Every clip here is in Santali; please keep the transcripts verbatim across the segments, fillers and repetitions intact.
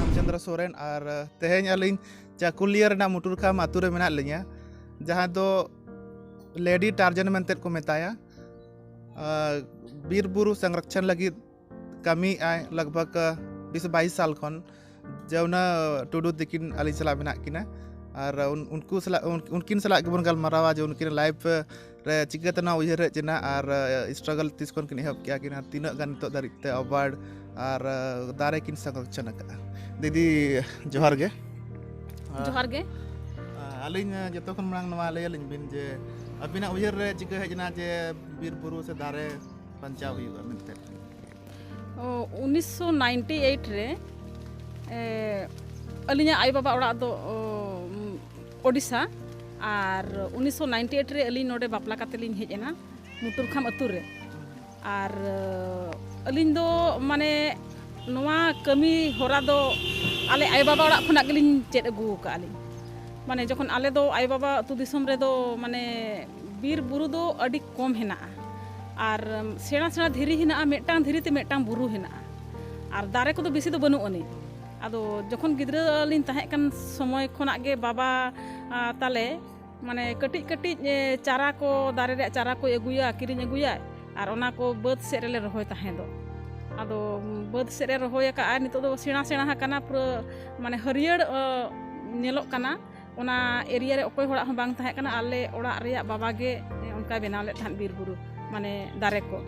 ᱨᱟᱢᱪᱚᱸᱫᱽᱨᱚ ᱥᱚᱨᱮᱱ, ᱟᱨ ᱛᱮᱦᱮᱧ ᱟᱹᱞᱤᱧ ᱪᱟᱹᱠᱩᱞᱤᱭᱟᱹ ᱨᱮᱱᱟᱜ ᱢᱩᱴᱩᱨᱠᱷᱟᱢ ᱟᱹᱛᱩ ᱨᱮ ᱢᱮᱱᱟᱜ ᱞᱤᱧᱟ, ᱡᱟᱦᱟᱸ ᱫᱚ ᱞᱮᱰᱤ ᱴᱟᱨᱡᱟᱱ ᱢᱮᱱᱛᱮ ᱠᱚ ᱢᱮᱛᱟᱭᱟ᱾ ᱟᱨ ᱵᱤᱨ ᱵᱩᱨᱩ ᱥᱚᱝᱨᱚᱠᱷᱚᱱ ᱞᱟᱹᱜᱤᱫ ᱠᱟᱹᱢᱤᱭᱮᱫ ᱟᱭ ᱞᱟᱜᱽ ᱵᱷᱟᱜᱽ ᱵᱤᱥ ᱵᱟᱭᱤᱥ ᱥᱟᱞ ᱠᱷᱚᱱ᱾ ᱡᱟᱢᱩᱱᱟ ᱴᱩᱰᱩ ᱛᱤᱠᱤᱱ ᱟᱹᱞᱤᱧ ᱥᱟᱞᱟᱜ ᱢᱮᱱᱟᱜ ᱠᱤᱱᱟ᱾ ᱟᱨ ᱩᱱ-, ᱩᱱᱠᱩ ᱥᱟᱞᱟᱜ, ᱩᱱ-, ᱩᱱᱠᱤᱱ ᱥᱟᱞᱟᱜ ᱜᱮᱵᱚᱱ ᱜᱟᱞᱢᱟᱨᱟᱣᱟ ᱡᱮ ᱩᱱᱠᱤᱱᱟᱜ ᱞᱟᱭᱤᱯᱷ ᱨᱮ ᱪᱤᱠᱟᱹᱛᱮ ᱱᱚᱣᱟ ᱩᱭᱦᱟᱹᱨ ᱦᱮᱡ ᱮᱱᱟ ᱟᱨ, ᱟᱸ, ᱥᱴᱨᱟᱜᱚᱞ ᱛᱤᱥ ᱠᱷᱚᱱ ᱠᱤᱱ ᱮᱦᱚᱵ ᱠᱮᱜᱼᱟ ᱠᱤᱱ ᱟᱨ ᱛᱤᱱᱟᱹᱜ ᱜᱟᱱ ᱱᱤᱛᱚᱜ ᱫᱷᱟᱹᱨᱤᱡ ᱛᱮ ᱟᱣᱟᱨᱰ ᱟᱨ, ᱟᱸ, ᱫᱟᱨᱮ ᱠᱤᱱ ᱥᱚᱝᱨᱚᱠᱷᱚᱱ ᱟᱠᱟᱫᱼᱟ᱾ ᱫᱤᱫᱤ, ᱡᱚᱦᱟᱨ ᱜᱮ᱾ ᱡᱚᱦᱟᱨ ᱜᱮ᱾ ᱟᱸ, ᱟᱹᱞᱤᱧ, ᱟᱸ, ᱡᱚᱛᱚ ᱠᱷᱚᱱ ᱢᱟᱲᱟᱝ ᱱᱚᱣᱟ ᱞᱟᱹᱭ ᱟᱹᱞᱤᱧ ᱵᱤᱱ ᱡᱮ ᱟᱹᱵᱤᱱᱟᱜ ᱩᱭᱦᱟᱹᱨ ᱨᱮ ᱪᱤᱠᱟᱹ ᱦᱮᱡ ᱮᱱᱟ ᱡᱮ ᱵᱤᱨ ᱵᱩᱨᱩ ᱥᱮ ᱫᱟᱨᱮ ᱵᱟᱧᱪᱟᱣ ᱦᱩᱭᱩᱜᱼᱟ ᱢᱮᱱᱛᱮ? ᱚ, ᱩᱱᱤᱥᱥᱚ ᱱᱟᱭᱤᱱᱴᱤ ᱮᱭᱤᱴ ᱨᱮ, ᱮ, ᱟᱹᱞᱤᱧᱟᱜ ᱟᱭᱳ ᱵᱟᱵᱟ ᱚᱲᱟᱜ ᱫᱚ, ᱚ, ᱳᱰᱤᱥᱟ, ᱟᱨ ᱩᱱᱤᱥᱥᱚ ᱱᱟᱭᱤᱱᱴᱤ ᱮᱭᱤᱴ ᱨᱮ ᱟᱹᱞᱤᱧ ᱱᱚᱰᱮ ᱵᱟᱯᱞᱟ ᱠᱟᱛᱮ ᱞᱤᱧ ᱦᱮᱡ ᱮᱱᱟ ᱢᱩᱴᱩᱨᱠᱷᱟᱢ ᱟᱹᱛᱩ ᱨᱮ᱾ ᱟᱨ, ᱟᱹᱞᱤᱧ ᱫᱚ ᱢᱟᱱᱮ ᱱᱚᱣᱟ ᱠᱟᱹᱢᱤ ᱦᱚᱨᱟ ᱫᱚ ᱟᱞᱮ ᱟᱭᱳ ᱵᱟᱵᱟ ᱚᱲᱟᱜ ᱠᱷᱚᱱᱟᱜ ᱜᱮᱞᱤᱧ ᱪᱮᱫ ᱟᱹᱜᱩ ᱟᱠᱟᱫᱼᱟ ᱞᱤᱧ᱾ ᱢᱟᱱᱮ ᱡᱚᱠᱷᱚᱱ ᱟᱞᱮ ᱫᱚ ᱟᱭᱳ ᱵᱟᱵᱟ ᱟᱹᱛᱩ ᱫᱤᱥᱚᱢ ᱨᱮᱫᱚ ᱢᱟᱱᱮ ᱵᱤᱨ ᱵᱩᱨᱩ ᱫᱚ ᱟᱹᱰᱤ ᱠᱚᱢ ᱦᱮᱱᱟᱜᱼᱟ, ᱟᱨ ᱥᱮᱬᱟ ᱥᱮᱬᱟ ᱫᱷᱤᱨᱤ ᱦᱮᱱᱟᱜᱼᱟ, ᱢᱤᱫᱴᱟᱝ ᱫᱷᱤᱨᱤ ᱛᱮ ᱢᱤᱫᱴᱟᱝ ᱵᱩᱨᱩ ᱦᱮᱱᱟᱜᱼᱟ, ᱟᱨ ᱫᱟᱨᱮ ᱠᱚᱫᱚ ᱵᱮᱥᱤ ᱫᱚ ᱵᱟᱹᱱᱩᱜ ᱟᱹᱱᱤᱡ᱾ ᱟᱫᱚ ᱡᱚᱠᱷᱚᱱ ᱜᱤᱫᱽᱨᱟᱹ ᱞᱤᱧ ᱛᱟᱦᱮᱸ ᱠᱟᱱ ᱥᱚᱢᱚᱭ ᱠᱷᱚᱱᱟᱜ ᱜᱮ ᱵᱟᱵᱟ, ᱟ, ᱛᱟᱞᱮ ᱢᱟᱱᱮ ᱠᱟᱹᱴᱤᱡ ᱠᱟᱹᱴᱤᱡ, ᱮ, ᱪᱟᱨᱟ ᱠᱚ, ᱫᱟᱨᱮ ᱨᱮᱭᱟᱜ ᱪᱟᱨᱟ ᱠᱚᱭ ᱟᱹᱜᱩᱭᱟ, ᱠᱤᱨᱤᱧ ᱟᱹᱜᱩᱭᱟᱭ, ᱟᱨ ᱚᱱᱟ ᱠᱚ ᱵᱟᱹᱫᱽ ᱥᱮᱫ ᱨᱮᱞᱮ ᱨᱚᱦᱚᱭ ᱛᱟᱦᱮᱸ ᱫᱚ᱾ ᱟᱫᱚ ᱵᱟᱹᱫᱽ ᱥᱮᱫ ᱨᱮ ᱨᱚᱦᱚᱭ ᱟᱠᱟᱫᱼᱟᱭ, ᱱᱤᱛᱚᱜ ᱫᱚ ᱥᱮᱬᱟ ᱥᱮᱬᱟ ᱟᱠᱟᱱᱟ, ᱯᱩᱨᱟᱹ ᱢᱟᱱᱮ ᱦᱟᱹᱨᱭᱟᱹᱲ, ᱚ, ᱧᱮᱞᱚᱜ ᱠᱟᱱᱟ᱾ ᱚᱱᱟ ᱮᱨᱤᱭᱟ ᱨᱮ ᱚᱠᱚᱭ ᱦᱚᱲᱟᱜ ᱦᱚᱸ ᱵᱟᱝ ᱛᱟᱦᱮᱸ ᱠᱟᱱᱟ, ᱟᱞᱮ ᱚᱲᱟᱜ ᱨᱮᱭᱟᱜ ᱵᱟᱵᱟ ᱜᱮ, ᱮ, ᱚᱱᱠᱟᱭ ᱵᱮᱱᱟᱣ ᱞᱮᱫ ᱛᱟᱦᱮᱸᱫ ᱵᱤᱨ ᱵᱩᱨᱩ, ᱢᱟᱱᱮ ᱫᱟᱨᱮ ᱠᱚ᱾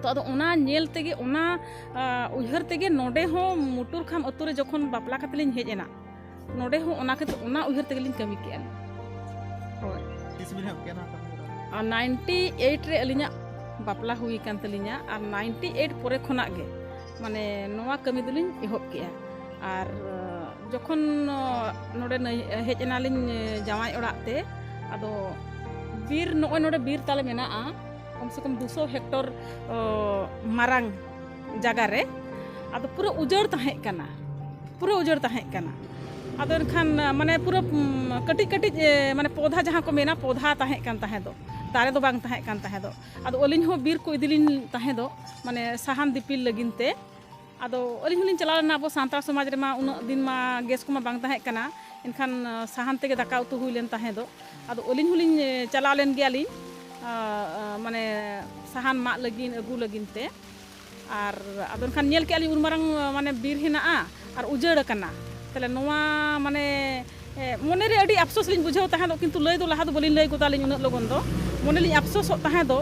ᱛᱚ ᱟᱫᱚ ᱚᱱᱟ ᱧᱮᱞ ᱛᱮᱜᱮ, ᱚᱱᱟ, ᱟ, ᱩᱭᱦᱟᱹᱨ ᱛᱮᱜᱮ ᱱᱚᱰᱮ ᱦᱚᱸ ᱢᱩᱴᱩᱨᱠᱷᱟᱢ ᱟᱹᱛᱩ ᱨᱮ ᱡᱚᱠᱷᱚᱱ ᱵᱟᱯᱞᱟ ᱠᱟᱛᱮ ᱞᱤᱧ ᱦᱮᱡ ᱮᱱᱟ, ᱱᱚᱰᱮ ᱦᱚᱸ ᱚᱱᱟ ᱠᱷᱟᱹᱛᱤᱨ, ᱚᱱᱟ ᱩᱭᱦᱟᱹᱨ ᱛᱮᱜᱮ ᱞᱤᱧ ᱠᱟᱹᱢᱤ ᱠᱮᱜᱼᱟ ᱞᱤᱧ᱾ ᱦᱳᱭ᱾ ᱛᱤᱥ ᱵᱤᱱ ᱮᱦᱚᱵ ᱠᱮᱜᱼᱟ ᱱᱚᱣᱟ ᱠᱟᱹᱢᱤ ᱦᱚᱨᱟ? ᱟᱨ ᱱᱟᱭᱤᱱᱴᱤ ᱮᱭᱤᱴ ᱨᱮ ᱟᱹᱞᱤᱧᱟᱜ ᱵᱟᱯᱞᱟ ᱦᱩᱭ ᱟᱠᱟᱱ ᱛᱟᱹᱞᱤᱧᱟ, ᱟᱨ ᱱᱟᱭᱤᱱᱴᱤ ᱮᱭᱤᱴ ᱯᱚᱨᱮ ᱠᱷᱚᱱᱟᱜ ᱜᱮ ᱢᱟᱱᱮ ᱱᱚᱣᱟ ᱠᱟᱹᱢᱤ ᱫᱚᱞᱤᱧ ᱮᱦᱚᱵ ᱠᱮᱜᱼᱟ᱾ ᱟᱨ, ᱟᱸ, ᱡᱚᱠᱷᱚᱱ, ᱟᱸ, ᱱᱚᱰᱮ ᱱᱟᱹᱭ-, ᱦᱮᱡ ᱮᱱᱟᱞᱤᱧ, ᱟᱸ, ᱡᱟᱶᱟᱭ ᱚᱲᱟᱜ ᱛᱮ, ᱟᱫᱚ ᱵᱤᱨ, ᱱᱚᱜᱼᱚᱭ ᱱᱚᱰᱮ ᱵᱤᱨ ᱛᱟᱞᱮ ᱢᱮᱱᱟᱜᱼᱟ, ᱠᱚᱢ ᱥᱮ ᱠᱚᱢ ᱫᱩᱥᱚ ᱦᱮᱠᱴᱚᱨ, ᱚ, ᱢᱟᱨᱟᱝ ᱡᱟᱭᱜᱟ ᱨᱮ᱾ ᱟᱫᱚ ᱯᱩᱨᱟᱹ ᱩᱡᱟᱹᱲ ᱛᱟᱦᱮᱸ ᱠᱟᱱᱟ, ᱯᱩᱨᱟᱹ ᱩᱡᱟᱹᱲ ᱛᱟᱦᱮᱸ ᱠᱟᱱᱟ᱾ ᱟᱫᱚ ᱮᱱᱠᱷᱟᱱ ᱢᱟᱱᱮ ᱯᱩᱨᱟᱹ ᱩᱢ, ᱠᱟᱹᱴᱤᱡ ᱠᱟᱹᱴᱤᱡ ᱮ, ᱢᱟᱱᱮ ᱯᱚᱫᱷᱟ ᱡᱟᱦᱟᱸ ᱠᱚ ᱢᱮᱱᱟ, ᱯᱚᱫᱷᱟ ᱛᱟᱦᱮᱸ ᱠᱟᱱ ᱛᱟᱦᱮᱸ ᱫᱚ, ᱫᱟᱨᱮ ᱫᱚ ᱵᱟᱝ ᱛᱟᱦᱮᱸ ᱠᱟᱱ ᱛᱟᱦᱮᱸ ᱫᱚ᱾ ᱟᱫᱚ ᱟᱹᱞᱤᱧ ᱦᱚᱸ ᱵᱤᱨ ᱠᱚ ᱤᱫᱤ ᱞᱤᱧ ᱛᱟᱦᱮᱸ ᱫᱚ, ᱢᱟᱱᱮ ᱥᱟᱦᱟᱱ ᱫᱤᱯᱤᱞ ᱞᱟᱹᱜᱤᱫ ᱛᱮ᱾ ᱟᱫᱚ ᱟᱹᱞᱤᱧ ᱦᱚᱸᱞᱤᱧ ᱪᱟᱞᱟᱣ ᱞᱮᱱᱟ᱾ ᱟᱵᱚ ᱥᱟᱱᱛᱟᱲ ᱥᱚᱢᱟᱡᱽ ᱨᱮᱢᱟ ᱩᱱᱟᱹᱜ ᱫᱤᱱ ᱢᱟ ᱜᱮᱥ ᱠᱚᱢᱟ ᱵᱟᱝ ᱛᱟᱦᱮᱸ ᱠᱟᱱᱟ, ᱮᱱᱠᱷᱟᱱ ᱥᱟᱦᱟᱱ ᱛᱮᱜᱮ ᱫᱟᱠᱟ ᱩᱛᱩ ᱦᱩᱭ ᱞᱮᱱ ᱛᱟᱦᱮᱸ ᱫᱚ᱾ ᱟᱫᱚ ᱟᱹᱞᱤᱧ ᱦᱚᱸᱞᱤᱧ ᱮ, ᱪᱟᱞᱟᱣ ᱞᱮᱱ ᱜᱮᱭᱟᱞᱤᱧ, ᱟ, ᱟ, ᱢᱟᱱᱮ ᱥᱟᱦᱟᱱ ᱢᱟᱜ ᱞᱟᱹᱜᱤᱫ, ᱟᱹᱜᱩ ᱞᱟᱹᱜᱤᱫ ᱛᱮ᱾ ᱟᱨ ᱟᱫᱚ ᱮᱱᱠᱷᱟᱱ ᱧᱮᱞ ᱠᱮᱜᱼᱟ ᱞᱤᱧ ᱩᱱ ᱢᱟᱨᱟᱝ ᱢᱟᱱᱮ ᱵᱤᱨ ᱦᱮᱱᱟᱜᱼᱟ ᱟᱨ ᱩᱡᱟᱹᱲ ᱟᱠᱟᱱᱟ᱾ ᱛᱟᱦᱞᱮ ᱱᱚᱣᱟ ᱢᱟᱱᱮ ᱮ, ᱢᱚᱱᱮᱨᱮ ᱟᱹᱰᱤ ᱟᱯᱥᱳᱥ ᱞᱤᱧ ᱵᱩᱡᱷᱟᱹᱣ ᱛᱟᱦᱮᱸ ᱫᱚ, ᱠᱤᱱᱛᱩ ᱞᱟᱹᱭ ᱫᱚ ᱞᱟᱦᱟ ᱫᱚ ᱵᱟᱹᱞᱤᱧ ᱞᱟᱹᱭ ᱜᱚᱫᱟ ᱞᱤᱧ ᱩᱱᱟᱹᱜ ᱞᱚᱜᱚᱱ ᱫᱚ᱾ ᱢᱚᱱᱮ ᱞᱤᱧ ᱟᱯᱥᱳᱥᱚᱜ ᱛᱟᱦᱮᱸ ᱫᱚ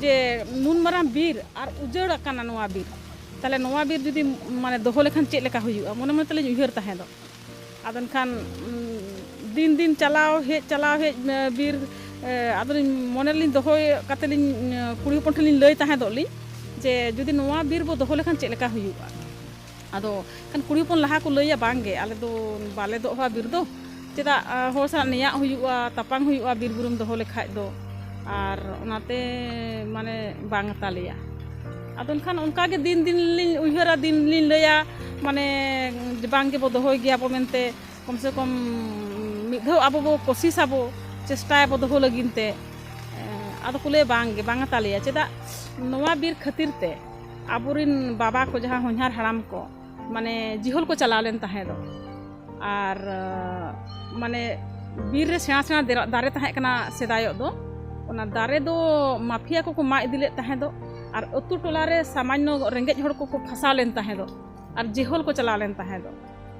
ᱡᱮ ᱱᱩᱱ ᱢᱟᱨᱟᱝ ᱵᱤᱨ ᱟᱨ ᱩᱡᱟᱹᱲ ᱟᱠᱟᱱᱟ ᱱᱚᱣᱟ ᱵᱤᱨ, ᱛᱟᱦᱞᱮ ᱱᱚᱣᱟ ᱵᱤᱨ ᱡᱩᱫᱤ ᱢᱟᱱᱮ ᱫᱚᱦᱚ ᱞᱮᱠᱷᱟᱱ ᱪᱮᱫ ᱞᱮᱠᱟ ᱦᱩᱭᱩᱜᱼᱟ, ᱢᱚᱱᱮ ᱢᱚᱱᱮ ᱛᱮᱞᱤᱧ ᱩᱭᱦᱟᱹᱨ ᱛᱟᱦᱮᱸ ᱫᱚ᱾ ᱟᱫᱚ ᱮᱱᱠᱷᱟᱱ ᱩᱢ, ᱫᱤᱱ ᱫᱤᱱ ᱪᱟᱞᱟᱣ ᱦᱮᱡ ᱪᱟᱞᱟᱣ ᱦᱮᱡ, ᱮ, ᱵᱤᱨ, ᱮ, ᱟᱫᱚᱞᱤᱧ ᱢᱚᱱᱮ ᱨᱮᱞᱤᱧ ᱫᱚᱦᱚᱭ ᱠᱟᱛᱮ ᱞᱤᱧ, ᱮ, ᱠᱩᱲᱤ ᱦᱚᱯᱚᱱ ᱴᱷᱮᱱ ᱞᱤᱧ ᱞᱟᱹᱭ ᱛᱟᱦᱮᱸ ᱫᱚᱜ ᱞᱤᱧ ᱡᱮ ᱡᱩᱫᱤ ᱱᱚᱣᱟ ᱵᱤᱨ ᱵᱚ ᱫᱚᱦᱚ ᱞᱮᱠᱷᱟᱱ ᱪᱮᱫ ᱞᱮᱠᱟ ᱦᱩᱭᱩᱜᱼᱟ᱾ ᱟᱫᱚ ᱮᱱᱠᱷᱟᱱ ᱠᱩᱲᱤ ᱦᱚᱯᱚᱱ ᱞᱟᱦᱟ ᱠᱚ ᱞᱟᱹᱭᱟ, "ᱵᱟᱝ ᱜᱮ, ᱟᱞᱮ ᱫᱚ ᱵᱟᱞᱮ ᱫᱚᱦᱚᱣᱟ ᱵᱤᱨ ᱫᱚ, ᱪᱮᱫᱟᱜ, ᱟ, ᱦᱚᱲ ᱥᱟᱞᱟᱜ ᱱᱮᱭᱟᱜ ᱦᱩᱭᱩᱜᱼᱟ, ᱛᱟᱯᱟᱝ ᱦᱩᱭᱩᱜᱼᱟ ᱵᱤᱨ ᱵᱩᱨᱩᱢ ᱫᱚᱦᱚ ᱞᱮᱠᱷᱟᱡ ᱫᱚ, ᱟᱨ ᱚᱱᱟᱛᱮ ᱢᱟᱱᱮ ᱵᱟᱝ ᱛᱟᱞᱮᱭᱟ᱾" ᱟᱫᱚ ᱮᱱᱠᱷᱟᱱ ᱚᱱᱠᱟ ᱜᱮ ᱫᱤᱱ ᱫᱤᱱ ᱞᱤᱧ ᱩᱭᱦᱟᱹᱨᱟ, ᱫᱤᱱ ᱞᱤᱧ ᱞᱟᱹᱭᱟ, ᱢᱟᱱᱮ ᱵᱟᱝ ᱜᱮᱵᱚ ᱫᱚᱦᱚᱭ ᱜᱮᱭᱟ ᱵᱚ ᱢᱮᱱᱛᱮ, ᱠᱚᱢ ᱥᱮ ᱠᱚᱢ ᱢᱤᱫ ᱫᱷᱟᱣ ᱟᱵᱚ ᱵᱚ ᱠᱳᱥᱤᱥ ᱟᱵᱚ, ᱪᱮᱥᱴᱟᱭᱟᱵᱚ ᱫᱚᱦᱚ ᱞᱟᱹᱜᱤᱫ ᱛᱮ᱾ ᱮᱸ, ᱟᱫᱚ ᱠᱚ ᱞᱟᱹᱭᱟ, "ᱵᱟᱝ ᱜᱮ, ᱵᱟᱝ ᱛᱟᱞᱮᱭᱟ, ᱪᱮᱫᱟᱜ ᱱᱚᱣᱟ ᱵᱤᱨ ᱠᱷᱟᱹᱛᱤᱨ ᱛᱮ ᱟᱵᱚᱨᱤᱱ ᱵᱟᱵᱟ ᱠᱚ ᱡᱟᱦᱟᱸ ᱦᱚᱧᱦᱟᱨ ᱦᱟᱲᱟᱢ ᱠᱚ ᱢᱟᱱᱮ ᱡᱤᱦᱚᱞ ᱠᱚ ᱪᱟᱞᱟᱣ ᱞᱮᱱ ᱛᱟᱦᱮᱸ ᱫᱚ, ᱟᱨ, ᱟᱸ, ᱢᱟᱱᱮ ᱵᱤᱨ ᱨᱮ ᱥᱮᱬᱟ ᱥᱮᱬᱟ ᱫᱮᱨᱟ-, ᱫᱟᱨᱮ ᱛᱟᱦᱮᱸ ᱠᱟᱱᱟ ᱥᱮᱫᱟᱭᱚᱜ ᱫᱚ, ᱚᱱᱟ ᱫᱟᱨᱮ ᱫᱚ ᱢᱟᱯᱷᱤᱭᱟ ᱠᱚᱠᱚ ᱢᱟᱜ ᱤᱫᱤ ᱞᱮᱫ ᱛᱟᱦᱮᱸ ᱫᱚ, ᱟᱨ ᱟᱹᱛᱩ ᱴᱚᱞᱟ ᱨᱮ ᱥᱟᱢᱟᱱᱱᱚ ᱨᱮᱸᱜᱮᱡ ᱦᱚᱲ ᱠᱚᱠᱚ ᱯᱷᱟᱥᱟᱣ ᱞᱮᱱ ᱛᱟᱦᱮᱸ ᱫᱚ, ᱟᱨ ᱡᱤᱦᱚᱞ ᱠᱚ ᱪᱟᱞᱟᱣ ᱞᱮᱱ ᱛᱟᱦᱮᱸ ᱫᱚ᱾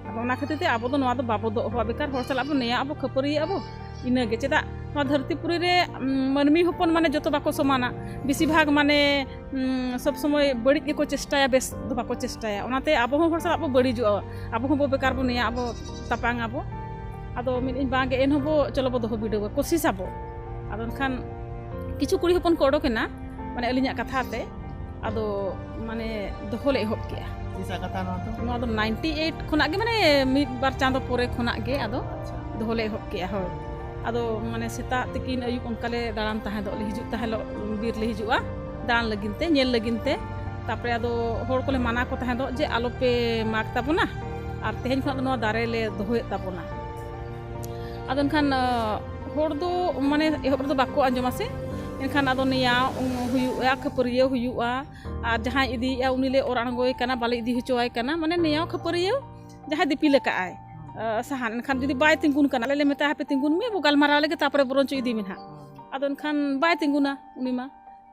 ᱟᱫᱚ ᱚᱱᱟ ᱠᱷᱟᱹᱛᱤᱨ ᱛᱮ ᱟᱵᱚ ᱫᱚ ᱱᱚᱣᱟ ᱫᱚ ᱵᱟᱵᱚ ᱫᱚᱦᱚᱣᱟ, ᱵᱮᱠᱟᱨ ᱦᱚᱲ ᱥᱟᱞᱟᱜ ᱵᱚ ᱱᱮᱭᱟᱜ ᱟᱵᱚ, ᱠᱷᱟᱹᱯᱟᱹᱨᱤᱭᱟᱹᱜ ᱟᱵᱚ, ᱤᱱᱟᱹᱜᱮ᱾ ᱪᱮᱫᱟᱜ ᱱᱚᱣᱟ ᱫᱷᱟᱹᱨᱛᱤ ᱯᱩᱨᱤ ᱨᱮ, ᱩᱢ, ᱢᱟᱹᱱᱢᱤ ᱦᱚᱯᱚᱱ ᱢᱟᱱᱮ ᱡᱚᱛᱚ ᱵᱟᱠᱚ ᱥᱚᱢᱟᱱᱟ, ᱵᱮᱥᱤᱨ ᱵᱷᱟᱜᱽ ᱢᱟᱱᱮ ᱩᱸ, ᱥᱚᱵᱽ ᱥᱚᱢᱚᱭ ᱵᱟᱹᱲᱤᱡ ᱜᱮᱠᱚ ᱪᱮᱥᱴᱟᱭᱟ, ᱵᱮᱥ ᱫᱚ ᱵᱟᱠᱚ ᱪᱮᱥᱴᱟᱭᱟ᱾ ᱚᱱᱟᱛᱮ ᱟᱵᱚ ᱦᱚᱸ ᱦᱚᱲ ᱥᱟᱞᱟᱜ ᱵᱚ ᱵᱟᱹᱲᱤᱡᱚᱜᱼᱟ, ᱟᱵᱚ ᱦᱚᱸᱵᱚ ᱵᱮᱠᱟᱨ ᱵᱚ ᱱᱮᱭᱟᱜ ᱟᱵᱚ, ᱛᱟᱯᱟᱝ ᱟᱵᱚ᱾ ᱟᱫᱚ ᱢᱮᱱᱮᱫ ᱟᱹᱧ ᱵᱟᱝ ᱜᱮ, ᱮᱱᱦᱚᱸ ᱵᱚ, ᱪᱚᱞᱚ ᱵᱚ ᱫᱚᱦᱚ ᱵᱤᱰᱟᱹᱣᱟ, ᱠᱳᱥᱤᱥ ᱟᱵᱚ᱾ ᱟᱫᱚ ᱮᱱᱠᱷᱟᱱ ᱠᱤᱪᱷᱩ ᱠᱩᱲᱤ ᱦᱚᱯᱚᱱ ᱠᱚ ᱚᱰᱚᱠ ᱮᱱᱟ, ᱢᱟᱱᱮ ᱟᱹᱞᱤᱧᱟᱜ ᱠᱟᱛᱷᱟ ᱛᱮ, ᱟᱫᱚ ᱢᱟᱱᱮ ᱫᱚᱦᱚ ᱞᱮ ᱮᱦᱚᱵ ᱠᱮᱜᱼᱟ᱾ ᱛᱤᱥᱟᱜ ᱠᱟᱛᱷᱟ ᱱᱚᱣᱟ ᱫᱚ? ᱱᱚᱣᱟ ᱫᱚ ᱱᱟᱭᱤᱱᱴᱤ ᱮᱭᱤᱴ ᱠᱷᱚᱱᱟᱜ ᱜᱮ, ᱢᱟᱱᱮ ᱢᱤᱫ ᱵᱟᱨ ᱪᱟᱸᱫᱚ ᱯᱚᱨᱮ ᱠᱷᱚᱱᱟᱜ ᱜᱮ ᱟᱫᱚ ᱟᱪᱪᱷᱟ᱾ ᱫᱚᱦᱚ ᱞᱮ ᱮᱦᱚᱵ ᱠᱮᱜᱼᱟ, ᱦᱳᱭ᱾ ᱟᱫᱚ ᱢᱟᱱᱮ ᱥᱮᱛᱟᱜ ᱛᱤᱠᱤᱱ ᱟᱹᱭᱩᱵ ᱚᱱᱠᱟ ᱞᱮ ᱫᱟᱬᱟᱱ ᱛᱟᱦᱮᱸ ᱫᱚᱜ, ᱞᱮ ᱦᱤᱡᱩᱜ ᱛᱟᱦᱮᱸ ᱫᱚᱜ, ᱵᱤᱨ ᱞᱮ ᱦᱤᱡᱩᱜᱼᱟ ᱫᱟᱬᱟᱱ ᱞᱟᱹᱜᱤᱫ ᱛᱮ, ᱧᱮᱞ ᱞᱟᱹᱜᱤᱫ ᱛᱮ᱾ ᱛᱟᱨᱯᱚᱨᱮ ᱟᱫᱚ ᱦᱚᱲ ᱠᱚᱞᱮ ᱢᱟᱱᱟ ᱠᱚ ᱛᱟᱦᱮᱸ ᱫᱚᱜ ᱡᱮ ᱟᱞᱚᱯᱮ ᱢᱟᱜᱽ ᱛᱟᱵᱚᱱᱟ, ᱟᱨ ᱛᱮᱦᱮᱧ ᱠᱷᱚᱱᱟᱜ ᱫᱚ ᱱᱚᱣᱟ ᱫᱟᱨᱮ ᱞᱮ ᱫᱚᱦᱚᱭᱮᱫ ᱛᱟᱵᱚᱱᱟ᱾ ᱟᱫᱚ ᱮᱱᱠᱷᱟᱱ ᱦᱚᱲ ᱫᱚ ᱢᱟᱱᱮ ᱮᱦᱚᱵ ᱨᱮᱫᱚ ᱵᱟᱠᱚ ᱟᱸᱡᱚᱢᱟ ᱥᱮ᱾ ᱮᱱᱠᱷᱟᱱ ᱟᱫᱚ ᱱᱮᱭᱟᱣ ᱦᱩᱭᱩᱜᱼᱟ, ᱠᱷᱟᱹᱯᱟᱹᱨᱤᱭᱟᱹ ᱦᱩᱭᱩᱜᱼᱟ᱾ ᱟᱨ ᱡᱟᱦᱟᱸᱭ ᱤᱫᱤᱭᱮᱫᱼᱟ ᱩᱱᱤ ᱞᱮ ᱚᱨ ᱟᱬᱜᱚᱭᱮ ᱠᱟᱱᱟ, ᱵᱟᱞᱮ ᱤᱫᱤ ᱦᱚᱪᱚᱣᱟᱭ ᱠᱟᱱᱟ, ᱢᱟᱱᱮ ᱱᱮᱭᱟᱣ ᱠᱷᱟᱹᱯᱟᱹᱨᱤᱭᱟᱹ᱾ ᱡᱟᱦᱟᱸᱭ ᱫᱤᱯᱤᱞ ᱟᱠᱟᱫᱼᱟᱭ ᱥᱟᱦᱟᱱ, ᱮᱱᱠᱷᱟᱱ ᱡᱩᱫᱤ ᱵᱟᱭ ᱛᱤᱸᱜᱩᱱ ᱠᱟᱱᱟ, ᱟᱞᱮ ᱞᱮ ᱢᱮᱛᱟᱭᱟ, "ᱦᱟᱯᱮ ᱛᱤᱸᱜᱩᱱ ᱢᱮ, ᱵᱚ ᱜᱟᱞᱢᱟᱨᱟᱣ ᱞᱮᱜᱮ, ᱛᱟᱨᱯᱚᱨᱮ ᱵᱚᱨᱚᱱᱪᱚ ᱤᱫᱤ ᱢᱮ ᱱᱟᱦᱟᱜ᱾" ᱟᱫᱚ ᱮᱱᱠᱷᱟᱱ ᱵᱟᱭ ᱛᱤᱸᱜᱩᱱᱟ ᱩᱱᱤ ᱢᱟ᱾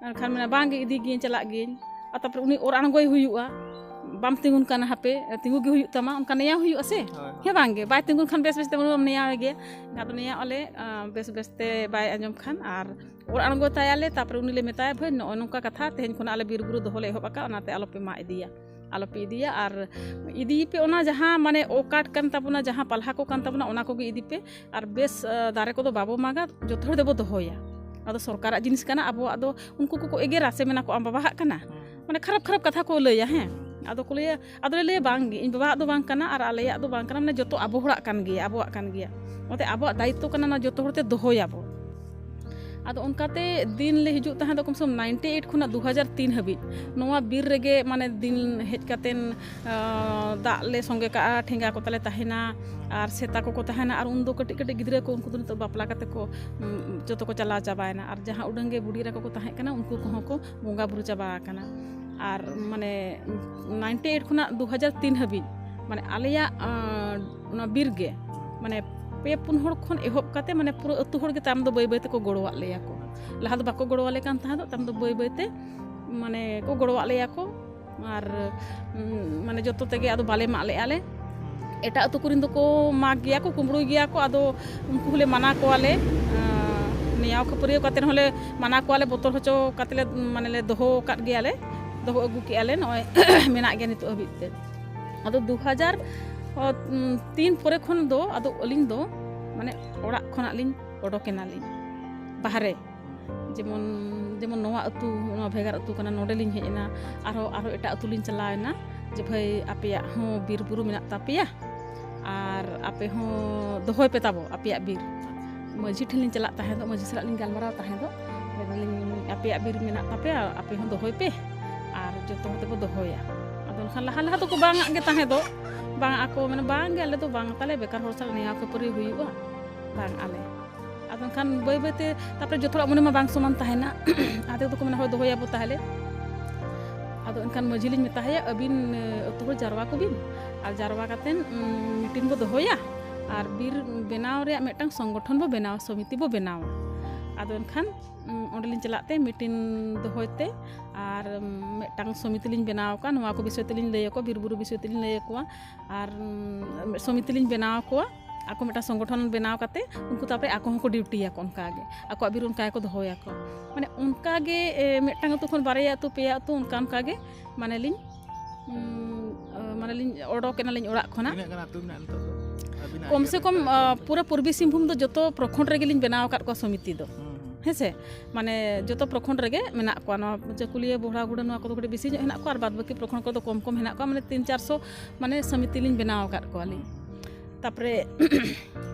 ᱮᱱᱠᱷᱟᱱ ᱢᱮᱱᱟ, "ᱵᱟᱝ ᱜᱮ, ᱤᱫᱤ ᱜᱤᱭᱟᱹᱧ, ᱪᱟᱞᱟᱜ ᱜᱤᱭᱟᱹᱧ᱾" ᱟᱨ ᱛᱟᱨᱯᱚᱨᱮ ᱩᱱᱤ ᱚᱨ ᱟᱬᱜᱚᱭ ᱦᱩᱭᱩᱜᱼᱟ, "ᱵᱟᱢ ᱛᱤᱸᱜᱩᱱ ᱠᱟᱱᱟ, ᱦᱟᱯᱮ ᱛᱤᱸᱜᱩ ᱜᱮ ᱦᱩᱭᱩᱜ ᱛᱟᱢᱟ", ᱚᱱᱠᱟ ᱱᱮᱭᱟᱣ ᱦᱩᱭᱩᱜᱼᱟ ᱥᱮ᱾ ᱦᱮᱸ, ᱵᱟᱝ ᱜᱮ, ᱵᱟᱭ ᱛᱤᱸᱜᱩᱱ ᱠᱷᱟᱱ ᱵᱮᱥ ᱵᱮᱥ ᱛᱮ ᱵᱚᱱ ᱱᱮᱭᱟᱣ ᱮ ᱜᱮᱭᱟ᱾ ᱟᱫᱚ ᱱᱮᱭᱟᱣ ᱟᱞᱮ ᱵᱮᱥ ᱵᱮᱥ ᱛᱮ ᱵᱟᱭ ᱟᱸᱡᱚᱢ ᱠᱷᱟᱱ, ᱟᱨ ᱚᱨ ᱟᱬᱜᱚ ᱛᱟᱭᱟᱞᱮ, ᱛᱟᱨᱯᱚᱨᱮ ᱩᱱᱤ ᱞᱮ ᱢᱮᱛᱟᱭᱟ, "ᱵᱷᱟᱹᱭ, ᱱᱚᱜᱼᱚᱭ ᱱᱚᱝᱠᱟ ᱠᱟᱛᱷᱟ, ᱛᱮᱦᱮᱧ ᱠᱷᱚᱱᱟᱜ ᱟᱞᱮ ᱵᱤᱨ ᱵᱩᱨᱩ ᱫᱚᱦᱚ ᱞᱮ ᱮᱦᱚᱵ ᱟᱠᱟᱫ, ᱚᱱᱟᱛᱮ ᱟᱞᱚᱯᱮ ᱢᱟᱜ ᱤᱫᱤᱭᱟ, ᱟᱞᱚᱯᱮ ᱤᱫᱤᱭᱟ, ᱟᱨ ᱤᱫᱤᱭ ᱯᱮ ᱚᱱᱟ ᱡᱟᱦᱟᱸ ᱢᱟᱱᱮ ᱚᱠᱟᱴ ᱠᱟᱱ ᱛᱟᱵᱚᱱᱟ, ᱡᱟᱦᱟᱸ ᱯᱟᱞᱦᱟ ᱠᱚ ᱠᱟᱱ ᱛᱟᱵᱚᱱᱟ, ᱚᱱᱟ ᱠᱚᱜᱮ ᱤᱫᱤ ᱯᱮ, ᱟᱨ ᱵᱮᱥ ᱫᱟᱨᱮ ᱠᱚᱫᱚ ᱵᱟᱵᱚ ᱢᱟᱜᱟ, ᱡᱚᱛᱚ ᱦᱚᱲ ᱛᱮᱵᱚ ᱫᱚᱦᱚᱭᱟ᱾ ᱟᱫᱚ ᱥᱚᱨᱠᱟᱨᱟᱜ ᱡᱤᱱᱤᱥ ᱠᱟᱱᱟ, ᱟᱵᱚᱣᱟᱜ ᱫᱚ ᱩᱱᱠᱩ ᱠᱚᱠᱚ ᱮᱜᱮᱨᱟ ᱥᱮ ᱢᱮᱱᱟ ᱠᱚ, 'ᱟᱢ ᱵᱟᱵᱟᱣᱟᱜ ᱠᱟᱱᱟ?'" ᱢᱟᱱᱮ ᱠᱷᱟᱨᱟᱯ ᱠᱷᱟᱨᱟᱯ ᱠᱟᱛᱷᱟ ᱠᱚ ᱞᱟᱹᱭᱟ᱾ ᱦᱮᱸ, ᱟᱫᱚ ᱠᱚ ᱞᱟᱹᱭᱟ, ᱟᱫᱚ ᱞᱮ ᱞᱟᱹᱭᱟ, "ᱵᱟᱝ ᱜᱮ, ᱤᱧ ᱵᱟᱵᱟᱣᱟᱜ ᱫᱚ ᱵᱟᱝ ᱠᱟᱱᱟ ᱟᱨ ᱟᱞᱮᱭᱟᱜ ᱫᱚ ᱵᱟᱝ ᱠᱟᱱᱟ, ᱢᱟᱱᱮ ᱡᱚᱛᱚ ᱟᱵᱚ ᱦᱚᱲᱟᱜ ᱠᱟᱱ ᱜᱮᱭᱟ, ᱟᱵᱚᱣᱟᱜ ᱠᱟᱱ ᱜᱮᱭᱟ᱾ ᱚᱱᱟᱛᱮ ᱟᱵᱚᱣᱟᱜ ᱫᱟᱭᱤᱛᱛᱚ ᱠᱟᱱᱟ, ᱱᱚᱣᱟ ᱡᱚᱛᱚ ᱦᱚᱲᱛᱮ ᱫᱚᱦᱚᱭᱟᱵᱚ᱾" ᱟᱫᱚ ᱚᱱᱠᱟᱛᱮ ᱫᱤᱱ ᱞᱮ ᱦᱤᱡᱩᱜ ᱛᱟᱦᱮᱸ ᱫᱚ ᱠᱚᱢ ᱥᱮ ᱠᱚᱢ ᱱᱟᱭᱤᱱᱴᱤ ᱮᱭᱤᱴ ᱠᱷᱚᱱᱟᱜ ᱫᱩ ᱦᱟᱡᱟᱨ ᱛᱤᱱ ᱦᱟᱹᱵᱤᱡ ᱱᱚᱣᱟ ᱵᱤᱨ ᱨᱮᱜᱮ, ᱢᱟᱱᱮ ᱫᱤᱱ ᱦᱮᱡ ᱠᱟᱛᱮᱱ ᱫᱟᱜ ᱞᱮ ᱥᱚᱸᱜᱮ ᱠᱟᱜᱼᱟ, ᱴᱷᱮᱸᱜᱟ ᱠᱚ ᱛᱟᱞᱮ ᱛᱟᱦᱮᱱᱟ, ᱟᱨ ᱥᱮᱛᱟ ᱠᱚᱠᱚ ᱛᱟᱦᱮᱱᱟ᱾ ᱟᱨ ᱩᱱᱫᱚ ᱠᱟᱹᱴᱤᱡ ᱠᱟᱹᱴᱤᱡ ᱜᱤᱫᱽᱨᱟᱹ ᱠᱚ, ᱩᱱᱠᱩ ᱫᱚ ᱱᱤᱛᱚᱜ ᱵᱟᱯᱞᱟ ᱠᱟᱛᱮ ᱠᱚ, ᱩᱢ, ᱡᱚᱛᱚ ᱠᱚ ᱪᱟᱞᱟᱣ ᱪᱟᱵᱟᱭᱮᱱᱟ᱾ ᱟᱨ ᱡᱟᱦᱟᱸ ᱩᱰᱟᱹᱝ ᱜᱮ ᱵᱩᱰᱷᱤ ᱮᱨᱟ ᱠᱚᱠᱚ ᱛᱟᱦᱮᱸ ᱠᱟᱱᱟ, ᱩᱱᱠᱩ ᱠᱚᱦᱚᱸ ᱠᱚ ᱵᱚᱸᱜᱟ ᱵᱩᱨᱩ ᱪᱟᱵᱟ ᱟᱠᱟᱱᱟ᱾ ᱟᱨ ᱢᱟᱱᱮ ᱱᱟᱭᱤᱱᱴᱤ ᱮᱭᱤᱴ ᱠᱷᱚᱱᱟᱜ ᱫᱩ ᱦᱟᱡᱟᱨ ᱛᱤᱱ ᱦᱟᱹᱵᱤᱡ, ᱢᱟᱱᱮ ᱟᱞᱮᱭᱟᱜ, ᱟᱸ, ᱚᱱᱟ ᱵᱤᱨ ᱜᱮ, ᱢᱟᱱᱮ ᱯᱮ ᱯᱩᱱ ᱦᱚᱲ ᱠᱷᱚᱱ ᱮᱦᱚᱵ ᱠᱟᱛᱮ, ᱢᱟᱱᱮ ᱯᱩᱨᱟᱹ ᱟᱹᱛᱩ ᱦᱚᱲ ᱜᱮ ᱛᱟᱭᱚᱢ ᱫᱚ ᱵᱟᱹᱭ ᱵᱟᱹᱭ ᱛᱮᱠᱚ ᱜᱚᱲᱚᱣᱟᱜ ᱞᱮᱭᱟ ᱠᱚ᱾ ᱞᱟᱦᱟ ᱫᱚ ᱵᱟᱠᱚ ᱜᱚᱲᱚᱣᱟᱞᱮ ᱠᱟᱱ ᱛᱟᱦᱮᱸ ᱫᱚ, ᱛᱟᱭᱚᱢ ᱫᱚ ᱵᱟᱹᱭ ᱵᱟᱹᱭ ᱛᱮ ᱢᱟᱱᱮ ᱠᱚ ᱜᱚᱲᱚᱣᱟᱜ ᱞᱮᱭᱟ ᱠᱚ᱾ ᱟᱨ, ᱩᱸ, ᱢᱟᱱᱮ ᱡᱚᱛᱚ ᱛᱮᱜᱮ ᱟᱫᱚ ᱵᱟᱞᱮ ᱢᱟᱜ ᱞᱮᱜᱼᱟ ᱞᱮ᱾ ᱮᱴᱟᱜ ᱟᱹᱛᱩ ᱠᱚᱨᱮᱱ ᱫᱚᱠᱚ ᱢᱟᱜᱽ ᱜᱮᱭᱟ ᱠᱚ, ᱠᱩᱢᱵᱽᱲᱩᱭ ᱜᱮᱭᱟ ᱠᱚ, ᱟᱫᱚ ᱩᱱᱠᱩ ᱦᱚᱸᱞᱮ ᱢᱟᱱᱟ ᱠᱚᱣᱟᱞᱮ, ᱟᱸ, ᱱᱮᱭᱟᱣ ᱠᱷᱟᱹᱯᱟᱹᱨᱤᱭᱟᱹᱣ ᱠᱟᱛᱮ ᱦᱚᱸᱞᱮ ᱢᱟᱱᱟ ᱠᱚᱣᱟᱞᱮ, ᱵᱚᱛᱚᱨ ᱦᱚᱪᱚ ᱠᱟᱛᱮ ᱞᱮ, ᱢᱟᱱᱮ ᱞᱮ ᱫᱚᱦᱚ ᱟᱠᱟᱫ ᱜᱮᱭᱟᱞᱮ, ᱫᱚᱦᱚ ᱟᱹᱜᱩ ᱠᱮᱜᱼᱟ ᱞᱮ, ᱱᱚᱜᱼᱚᱭ ᱢᱮᱱᱟᱜ ᱜᱮᱭᱟ ᱱᱤᱛᱚᱜ ᱦᱟᱹᱵᱤᱡ ᱛᱮ᱾ ᱟᱫᱚ ᱫᱩ ᱦᱟᱡᱟᱨ ᱛᱤᱱ ᱯᱚᱨᱮ ᱠᱷᱚᱱ ᱫᱚ ᱟᱫᱚ ᱟᱹᱞᱤᱧ ᱫᱚ ᱢᱟᱱᱮ ᱚᱲᱟᱜ ᱠᱷᱚᱱᱟᱜ ᱞᱤᱧ ᱚᱰᱚᱠ ᱮᱱᱟᱞᱤᱧ ᱵᱟᱦᱨᱮ᱾ ᱡᱮᱢᱚᱱ, ᱡᱮᱢᱚᱱ ᱱᱚᱣᱟ ᱟᱹᱛᱩ, ᱱᱚᱣᱟ ᱵᱷᱮᱜᱟᱨ ᱟᱹᱛᱩ ᱠᱟᱱᱟ, ᱱᱚᱰᱮ ᱞᱤᱧ ᱦᱮᱡ ᱮᱱᱟ᱾ ᱟᱨᱦᱚᱸ, ᱟᱨᱦᱚᱸ ᱮᱴᱟᱜ ᱟᱹᱛᱩ ᱞᱤᱧ ᱪᱟᱞᱟᱣ ᱮᱱᱟ ᱡᱮ, "ᱵᱷᱟᱹᱭ, ᱟᱯᱮᱭᱟᱜ ᱦᱚᱸ ᱵᱤᱨ ᱵᱩᱨᱩ ᱢᱮᱱᱟᱜ ᱛᱟᱯᱮᱭᱟ ᱟᱨ ᱟᱯᱮ ᱦᱚᱸ ᱫᱚᱦᱚᱭ ᱯᱮ ᱛᱟᱵᱚ ᱟᱯᱮᱭᱟᱜ ᱵᱤᱨ᱾" ᱢᱟᱹᱡᱷᱤ ᱴᱷᱮᱱ ᱞᱤᱧ ᱪᱟᱞᱟᱜ ᱛᱟᱦᱮᱸ ᱫᱚ, ᱢᱟᱹᱡᱷᱤ ᱥᱟᱞᱟᱜ ᱞᱤᱧ ᱜᱟᱞᱢᱟᱨᱟᱣ ᱛᱟᱦᱮᱸ ᱫᱚ, ᱢᱮᱱᱫᱟᱞᱤᱧ, "ᱟᱯᱮᱭᱟᱜ ᱵᱤᱨ ᱢᱮᱱᱟᱜ ᱛᱟᱯᱮᱭᱟ, ᱟᱯᱮ ᱦᱚᱸ ᱫᱚᱦᱚᱭ ᱯᱮ, ᱟᱨ ᱡᱚᱛᱚ ᱦᱚᱲ ᱛᱮᱵᱚ ᱫᱚᱦᱚᱭᱟ᱾" ᱟᱫᱚ ᱮᱱᱠᱷᱟᱱ ᱞᱟᱦᱟ ᱞᱟᱦᱟ ᱫᱚᱠᱚ ᱵᱟᱝ ᱟᱜ ᱜᱮ ᱛᱟᱦᱮᱸ ᱫᱚ, ᱵᱟᱝ ᱟᱜ ᱠᱚ, ᱢᱟᱱᱮ, "ᱵᱟᱝ ᱜᱮ, ᱟᱞᱮ ᱫᱚ ᱵᱟᱝ ᱛᱟᱞᱮ, ᱵᱮᱠᱟᱨ ᱦᱚᱲ ᱥᱟᱞᱟᱜ ᱱᱮᱭᱟᱣ ᱠᱷᱟᱹᱯᱟᱹᱨᱤ ᱦᱩᱭᱩᱜᱼᱟ, ᱵᱟᱝ ᱟᱞᱮ᱾" ᱟᱫᱚ ᱮᱱᱠᱷᱟᱱ ᱵᱟᱹᱭ ᱵᱟᱹᱭ ᱛᱮ, ᱛᱟᱨᱯᱚᱨᱮ ᱡᱚᱛᱚ ᱦᱚᱲᱟᱜ ᱢᱚᱱᱮ ᱢᱟ ᱵᱟᱝ ᱥᱚᱢᱟᱱ ᱛᱟᱦᱮᱱᱟ᱾ ᱟᱫᱷᱮᱠ ᱫᱚᱠᱚ ᱢᱮᱱᱟ, "ᱦᱳᱭ, ᱫᱚᱦᱚᱭᱟᱵᱚ ᱛᱟᱦᱚᱞᱮ᱾" ᱟᱫᱚ ᱮᱱᱠᱷᱟᱱ ᱢᱟᱹᱡᱷᱤ ᱞᱤᱧ ᱢᱮᱛᱟ ᱦᱟᱭᱟ, "ᱟᱹᱵᱤᱱ, ᱮ, ᱟᱹᱛᱩ ᱦᱚᱲ ᱡᱟᱨᱣᱟ ᱠᱚᱵᱤᱱ, ᱟᱨ ᱡᱟᱨᱣᱟ ᱠᱟᱛᱮᱱ, ᱩᱢ, ᱢᱤᱴᱤᱝ ᱵᱚ ᱫᱚᱦᱚᱭᱟ, ᱟᱨ ᱵᱤᱨ ᱵᱮᱱᱟᱣ ᱨᱮᱭᱟᱜ ᱢᱤᱫᱴᱟᱝ ᱥᱚᱝᱜᱚᱴᱷᱚᱱ ᱵᱚ ᱵᱮᱱᱟᱣᱟ, ᱥᱚᱢᱤᱛᱤ ᱵᱚ ᱵᱮᱱᱟᱣᱟ᱾" ᱟᱫᱚ ᱮᱱᱠᱷᱟᱱ, ᱩᱢ, ᱚᱸᱰᱮᱞᱤᱧ ᱪᱟᱞᱟᱜ ᱛᱮ ᱢᱤᱴᱤᱝ ᱫᱚᱦᱚᱭ ᱛᱮ, ᱟᱨ, ᱩᱢ, ᱢᱤᱫᱴᱟᱝ ᱥᱚᱢᱤᱛᱤ ᱞᱤᱧ ᱵᱮᱱᱟᱣ ᱟᱠᱟᱫᱼᱟ, ᱱᱚᱣᱟ ᱠᱚ ᱵᱤᱥᱚᱭ ᱛᱮᱞᱤᱧ ᱞᱟᱹᱭ ᱟᱠᱚᱣᱟ, ᱵᱤᱨ ᱵᱩᱨᱩ ᱵᱤᱥᱚᱭ ᱛᱮᱞᱤᱧ ᱞᱟᱹᱭ ᱟᱠᱚᱣᱟ, ᱟᱨ, ᱩᱢ, ᱥᱚᱢᱤᱛᱤ ᱞᱤᱧ ᱵᱮᱱᱟᱣ ᱟᱠᱚᱣᱟ᱾ ᱟᱠᱚ ᱢᱤᱫᱴᱟᱝ ᱥᱚᱝᱜᱚᱴᱷᱚᱱ ᱵᱮᱱᱟᱣ ᱠᱟᱛᱮ ᱩᱱᱠᱩ ᱛᱟᱨᱯᱚᱨᱮ ᱟᱠᱚ ᱦᱚᱸᱠᱚ ᱰᱤᱭᱩᱴᱤᱭᱟᱠᱚ, ᱚᱱᱠᱟ ᱜᱮ ᱟᱠᱚᱣᱟᱜ ᱵᱤᱨ ᱚᱱᱠᱟ ᱜᱮᱠᱚ ᱫᱚᱦᱚᱭᱟᱠᱚ᱾ ᱢᱟᱱᱮ ᱚᱱᱠᱟ ᱜᱮ, ᱮ, ᱢᱤᱫᱴᱟᱝ ᱟᱹᱛᱩ ᱠᱷᱚᱱ ᱵᱟᱨᱭᱟ ᱟᱹᱛᱩ, ᱯᱮᱭᱟ ᱟᱹᱛᱩ, ᱚᱱᱠᱟ ᱚᱱᱠᱟ ᱜᱮ ᱢᱟᱱᱮ ᱞᱤᱧ, ᱩᱢ, ᱮ, ᱢᱟᱱᱮ ᱞᱤᱧ ᱚᱰᱚᱠ ᱮᱱᱟᱞᱤᱧ ᱚᱲᱟᱜ ᱠᱷᱚᱱᱟᱜ᱾ ᱛᱤᱱᱟᱹᱜ ᱜᱟᱱ ᱟᱹᱛᱩ ᱢᱮᱱᱟᱜᱼᱟ ᱱᱤᱛᱚᱜ ᱫᱚ ᱟᱹᱵᱤᱱᱟᱜ ᱠᱚᱢ ᱥᱮ ᱤᱭᱟᱹ ᱠᱚᱢ, ᱨᱮ? ᱟ, ᱯᱩᱨᱟᱹ ᱯᱩᱨᱵᱤ ᱥᱤᱝᱵᱷᱩᱢ ᱫᱚ ᱡᱚᱛᱚ ᱯᱨᱚᱠᱷᱚᱸᱰ ᱨᱮᱜᱮ ᱞᱤᱧ ᱵᱮᱱᱟᱣ ᱟᱠᱟᱫ ᱠᱚᱣᱟ ᱥᱚᱢᱤᱛᱤ ᱫᱚ᱾ ᱦᱩᱸ, ᱦᱩᱸ᱾ ᱦᱮᱸ ᱥᱮ? ᱢᱟᱱᱮ ᱡᱚᱛᱚ ᱯᱨᱚᱠᱷᱚᱸᱰ ᱨᱮᱜᱮ ᱢᱮᱱᱟᱜ ᱠᱚᱣᱟ᱾ ᱱᱚᱣᱟ ᱪᱟᱹᱠᱩᱞᱤᱭᱟᱹ, ᱵᱚᱦᱲᱟ, ᱜᱩᱰᱟᱹ, ᱱᱚᱣᱟ ᱠᱚᱫᱚ ᱠᱟᱹᱴᱤᱡ ᱵᱮᱥᱤ ᱧᱚᱜ ᱦᱮᱱᱟᱜ ᱠᱚᱣᱟ, ᱟᱨ ᱵᱟᱫ ᱵᱟᱹᱠᱤ ᱯᱨᱚᱠᱷᱚᱸᱰ ᱠᱚᱫᱚ ᱠᱚᱢ ᱠᱚᱢ ᱦᱮᱱᱟᱜ ᱠᱚᱣᱟ, ᱢᱟᱱᱮ ᱛᱤᱱ ᱪᱟᱨᱥᱚ ᱢᱟᱱᱮ ᱥᱚᱢᱤᱛᱤ ᱞᱤᱧ ᱵᱮᱱᱟᱣ ᱟᱠᱟᱫ ᱠᱚᱣᱟᱞᱤᱧ᱾ ᱛᱟᱯᱚᱨᱮ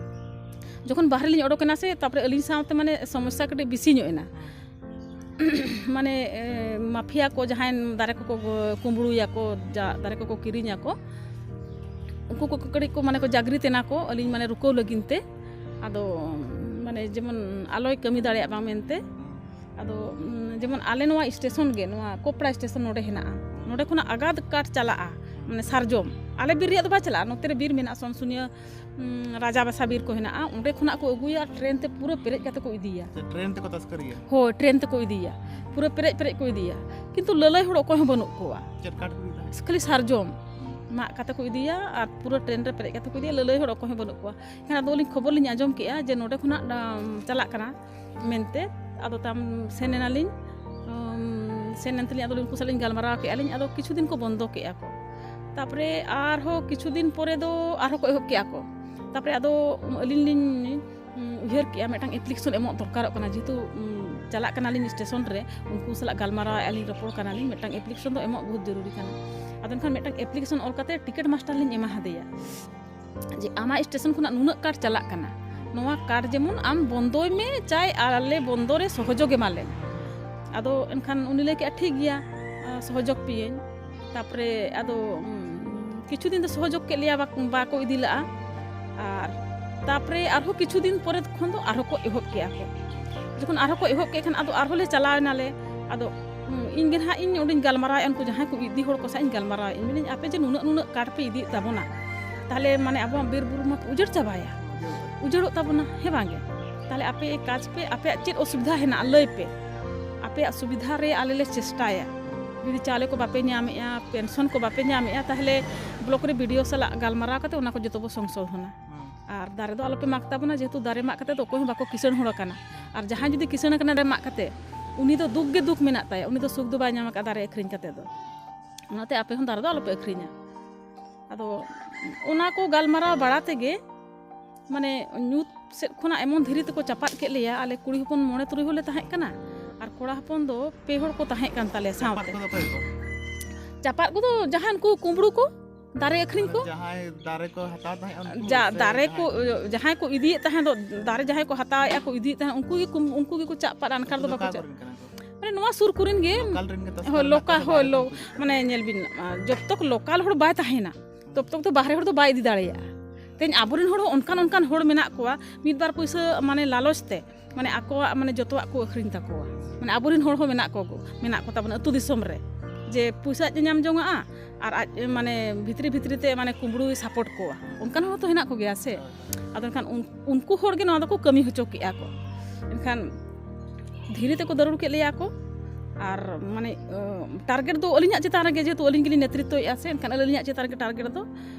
ᱡᱚᱠᱷᱚᱱ ᱵᱟᱦᱨᱮ ᱞᱤᱧ ᱚᱰᱚᱠ ᱮᱱᱟ ᱥᱮ, ᱛᱟᱯᱚᱨᱮ ᱟᱹᱞᱤᱧ ᱥᱟᱶᱛᱮ ᱢᱟᱱᱮ ᱥᱚᱢᱚᱥᱥᱟ ᱠᱟᱹᱴᱤᱡ ᱵᱮᱥᱤ ᱧᱚᱜ ᱮᱱᱟ᱾ ᱢᱟᱱᱮ, ᱮ, ᱢᱟᱯᱷᱤᱭᱟ ᱠᱚ ᱡᱟᱦᱟᱸᱭ ᱫᱟᱨᱮ ᱠᱚᱠᱚ ᱠᱩᱢᱵᱽᱲᱩᱭᱟᱠᱚ, ᱡᱟ ᱫᱟᱨᱮ ᱠᱚᱠᱚ ᱠᱤᱨᱤᱧᱟᱠᱚ, ᱩᱱᱠᱩ ᱠᱚ ᱠᱟᱹᱴᱤᱡ ᱠᱚ ᱢᱟᱱᱮ ᱠᱚ ᱡᱟᱜᱽᱨᱤᱛ ᱮᱱᱟ ᱠᱚ, ᱟᱹᱞᱤᱧ ᱢᱟᱱᱮ ᱨᱩᱠᱟᱹᱣ ᱞᱟᱹᱜᱤᱫ ᱛᱮ᱾ ᱟᱫᱚ ᱢᱟᱱᱮ ᱡᱮᱢᱚᱱ ᱟᱞᱚᱭ ᱠᱟᱹᱢᱤ ᱫᱟᱲᱮᱭᱟᱜ ᱢᱟ ᱢᱮᱱᱛᱮ᱾ ᱟᱫᱚ, ᱩᱢ, ᱡᱮᱢᱚᱱ ᱟᱞᱮ ᱱᱚᱣᱟ ᱥᱴᱮᱥᱚᱱ ᱜᱮ, ᱱᱚᱣᱟ ᱠᱳᱯᱲᱟ ᱥᱴᱮᱥᱚᱱ ᱱᱚᱰᱮ ᱦᱮᱱᱟᱜᱼᱟ, ᱱᱚᱰᱮ ᱠᱷᱚᱱᱟᱜ ᱟᱜᱟᱫ ᱠᱟᱴ ᱪᱟᱞᱟᱜᱼᱟ, ᱢᱟᱱᱮ ᱥᱟᱨᱡᱚᱢ, ᱟᱞᱮ ᱵᱤᱨ ᱨᱮᱭᱟᱜ ᱫᱚ ᱵᱟᱭ ᱪᱟᱞᱟᱜᱼᱟ, ᱱᱚᱛᱮ ᱨᱮ ᱵᱤᱨ ᱢᱮᱱᱟᱜᱼᱟ, ᱥᱚᱱᱥᱩᱱᱤᱭᱟᱹ, ᱩᱢ, ᱨᱟᱡᱟ ᱵᱟᱥᱟ ᱵᱤᱨ ᱠᱚ ᱦᱮᱱᱟᱜᱼᱟ, ᱚᱸᱰᱮ ᱠᱷᱚᱱᱟᱜ ᱠᱚ ᱟᱹᱜᱩᱭᱟ ᱟᱨ ᱴᱨᱮᱱ ᱛᱮ ᱯᱩᱨᱟᱹ ᱯᱮᱨᱮᱡ ᱠᱟᱛᱮ ᱠᱚ ᱤᱫᱤᱭᱟ᱾ ᱥᱮ ᱴᱨᱮᱱ ᱛᱮᱠᱚ ᱛᱟᱥᱠᱟᱨᱤᱭᱟ? ᱦᱳᱭ, ᱴᱨᱮᱱ ᱛᱮᱠᱚ ᱤᱫᱤᱭᱟ, ᱯᱩᱨᱟᱹ ᱯᱮᱨᱮᱡ ᱯᱮᱨᱮᱡ ᱠᱚ ᱤᱫᱤᱭᱟ, ᱠᱤᱱᱛᱩ ᱞᱟᱹᱞᱟᱹᱭ ᱦᱚᱲ ᱚᱠᱚᱭ ᱦᱚᱸ ᱵᱟᱹᱱᱩᱜ ᱠᱚᱣᱟ᱾ ᱪᱮᱫ ᱠᱟᱴ ᱠᱚ ᱤᱫᱤᱭᱟ? ᱠᱷᱟᱹᱞᱤ ᱥᱟᱨᱡᱚᱢ ᱢᱟᱜ ᱠᱟᱛᱮ ᱠᱚ ᱤᱫᱤᱭᱟ ᱟᱨ ᱯᱩᱨᱟᱹ ᱴᱨᱮᱱ ᱨᱮ ᱯᱮᱨᱮᱡ ᱠᱟᱛᱮ ᱠᱚ ᱤᱫᱤᱭᱟ, ᱞᱟᱹᱞᱟᱹᱭ ᱦᱚᱲ ᱚᱠᱚᱭ ᱦᱚᱸ ᱵᱟᱹᱱᱩᱜ ᱠᱚᱣᱟ᱾ ᱮᱱᱠᱷᱟᱱ ᱟᱫᱚ ᱟᱹᱞᱤᱧ ᱠᱷᱚᱵᱚᱨ ᱞᱤᱧ ᱟᱸᱡᱚᱢ ᱠᱮᱜᱼᱟ ᱡᱮ ᱱᱚᱰᱮ ᱠᱷᱚᱱᱟᱜ, ᱟᱢ, ᱪᱟᱞᱟᱜ ᱠᱟᱱᱟ ᱢᱮᱱᱛᱮ᱾ ᱟᱫᱚ ᱛᱟᱢ ᱥᱮᱱ ᱮᱱᱟᱞᱤᱧ, ᱩᱢ, ᱥᱮᱱ ᱮᱱ ᱛᱮᱞᱤᱧ ᱟᱫᱚ ᱩᱱᱠᱩ ᱥᱟᱞᱟᱜ ᱞᱤᱧ ᱜᱟᱞᱢᱟᱨᱟᱣ ᱠᱮᱜᱼᱟ ᱞᱤᱧ᱾ ᱟᱫᱚ ᱠᱤᱪᱷᱩ ᱫᱤᱱ ᱠᱚ ᱵᱚᱱᱫᱚ ᱠᱮᱜᱼᱟ ᱠᱚ᱾ ᱛᱟᱯᱚᱨᱮ ᱟᱨᱦᱚᱸ ᱠᱤᱪᱷᱩ ᱫᱤᱱ ᱯᱚᱨᱮ ᱫᱚ ᱟᱨᱦᱚᱸ ᱠᱚ ᱮᱦᱚᱵ ᱠᱮᱜᱼᱟ ᱠᱚ᱾ ᱛᱟᱯᱚᱨᱮ ᱟᱫᱚ ᱟᱹᱞᱤᱧ ᱞᱤᱧ, ᱩᱢ, ᱩᱭᱦᱟᱹᱨ ᱠᱮᱜᱼᱟ ᱢᱤᱫᱴᱟᱝ ᱮᱯᱞᱤᱠᱮᱥᱚᱱ ᱮᱢᱚᱜ ᱫᱚᱨᱠᱟᱨᱚᱜ ᱠᱟᱱᱟ, ᱡᱮᱦᱮᱛᱩ, ᱩᱢ, ᱪᱟᱞᱟᱜ ᱠᱟᱱᱟᱞᱤᱧ ᱥᱴᱮᱥᱚᱱ ᱨᱮ, ᱩᱱᱠᱩ ᱥᱟᱞᱟᱜ ᱜᱟᱞᱢᱟᱨᱟᱣᱮᱜᱼᱟ ᱞᱤᱧ, ᱨᱚᱯᱚᱲ ᱠᱟᱱᱟᱞᱤᱧ, ᱢᱤᱫᱴᱟᱝ ᱮᱯᱞᱤᱠᱮᱥᱚᱱ ᱫᱚ ᱮᱢᱚᱜ ᱵᱚᱦᱩᱛ ᱡᱚᱨᱩᱨᱤ ᱠᱟᱱᱟ᱾ ᱟᱫᱚ ᱮᱱᱠᱷᱟᱱ ᱢᱤᱫᱴᱟᱝ ᱮᱯᱞᱤᱠᱮᱥᱚᱱ ᱚᱞ ᱠᱟᱛᱮ ᱴᱤᱠᱤᱴ ᱢᱟᱥᱴᱟᱨ ᱞᱤᱧ ᱮᱢᱟ ᱦᱟᱫᱮᱭᱟ ᱡᱮ ᱟᱢᱟᱜ ᱥᱴᱮᱥᱚᱱ ᱠᱷᱚᱱᱟᱜ ᱱᱩᱱᱟᱹᱜ ᱠᱟᱴ ᱪᱟᱞᱟᱜ ᱠᱟᱱᱟ, ᱱᱚᱣᱟ ᱠᱟᱴ ᱡᱮᱢᱚᱱ ᱟᱢ ᱵᱚᱱᱫᱚᱭ ᱢᱮ, ᱪᱟᱭ ᱟᱞᱮ ᱵᱚᱱᱫᱚ ᱨᱮ ᱥᱚᱦᱚᱡᱳᱜᱽ ᱮᱢᱟ ᱞᱮᱢ᱾ ᱟᱫᱚ ᱮᱱᱠᱷᱟᱱ ᱩᱱᱤ ᱞᱟᱹᱭ ᱠᱮᱜᱼᱟ, "ᱴᱷᱤᱠ ᱜᱮᱭᱟ, ᱟᱸ, ᱥᱚᱦᱚᱡᱳᱜᱽ ᱯᱮᱭᱟᱹᱧ᱾" ᱛᱟᱯᱚᱨᱮ ᱟᱫᱚ ᱩᱢ, ᱠᱤᱪᱷᱩ ᱫᱤᱱ ᱫᱚ ᱥᱚᱦᱚᱡᱳᱜᱽ ᱠᱮᱫ ᱞᱮᱭᱟ, ᱵᱟᱠ- ᱵᱟᱠᱚ ᱤᱫᱤ ᱞᱟᱜᱼᱟ᱾ ᱟᱨ ᱛᱟᱯᱚᱨᱮ ᱟᱨᱦᱚᱸ ᱠᱤᱪᱷᱩ ᱫᱤᱱ ᱯᱚᱨᱮ ᱠᱷᱚᱱ ᱫᱚ ᱟᱨᱦᱚᱸ ᱠᱚ ᱮᱦᱚᱵ ᱠᱮᱜᱼᱟ ᱠᱚ᱾ ᱡᱚᱠᱷᱚᱱ ᱟᱨᱦᱚᱸ ᱠᱚ ᱮᱦᱚᱵ ᱠᱮᱫ ᱠᱷᱟᱱ ᱟᱫᱚ ᱟᱨᱦᱚᱸ ᱞᱮ ᱪᱟᱞᱟᱣ ᱮᱱᱟᱞᱮ᱾ ᱟᱫᱚ ᱩᱢ, ᱤᱧ ᱜᱮ ᱱᱟᱦᱟᱜ ᱤᱧ ᱚᱸᱰᱮᱧ ᱜᱟᱞᱢᱟᱨᱟᱣᱮᱫᱼᱟ, ᱩᱱᱠᱩ ᱡᱟᱦᱟᱸᱭ ᱠᱚ ᱤᱫᱤ ᱦᱚᱲ ᱠᱚ ᱥᱟᱶ ᱤᱧ ᱜᱟᱞᱢᱟᱨᱟᱣᱮᱫᱼᱟ, ᱤᱧ ᱢᱮᱱᱟᱹᱧ, "ᱟᱯᱮ ᱡᱮ ᱱᱩᱱᱟᱹᱜ ᱱᱩᱱᱟᱹᱜ ᱠᱟᱴ ᱯᱮ ᱤᱫᱤᱭᱮᱫ ᱛᱟᱵᱚᱱᱟ, ᱛᱟᱦᱚᱞᱮ ᱢᱟᱱᱮ ᱟᱵᱚᱣᱟᱜ ᱵᱤᱨ ᱵᱩᱨᱩ ᱢᱟᱯᱮ ᱩᱡᱟᱹᱲ ᱪᱟᱵᱟᱭᱟ, ᱩᱡᱟᱹᱲᱚᱜ ᱛᱟᱵᱚᱱᱟ, ᱦᱮᱸ ᱵᱟᱝ ᱜᱮ? ᱛᱟᱦᱚᱞᱮ ᱟᱯᱮ ᱠᱟᱡᱽ ᱯᱮ, ᱟᱯᱮᱭᱟᱜ ᱪᱮᱫ ᱚᱥᱩᱵᱤᱫᱷᱟ ᱦᱮᱱᱟᱜᱼᱟ ᱞᱟᱹᱭ ᱯᱮ, ᱟᱯᱮᱭᱟᱜ ᱥᱩᱵᱤᱫᱷᱟ ᱨᱮ ᱟᱞᱮ ᱞᱮ ᱪᱮᱥᱴᱟᱭᱟ᱾ ᱡᱩᱫᱤ ᱪᱟᱣᱞᱮ ᱠᱚ ᱵᱟᱯᱮ ᱧᱟᱢᱮᱜᱼᱟ, ᱯᱮᱱᱥᱚᱱ ᱠᱚ ᱵᱟᱯᱮ ᱧᱟᱢᱮᱜᱼᱟ, ᱛᱟᱦᱚᱞᱮ ᱵᱞᱚᱠ ᱨᱮ ᱵᱤ ᱰᱤ ᱳ ᱥᱟᱞᱟᱜ ᱜᱟᱞᱢᱟᱨᱟᱣ ᱠᱟᱛᱮ ᱚᱱᱟ ᱠᱚ ᱡᱚᱛᱚ ᱵᱚ ᱥᱚᱝᱥᱳᱫᱷᱚᱱᱟ᱾ ᱟᱨ ᱫᱟᱨᱮ ᱫᱚ ᱟᱞᱚᱯᱮ ᱢᱟᱜᱽ ᱛᱟᱵᱚᱱᱟ, ᱡᱮᱦᱮᱛᱩ ᱫᱟᱨᱮ ᱢᱟᱜ ᱠᱟᱛᱮ ᱫᱚ ᱚᱠᱚᱭ ᱦᱚᱸ ᱵᱟᱠᱚ ᱠᱤᱥᱟᱹᱬ ᱦᱚᱲ ᱟᱠᱟᱱᱟ᱾ ᱟᱨ ᱡᱟᱦᱟᱸᱭ ᱡᱩᱫᱤ ᱠᱤᱥᱟᱹᱬ ᱟᱠᱟᱱᱟ ᱫᱟᱨᱮ ᱢᱟᱜ ᱠᱟᱛᱮ, ᱩᱱᱤ ᱫᱚ ᱫᱩᱠ ᱜᱮ ᱫᱩᱠ ᱢᱮᱱᱟᱜ ᱛᱟᱭᱟ, ᱩᱱᱤ ᱫᱚ ᱥᱩᱠ ᱫᱚ ᱵᱟᱭ ᱧᱟᱢ ᱟᱠᱟᱫᱟ ᱫᱟᱨᱮ ᱟᱹᱠᱷᱨᱤᱧ ᱠᱟᱛᱮ ᱫᱚ᱾ ᱚᱱᱟᱛᱮ ᱟᱯᱮ ᱦᱚᱸ ᱫᱟᱨᱮ ᱫᱚ ᱟᱞᱚᱯᱮ ᱟᱹᱠᱷᱨᱤᱧᱟ᱾ ᱟᱫᱚ ᱚᱱᱟ ᱠᱚ ᱜᱟᱞᱢᱟᱨᱟᱣ ᱵᱟᱲᱟ ᱛᱮᱜᱮ, ᱢᱟᱱᱮ, ᱧᱩᱛ ᱥᱮᱫ ᱠᱷᱚᱱᱟᱜ ᱮᱢᱚᱱ ᱫᱷᱤᱨᱤ ᱛᱮᱠᱚ ᱪᱟᱯᱟᱫ ᱠᱮᱫ ᱞᱮᱭᱟ, ᱟᱞᱮ ᱠᱩᱲᱤ ᱦᱚᱯᱚᱱ ᱢᱚᱬᱮ ᱛᱩᱨᱩᱭ ᱦᱚᱲ ᱞᱮ ᱛᱟᱦᱮᱸ ᱠᱟᱱᱟ, ᱟᱨ ᱠᱚᱲᱟ ᱦᱚᱯᱚᱱ ᱫᱚ ᱯᱮ ᱦᱚᱲ ᱠᱚ ᱛᱟᱦᱮᱸ ᱠᱟᱱ ᱛᱟᱞᱮᱭᱟ ᱪᱟᱯᱟᱫ ᱥᱟᱶᱛᱮ᱾ ᱠᱚᱫᱚ ᱚᱠᱚᱭ ᱠᱚ? ᱪᱟᱯᱟᱫ ᱠᱚᱫᱚ ᱡᱟᱦᱟᱸ ᱩᱱᱠᱩ ᱠᱩᱢᱵᱽᱲᱩ ᱠᱚ, ᱫᱟᱨᱮ ᱟᱹᱠᱷᱨᱤᱧ ᱠᱚ᱾ ᱡᱟᱦᱟᱸᱭ ᱫᱟᱨᱮ ᱠᱚ ᱦᱟᱛᱟᱣ ᱛᱟᱦᱮᱸᱫ, ᱩᱱᱠᱩ ᱡᱟ-, ᱥᱮ ᱫᱟᱨᱮ ᱠᱚ, ᱡᱟᱦᱟᱸᱭ? ᱡᱟᱦᱟᱸᱭ ᱠᱚ ᱤᱫᱤᱭᱮᱫ ᱛᱟᱦᱮᱸ ᱫᱚ, ᱫᱟᱨᱮ ᱡᱟᱦᱟᱸᱭ ᱠᱚ ᱦᱟᱛᱟᱣᱮᱫᱼᱟ ᱠᱚ, ᱤᱫᱤᱭᱮᱫ ᱛᱟᱦᱮᱸᱫ, ᱩᱱᱠᱩ ᱜᱮ ᱠᱩᱢ-, ᱩᱱᱠᱩ ᱜᱮᱠᱚ ᱪᱟᱯᱟᱫᱟ᱾ ᱮᱱᱠᱷᱟᱱ ᱫᱚ ᱩᱱᱠᱩ ᱫᱚ ᱵᱟᱠᱚ ᱚᱠᱟ ᱪᱟᱯ-, ᱠᱚᱨᱮᱱ ᱠᱟᱱᱟ ᱠᱚ? ᱢᱟᱱᱮ, ᱱᱚᱣᱟ ᱥᱩᱨ ᱠᱚᱨᱮᱱ ᱜᱮ᱾ ᱞᱳᱠᱟᱞ ᱨᱮᱱ ᱜᱮ ᱛᱚ ᱦᱳᱭ, ᱥᱟᱱᱟᱢ ᱞᱳᱠᱟ-, ᱠᱚᱫᱚ ᱦᱳᱭ, ᱵᱟᱦᱨᱮ ᱞᱳ-, ᱠᱷᱚᱱ ᱠᱚ ᱢᱟᱱᱮ, ᱧᱮᱞ ᱵᱤᱱ, ᱟ, ᱡᱚᱵ ᱛᱚᱠ ᱞᱳᱠᱟᱞ ᱦᱚᱲ ᱵᱟᱭ ᱛᱟᱦᱮᱱᱟ, ᱛᱚᱵ ᱛᱚᱠ ᱫᱚ ᱵᱟᱦᱨᱮ ᱦᱚᱲ ᱫᱚ ᱵᱟᱭ ᱤᱫᱤ ᱫᱟᱲᱮᱭᱟᱜᱼᱟ᱾ ᱛᱮᱦᱮᱧ ᱟᱵᱚᱨᱮᱱ ᱦᱚᱲ ᱦᱚᱸ ᱚᱱᱠᱟᱱ, ᱚᱱᱠᱟᱱ ᱦᱚᱲ ᱢᱮᱱᱟᱜ ᱠᱚᱣᱟ, ᱢᱤᱫ ᱵᱟᱨ ᱯᱩᱭᱥᱟᱹ, ᱢᱟᱱᱮ, ᱞᱟᱞᱚᱪ ᱛᱮ, ᱢᱟᱱᱮ, ᱟᱠᱚᱣᱟᱜ, ᱢᱟᱱᱮ, ᱡᱚᱛᱚᱣᱟᱜ ᱠᱚ ᱟᱹᱠᱷᱨᱤᱧ ᱛᱟᱠᱚᱣᱟ᱾ ᱢᱟᱱᱮ, ᱟᱵᱚᱨᱮᱱ ᱦᱚᱲ ᱦᱚᱸ ᱢᱮᱱᱟᱜ ᱠᱚ, ᱢᱮᱱᱟᱜ ᱠᱚ ᱛᱟᱵᱚᱱᱟ ᱟᱹᱛᱩ ᱫᱤᱥᱚᱢ ᱨᱮ, ᱡᱮ ᱯᱩᱭᱥᱟᱹ ᱟᱡ ᱮ ᱧᱟᱢ ᱡᱚᱝᱟᱜᱼᱟ ᱟᱨ ᱟᱡ, ᱢᱟᱱᱮ, ᱵᱷᱤᱛᱨᱤ ᱵᱷᱤᱛᱨᱤ ᱛᱮ, ᱢᱟᱱᱮ, ᱠᱩᱢᱵᱽᱲᱩᱭ ᱥᱟᱯᱳᱨᱴ ᱠᱚᱣᱟ, ᱚᱱᱠᱟᱱ ᱦᱚᱲ ᱦᱚᱸᱛᱚ ᱦᱮᱱᱟᱜ ᱠᱚᱜᱮᱭᱟ ᱥᱮ᱾ ᱟᱫᱚ ᱮᱱᱠᱷᱟᱱ ᱩᱱ-, ᱩᱱᱠᱩ ᱦᱚᱲ ᱜᱮ ᱱᱚᱣᱟ ᱫᱚᱠᱚ ᱠᱟᱹᱢᱤ ᱦᱚᱪᱚ ᱠᱮᱜᱼᱟ ᱠᱚ᱾ ᱮᱱᱠᱷᱟᱱ ᱫᱷᱤᱨᱤ ᱛᱮᱠᱚ ᱫᱟᱹᱨᱩᱲ ᱠᱮᱫ ᱞᱮᱭᱟ ᱠᱚ᱾ ᱟᱨ, ᱢᱟᱱᱮ, ᱚ, ᱴᱟᱨᱜᱮᱴ ᱫᱚ ᱟᱹᱞᱤᱧᱟᱜ ᱪᱮᱛᱟᱱ ᱨᱮᱜᱮ, ᱡᱮᱦᱮᱛᱩ ᱟᱹᱞᱤᱧ ᱜᱮᱞᱤᱧ ᱱᱮᱛᱨᱤᱛᱛᱚᱭᱮᱫᱼᱟ ᱥᱮ, ᱮᱱᱠᱷᱟᱱ ᱟᱹᱞᱤᱧᱟᱜ ᱪᱮᱛᱟᱱ ᱨᱮᱜᱮ ᱴᱟᱨᱜᱮᱴ ᱫᱚ᱾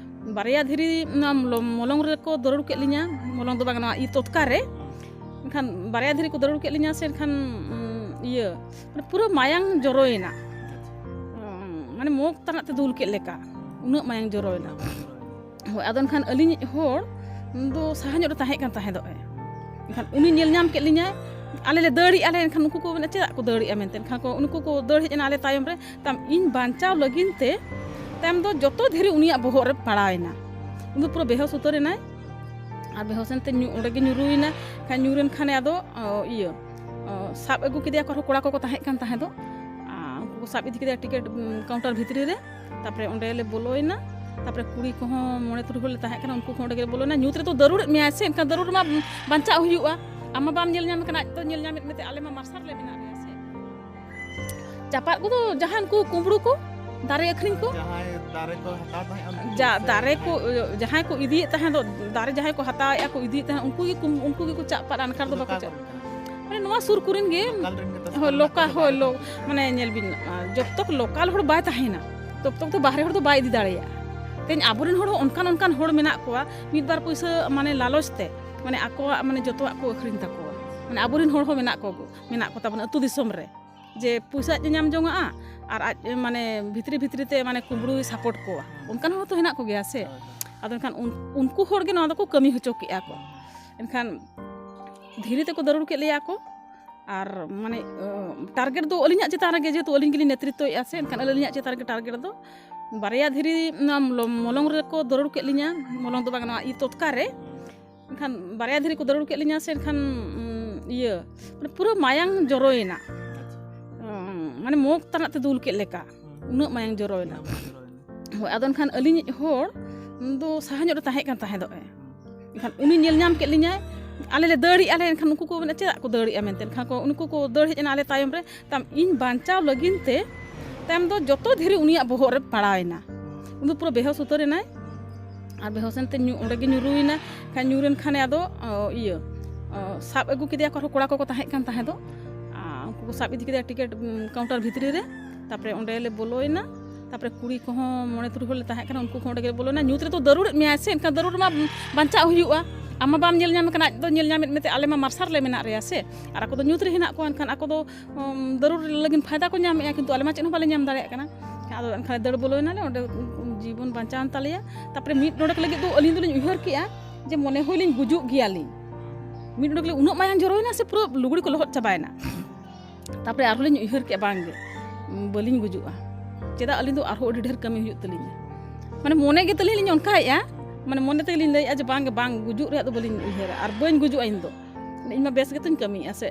ᱵᱟᱨᱭᱟ ᱫᱷᱤᱨᱤ ᱚᱱᱟ ᱢᱚᱞᱚ-, ᱢᱚᱞᱚᱝ ᱨᱮᱠᱚ ᱫᱟᱹᱨᱩᱲ ᱠᱮᱫ ᱞᱤᱧᱟ, ᱢᱚᱞᱚᱝ ᱫᱚ ᱵᱟᱝ, ᱱᱚᱣᱟ ᱤᱭᱟᱹ ᱛᱚᱛᱠᱟ ᱨᱮ᱾ ᱮᱱᱠᱷᱟᱱ ᱵᱟᱨᱭᱟ ᱫᱷᱤᱨᱤ ᱠᱚ ᱫᱟᱹᱨᱩᱲ ᱠᱮᱫ ᱞᱤᱧᱟ ᱥᱮ, ᱮᱱᱠᱷᱟᱱ, ᱩᱸ, ᱤᱭᱟᱹ, ᱢᱟᱱᱮ, ᱯᱩᱨᱟᱹ ᱢᱟᱭᱟᱝ ᱡᱚᱨᱚᱭᱮᱱᱟ᱾ ᱩᱸ, ᱢᱟᱱᱮ, ᱢᱚᱜᱽ ᱛᱟᱱᱟᱜ ᱛᱮ ᱫᱩᱞ ᱠᱮᱫ ᱞᱮᱠᱟ, ᱩᱱᱟᱹᱜ ᱢᱟᱭᱟᱝ ᱡᱚᱨᱚᱭᱮᱱᱟ᱾ ᱦᱳᱭ, ᱟᱫᱚ ᱮᱱᱠᱷᱟᱱ ᱟᱹᱞᱤᱧᱤᱡ ᱦᱚᱲ ᱫᱚ ᱥᱟᱦᱟ ᱧᱚᱜ ᱨᱮ ᱛᱟᱦᱮᱸ ᱠᱟᱱ ᱛᱟᱦᱮᱸ ᱫᱚ᱾ ᱮᱱᱠᱷᱟᱱ ᱩᱱᱤ ᱧᱮᱞ ᱧᱟᱢ ᱠᱮᱫ ᱞᱤᱧᱟᱭ, ᱟᱞᱮ ᱞᱮ ᱫᱟᱹᱲᱮᱜᱼᱟ ᱞᱮ, ᱮᱱᱠᱷᱟᱱ ᱩᱱᱠᱩ ᱠᱚ ᱢᱮᱱᱟ, "ᱪᱮᱫᱟᱜ ᱠᱚ ᱫᱟᱹᱲᱮᱜᱼᱟ?" ᱢᱮᱱᱛᱮ᱾ ᱮᱱᱠᱷᱟᱱ ᱠᱚ, ᱩᱱᱠᱩ ᱠᱚ ᱫᱟᱹᱲ ᱦᱮᱡ ᱮᱱᱟ ᱟᱞᱮ ᱛᱟᱭᱚᱢ ᱨᱮ᱾ ᱛᱟᱢ ᱤᱧ ᱵᱟᱧᱪᱟᱣ ᱞᱟᱹᱜᱤᱫ ᱛᱮ ᱛᱟᱭᱚᱢ ᱫᱚ ᱡᱚᱛᱚ ᱫᱷᱤᱨᱤ ᱩᱱᱤᱭᱟᱜ ᱵᱚᱦᱚᱜ ᱨᱮ ᱯᱟᱲᱟᱣ ᱮᱱᱟ᱾ ᱩᱱᱤ ᱫᱚ ᱯᱩᱨᱟᱹ ᱵᱮᱦᱚᱥ ᱩᱛᱟᱹᱨ ᱮᱱᱟᱭ᱾ ᱟᱨ ᱵᱮᱦᱚᱥ ᱮᱱᱛᱮ ᱧᱩ-, ᱚᱸᱰᱮ ᱜᱮ ᱧᱩᱨᱩᱭᱮᱱᱟ᱾ ᱠᱷᱟᱱ ᱧᱩᱨᱮᱱ ᱠᱷᱟᱱᱮ ᱟᱫᱚ, ᱚ, ᱤᱭᱟᱹ, ᱚ, ᱥᱟᱵ ᱟᱹᱜᱩ ᱠᱮᱫᱮᱭᱟ ᱠᱚ, ᱟᱨᱦᱚᱸ ᱠᱚᱲᱟ ᱠᱚᱠᱚ ᱛᱟᱦᱮᱸ ᱠᱟᱱ ᱛᱟᱦᱮᱸ ᱫᱚ᱾ ᱟᱨ ᱩᱱᱠᱩ ᱠᱚ ᱥᱟᱵ ᱤᱫᱤ ᱠᱮᱫᱮᱭᱟ ᱴᱤᱠᱤᱴ, ᱩᱢ, ᱠᱟᱣᱩᱱᱴᱟᱨ ᱵᱷᱤᱛᱨᱤ ᱨᱮ᱾ ᱛᱟᱨᱯᱚᱨᱮ ᱚᱸᱰᱮ ᱞᱮ ᱵᱚᱞᱚᱭᱮᱱᱟ᱾ ᱛᱟᱨᱯᱚᱨᱮ ᱠᱩᱲᱤ ᱠᱚᱦᱚᱸ ᱢᱚᱬᱮ ᱛᱩᱨᱩᱭ ᱦᱚᱲ ᱞᱮ ᱛᱟᱦᱮᱸ ᱠᱟᱱᱟ, ᱩᱱᱠᱩ ᱠᱚᱦᱚᱸ ᱚᱸᱰᱮ ᱜᱮᱞᱮ ᱵᱚᱞᱚᱭᱮᱱᱟ᱾ ᱧᱩᱛ ᱨᱮᱫᱚ ᱫᱟᱹᱨᱩᱲᱮᱫ ᱢᱮᱭᱟᱭ ᱥᱮ, ᱮᱱᱠᱷᱟᱱ ᱫᱟᱹᱨᱩᱲ ᱨᱮᱢᱟ, ᱩᱢ, ᱵᱟᱧᱪᱟᱜ ᱦᱩᱭᱩᱜᱼᱟ, ᱟᱢ ᱢᱟ ᱵᱟᱢ ᱧᱮᱞ ᱧᱟᱢ ᱠᱟᱱᱟ, ᱟᱡ ᱫᱚ ᱧᱮᱞ ᱧᱟᱢᱮᱫ ᱢᱮᱛᱮ ᱟᱞᱮ ᱢᱟ ᱢᱟᱨᱥᱟᱞ ᱨᱮ ᱢᱮᱱᱟᱜ ᱞᱮᱭᱟ ᱥᱮ᱾ ᱪᱟᱯᱟᱫ ᱠᱚᱫᱚ ᱡᱟᱦᱟᱸ ᱩᱱᱠᱩ ᱠᱩᱢᱵᱽᱲᱩ ᱠᱚ, ᱫᱟᱨᱮ ᱟᱹᱠᱷᱨᱤᱧ ᱠᱚ, ᱡᱟᱦᱟᱸᱭ ᱫᱟᱨᱮ ᱠᱚ ᱦᱟᱛᱟᱣ ᱛᱟᱦᱮᱸᱫ ᱩᱱᱠᱩ ᱡᱟ ᱥᱮ ᱫᱟᱨᱮ ᱠᱚ, ᱡᱟᱦᱟᱸᱭ ᱠᱚ ᱤᱫᱤᱭᱮᱫ ᱛᱟᱦᱮᱸᱫ ᱫᱚ, ᱫᱟᱨᱮ ᱡᱟᱦᱟᱸᱭ ᱠᱚ ᱦᱟᱛᱟᱣᱮᱫᱼᱟ ᱠᱚ, ᱤᱫᱤᱭᱮᱫ ᱛᱟᱦᱮᱸᱫ, ᱩᱱᱠᱩ ᱜᱮ ᱠᱩᱢ-, ᱩᱱᱠᱩ ᱜᱮᱠᱚ ᱪᱟᱯᱟᱫ, ᱟᱱᱠᱷᱟᱱ ᱫᱚ ᱵᱟᱠᱚ ᱚᱠᱟ ᱪᱟᱯᱟᱫ᱾ ᱠᱚᱨᱮᱱ ᱠᱟᱱᱟ? ᱢᱟᱱᱮ ᱱᱚᱣᱟ ᱥᱩᱨ ᱠᱚᱨᱮᱱ ᱜᱮ᱾ ᱞᱳᱠᱟᱞ ᱨᱮᱱ ᱜᱮ ᱛᱚ ᱦᱳᱭ, ᱥᱟᱱᱟᱢ ᱞᱳᱠᱟ-, ᱠᱚ ᱦᱳᱭ, ᱞᱳ-, ᱢᱟᱱᱮ ᱧᱮᱞ ᱵᱤᱱ, ᱟᱨ ᱡᱚᱵ ᱛᱚᱠ ᱞᱳᱠᱟᱞ ᱦᱚᱲ ᱵᱟᱭ ᱛᱟᱦᱮᱱᱟ, ᱛᱚᱵ ᱛᱚᱠ ᱫᱚ ᱵᱟᱦᱨᱮ ᱦᱚᱲ ᱫᱚ ᱵᱟᱭ ᱤᱫᱤ ᱫᱟᱲᱮᱭᱟᱜᱼᱟ᱾ ᱛᱮᱦᱮᱧ ᱟᱵᱚᱨᱮᱱ ᱦᱚᱲ ᱦᱚᱸ ᱚᱱᱠᱟᱱ, ᱚᱱᱠᱟᱱ ᱦᱚᱲ ᱢᱮᱱᱟᱜ ᱠᱚᱣᱟ, ᱢᱤᱫ ᱵᱟᱨ ᱯᱩᱭᱥᱟᱹ ᱢᱟᱱᱮ ᱞᱟᱞᱚᱪ ᱛᱮ, ᱢᱟᱱᱮ ᱟᱠᱚᱣᱟᱜ ᱢᱟᱱᱮ ᱡᱚᱛᱚᱣᱟᱜ ᱠᱚ ᱟᱹᱠᱷᱨᱤᱧ ᱛᱟᱠᱚᱣᱟ᱾ ᱢᱟᱱᱮ ᱟᱵᱚᱨᱮᱱ ᱦᱚᱲ ᱦᱚᱸ ᱢᱮᱱᱟᱜ ᱠᱚ, ᱢᱮᱱᱟᱜ ᱠᱚ ᱛᱟᱵᱚᱱᱟ ᱟᱹᱛᱩ ᱫᱤᱥᱚᱢ ᱨᱮ, ᱡᱮ ᱯᱩᱭᱥᱟᱹ ᱟᱡ ᱮ ᱧᱟᱢ ᱡᱚᱝᱟᱜᱼᱟ ᱟᱨ ᱟᱡ ᱢᱟᱱᱮ ᱵᱷᱤᱛᱨᱤ ᱵᱷᱤᱛᱨᱤ ᱛᱮ ᱢᱟᱱᱮ ᱠᱩᱢᱵᱽᱲᱩᱭ ᱥᱟᱯᱳᱨᱴ ᱠᱚᱣᱟ, ᱚᱱᱠᱟᱱ ᱦᱚᱲ ᱦᱚᱸᱛᱚ ᱦᱮᱱᱟᱜ ᱠᱚᱜᱮᱭᱟ ᱥᱮ᱾ ᱦᱳᱭ, ᱦᱳᱭ᱾ ᱟᱫᱚ ᱮᱱᱠᱷᱟᱱ ᱩᱱ-, ᱩᱱᱠᱩ ᱦᱚᱲ ᱜᱮ ᱱᱚᱣᱟ ᱫᱚᱠᱚ ᱠᱟᱹᱢᱤ ᱦᱚᱪᱚ ᱠᱮᱜᱼᱟ ᱠᱚ᱾ ᱮᱱᱠᱷᱟᱱ ᱫᱷᱤᱨᱤ ᱛᱮᱠᱚ ᱫᱟᱹᱨᱩᱲ ᱠᱮᱫ ᱞᱮᱭᱟ ᱠᱚ᱾ ᱟᱨ ᱢᱟᱱᱮ, ᱚ, ᱴᱟᱨᱜᱮᱴ ᱫᱚ ᱟᱹᱞᱤᱧᱟᱜ ᱪᱮᱛᱟᱱ ᱨᱮᱜᱮ, ᱡᱮᱦᱮᱛᱩ ᱟᱹᱞᱤᱧ ᱜᱮᱞᱤᱧ ᱱᱮᱛᱨᱤᱛᱵᱚᱭᱮᱫᱼᱟ ᱥᱮ, ᱮᱱᱠᱷᱟᱱ ᱟᱹᱞᱤᱧᱟᱜ ᱪᱮᱛᱟᱱ ᱨᱮᱜᱮ ᱴᱟᱨᱜᱮᱴ ᱫᱚ᱾ ᱵᱟᱨᱭᱟ ᱫᱷᱤᱨᱤ ᱱᱚᱣᱟ ᱢᱚᱞᱚ-, ᱢᱚᱞᱚᱝ ᱨᱮᱠᱚ ᱫᱟᱹᱨᱩᱲ ᱠᱮᱫ ᱞᱤᱧᱟ, ᱢᱚᱞᱚᱝ ᱫᱚ ᱵᱟᱝ, ᱱᱚᱣᱟ ᱤᱭᱟᱹ ᱛᱚᱛᱠᱟ ᱨᱮ᱾ ᱮᱱᱠᱷᱟᱱ ᱵᱟᱨᱭᱟ ᱫᱷᱤᱨᱤ ᱠᱚ ᱫᱟᱹᱨᱩᱲ ᱠᱮᱫ ᱞᱤᱧᱟ ᱥᱮ, ᱮᱱᱠᱷᱟᱱ, ᱩᱸ, ᱤᱭᱟᱹ, ᱢᱟᱱᱮ ᱯᱩᱨᱟᱹ ᱢᱟᱭᱟᱝ ᱡᱚᱨᱚᱭᱮᱱᱟ᱾ ᱩᱸ, ᱢᱟᱱᱮ ᱢᱚᱜᱽ ᱛᱟᱱᱟᱜ ᱛᱮ ᱫᱩᱞ ᱠᱮᱫ ᱞᱮᱠᱟ, ᱩᱱᱟᱹᱜ ᱢᱟᱭᱟᱝ ᱡᱚᱨᱚᱭᱮᱱᱟ᱾ ᱦᱳᱭ, ᱟᱫᱚ ᱮᱱᱠᱷᱟᱱ ᱟᱹᱞᱤᱧᱤᱡ ᱦᱚᱲ ᱫᱚ ᱥᱟᱦᱟ ᱧᱚᱜ ᱨᱮ ᱛᱟᱦᱮᱸ ᱠᱟᱱ ᱛᱟᱦᱮᱸᱫᱚᱜ ᱮ᱾ ᱮᱱᱠᱷᱟᱱ ᱩᱱᱤ ᱧᱮᱞ ᱧᱟᱢ ᱠᱮᱫ ᱞᱤᱧᱟᱭ, ᱟᱞᱮ ᱞᱮ ᱫᱟᱹᱲᱮᱜᱼᱟ ᱞᱮ, ᱮᱱᱠᱷᱟᱱ ᱩᱱᱠᱩ ᱠᱚ ᱢᱮᱱᱟ, "ᱪᱮᱫᱟᱜ ᱠᱚ ᱫᱟᱹᱲᱮᱜᱼᱟ?" ᱢᱮᱱᱛᱮ᱾ ᱮᱱᱠᱷᱟᱱ ᱠᱚ, ᱩᱱᱠᱩ ᱠᱚ ᱫᱟᱹᱲ ᱦᱮᱡ ᱮᱱᱟ ᱟᱞᱮ ᱛᱟᱭᱚᱢ ᱨᱮ᱾ ᱛᱟᱢ ᱤᱧ ᱵᱟᱧᱪᱟᱣ ᱞᱟᱹᱜᱤᱫ ᱛᱮ ᱛᱟᱭᱚᱢ ᱫᱚ ᱡᱚᱛᱚ ᱫᱷᱤᱨᱤ ᱩᱱᱤᱭᱟᱜ ᱵᱚᱦᱚᱜ ᱨᱮ ᱯᱟᱲᱟᱣ ᱮᱱᱟ᱾ ᱩᱱᱤ ᱫᱚ ᱯᱩᱨᱟᱹ ᱵᱮᱦᱚᱥ ᱩᱛᱟᱹᱨ ᱮᱱᱟᱭ᱾ ᱟᱨ ᱵᱮᱦᱚᱥ ᱮᱱᱛᱮ ᱧᱩ-, ᱚᱸᱰᱮ ᱜᱮ ᱧᱩᱨᱩᱭᱮᱱᱟ᱾ ᱠᱷᱟᱱ ᱧᱩᱨᱮᱱ ᱠᱷᱟᱱᱮ ᱟᱫᱚ, ᱚ, ᱤᱭᱟᱹ, ᱚ, ᱥᱟᱵ ᱟᱹᱜᱩ ᱠᱮᱫᱮᱭᱟ ᱠᱚ, ᱟᱨᱦᱚᱸ ᱠᱚᱲᱟ ᱠᱚᱠᱚ ᱛᱟᱦᱮᱸ ᱠᱟᱱ ᱛᱟᱦᱮᱸ ᱫᱚ᱾ ᱟᱨ ᱩᱱᱠᱩ ᱠᱚ ᱥᱟᱵ ᱤᱫᱤ ᱠᱮᱫᱮᱭᱟ ᱴᱤᱠᱤᱴ, ᱩᱢ, ᱠᱟᱣᱩᱱᱴᱟᱨ ᱵᱷᱤᱛᱨᱤ ᱨᱮ᱾ ᱛᱟᱨᱯᱚᱨᱮ ᱚᱸᱰᱮ ᱞᱮ ᱵᱚᱞᱚᱭᱮᱱᱟ᱾ ᱛᱟᱨᱯᱚᱨᱮ ᱠᱩᱲᱤ ᱠᱚᱦᱚᱸ ᱢᱚᱬᱮ ᱛᱩᱨᱩᱭ ᱦᱚᱲ ᱞᱮ ᱛᱟᱦᱮᱸ ᱠᱟᱱᱟ, ᱩᱱᱠᱩ ᱠᱚᱦᱚᱸ ᱚᱸᱰᱮ ᱜᱮᱞᱮ ᱵᱚᱞᱚᱭᱮᱱᱟ᱾ ᱧᱩᱛ ᱨᱮᱫᱚ ᱫᱟᱹᱨᱩᱲᱮᱫ ᱢᱮᱭᱟᱭ ᱥᱮ, ᱮᱱᱠᱷᱟᱱ ᱫᱟᱹᱨᱩᱲ ᱨᱮᱢᱟ ᱵᱟᱧᱪᱟᱜ ᱦᱩᱭᱩᱜᱼᱟ᱾ ᱟᱢ ᱢᱟ ᱵᱟᱢ ᱧᱮᱞ ᱧᱟᱢᱮ ᱠᱟᱱᱟ, ᱟᱡ ᱫᱚ ᱧᱮᱞ ᱧᱟᱢᱮᱫ ᱢᱮᱛᱮ ᱟᱞᱮ ᱢᱟ ᱢᱟᱨᱥᱟᱞ ᱨᱮ ᱢᱮᱱᱟᱜ ᱞᱮᱭᱟ ᱥᱮ᱾ ᱟᱨ ᱟᱠᱚ ᱫᱚ ᱧᱩᱛ ᱨᱮ ᱦᱮᱱᱟᱜ ᱠᱚᱣᱟ, ᱮᱱᱠᱷᱟᱱ ᱟᱠᱚ ᱫᱚ ᱩᱢ, ᱫᱟᱹᱨᱩᱲ ᱞᱟᱹᱜᱤᱫ ᱯᱷᱟᱭᱫᱟ ᱠᱚ ᱧᱟᱢᱮᱜᱼᱟ, ᱠᱤᱱᱛᱩ ᱟᱞᱮ ᱢᱟ ᱪᱮᱫ ᱦᱚᱸ ᱵᱟᱞᱮ ᱧᱟᱢ ᱫᱟᱲᱮᱭᱟᱜ ᱠᱟᱱᱟ᱾ ᱟᱫᱚ ᱮᱱᱠᱷᱟᱱ ᱫᱟᱹᱲ ᱵᱚᱞᱚᱭᱮᱱᱟᱞᱮ, ᱚᱸᱰᱮ ᱡᱤᱵᱚᱱ ᱵᱟᱧᱪᱟᱣᱮᱱ ᱛᱟᱞᱮᱭᱟ᱾ ᱛᱟᱨᱯᱚᱨᱮ ᱢᱤᱫ ᱰᱚᱸᱰᱮᱠ ᱞᱟᱹᱜᱤᱫ ᱫᱚ ᱟᱹᱞᱤᱧ ᱫᱚᱞᱤᱧ ᱩᱭᱦᱟᱹᱨ ᱠᱮᱜᱼᱟ ᱡᱮ ᱢᱚᱱᱮ ᱦᱚᱭ ᱞᱤᱧ ᱜᱩᱡᱩᱜ ᱜᱮᱭᱟᱞᱤᱧ᱾ ᱢᱤᱫ ᱰᱚᱸᱰᱮᱠ ᱞᱟᱹᱜᱤᱫ ᱩᱱᱟᱹᱜ ᱢᱟᱭᱟᱝ ᱡᱚᱨᱚᱭᱮᱱᱟ ᱥᱮ ᱯᱩᱨᱟᱹ ᱞᱩᱜᱽᱲᱤ ᱠᱚ ᱞᱚᱦᱚᱫ ᱪᱟᱵᱟᱭᱮᱱᱟ᱾ ᱛᱟᱨᱯᱚᱨᱮ ᱟᱨᱦᱚᱸ ᱞᱤᱧ ᱩᱭᱦᱟᱹᱨ ᱠᱮᱜᱼᱟ, ᱵᱟᱝ ᱜᱮ, ᱵᱟᱹᱞᱤᱧ ᱜᱩᱡᱩᱜᱼᱟ, ᱪᱮᱫᱟᱜ ᱟᱹᱞᱤᱧ ᱫᱚ ᱟᱨᱦᱚᱸ ᱟᱹᱰᱤ ᱰᱷᱮᱨ ᱠᱟᱹᱢᱤ ᱦᱩᱭᱩᱜ ᱛᱟᱹᱞᱤᱧᱟ᱾ ᱢᱟᱱᱮ ᱢᱚᱱᱮ ᱜᱮ ᱛᱟᱹᱞᱤᱧ ᱞᱤᱧ ᱚᱱᱠᱟᱭᱮᱜᱼᱟ, ᱢᱟᱱᱮ ᱢᱚᱱᱮ ᱛᱮᱜᱮ ᱞᱤᱧ ᱞᱟᱹᱭᱮᱜᱼᱟ ᱡᱮ ᱵᱟᱝ ᱜᱮ, ᱵᱟᱝ, ᱜᱩᱡᱩᱜ ᱨᱮᱭᱟᱜ ᱫᱚ ᱵᱟᱹᱞᱤᱧ ᱩᱭᱦᱟᱹᱨᱟ ᱟᱨ ᱵᱟᱹᱧ ᱜᱩᱡᱩᱜᱼᱟ ᱤᱧ ᱫᱚ᱾ ᱤᱧ ᱢᱟ ᱵᱮᱥ ᱜᱮᱛᱚᱧ ᱠᱟᱹᱢᱤᱭᱮᱜᱼᱟ ᱥᱮ᱾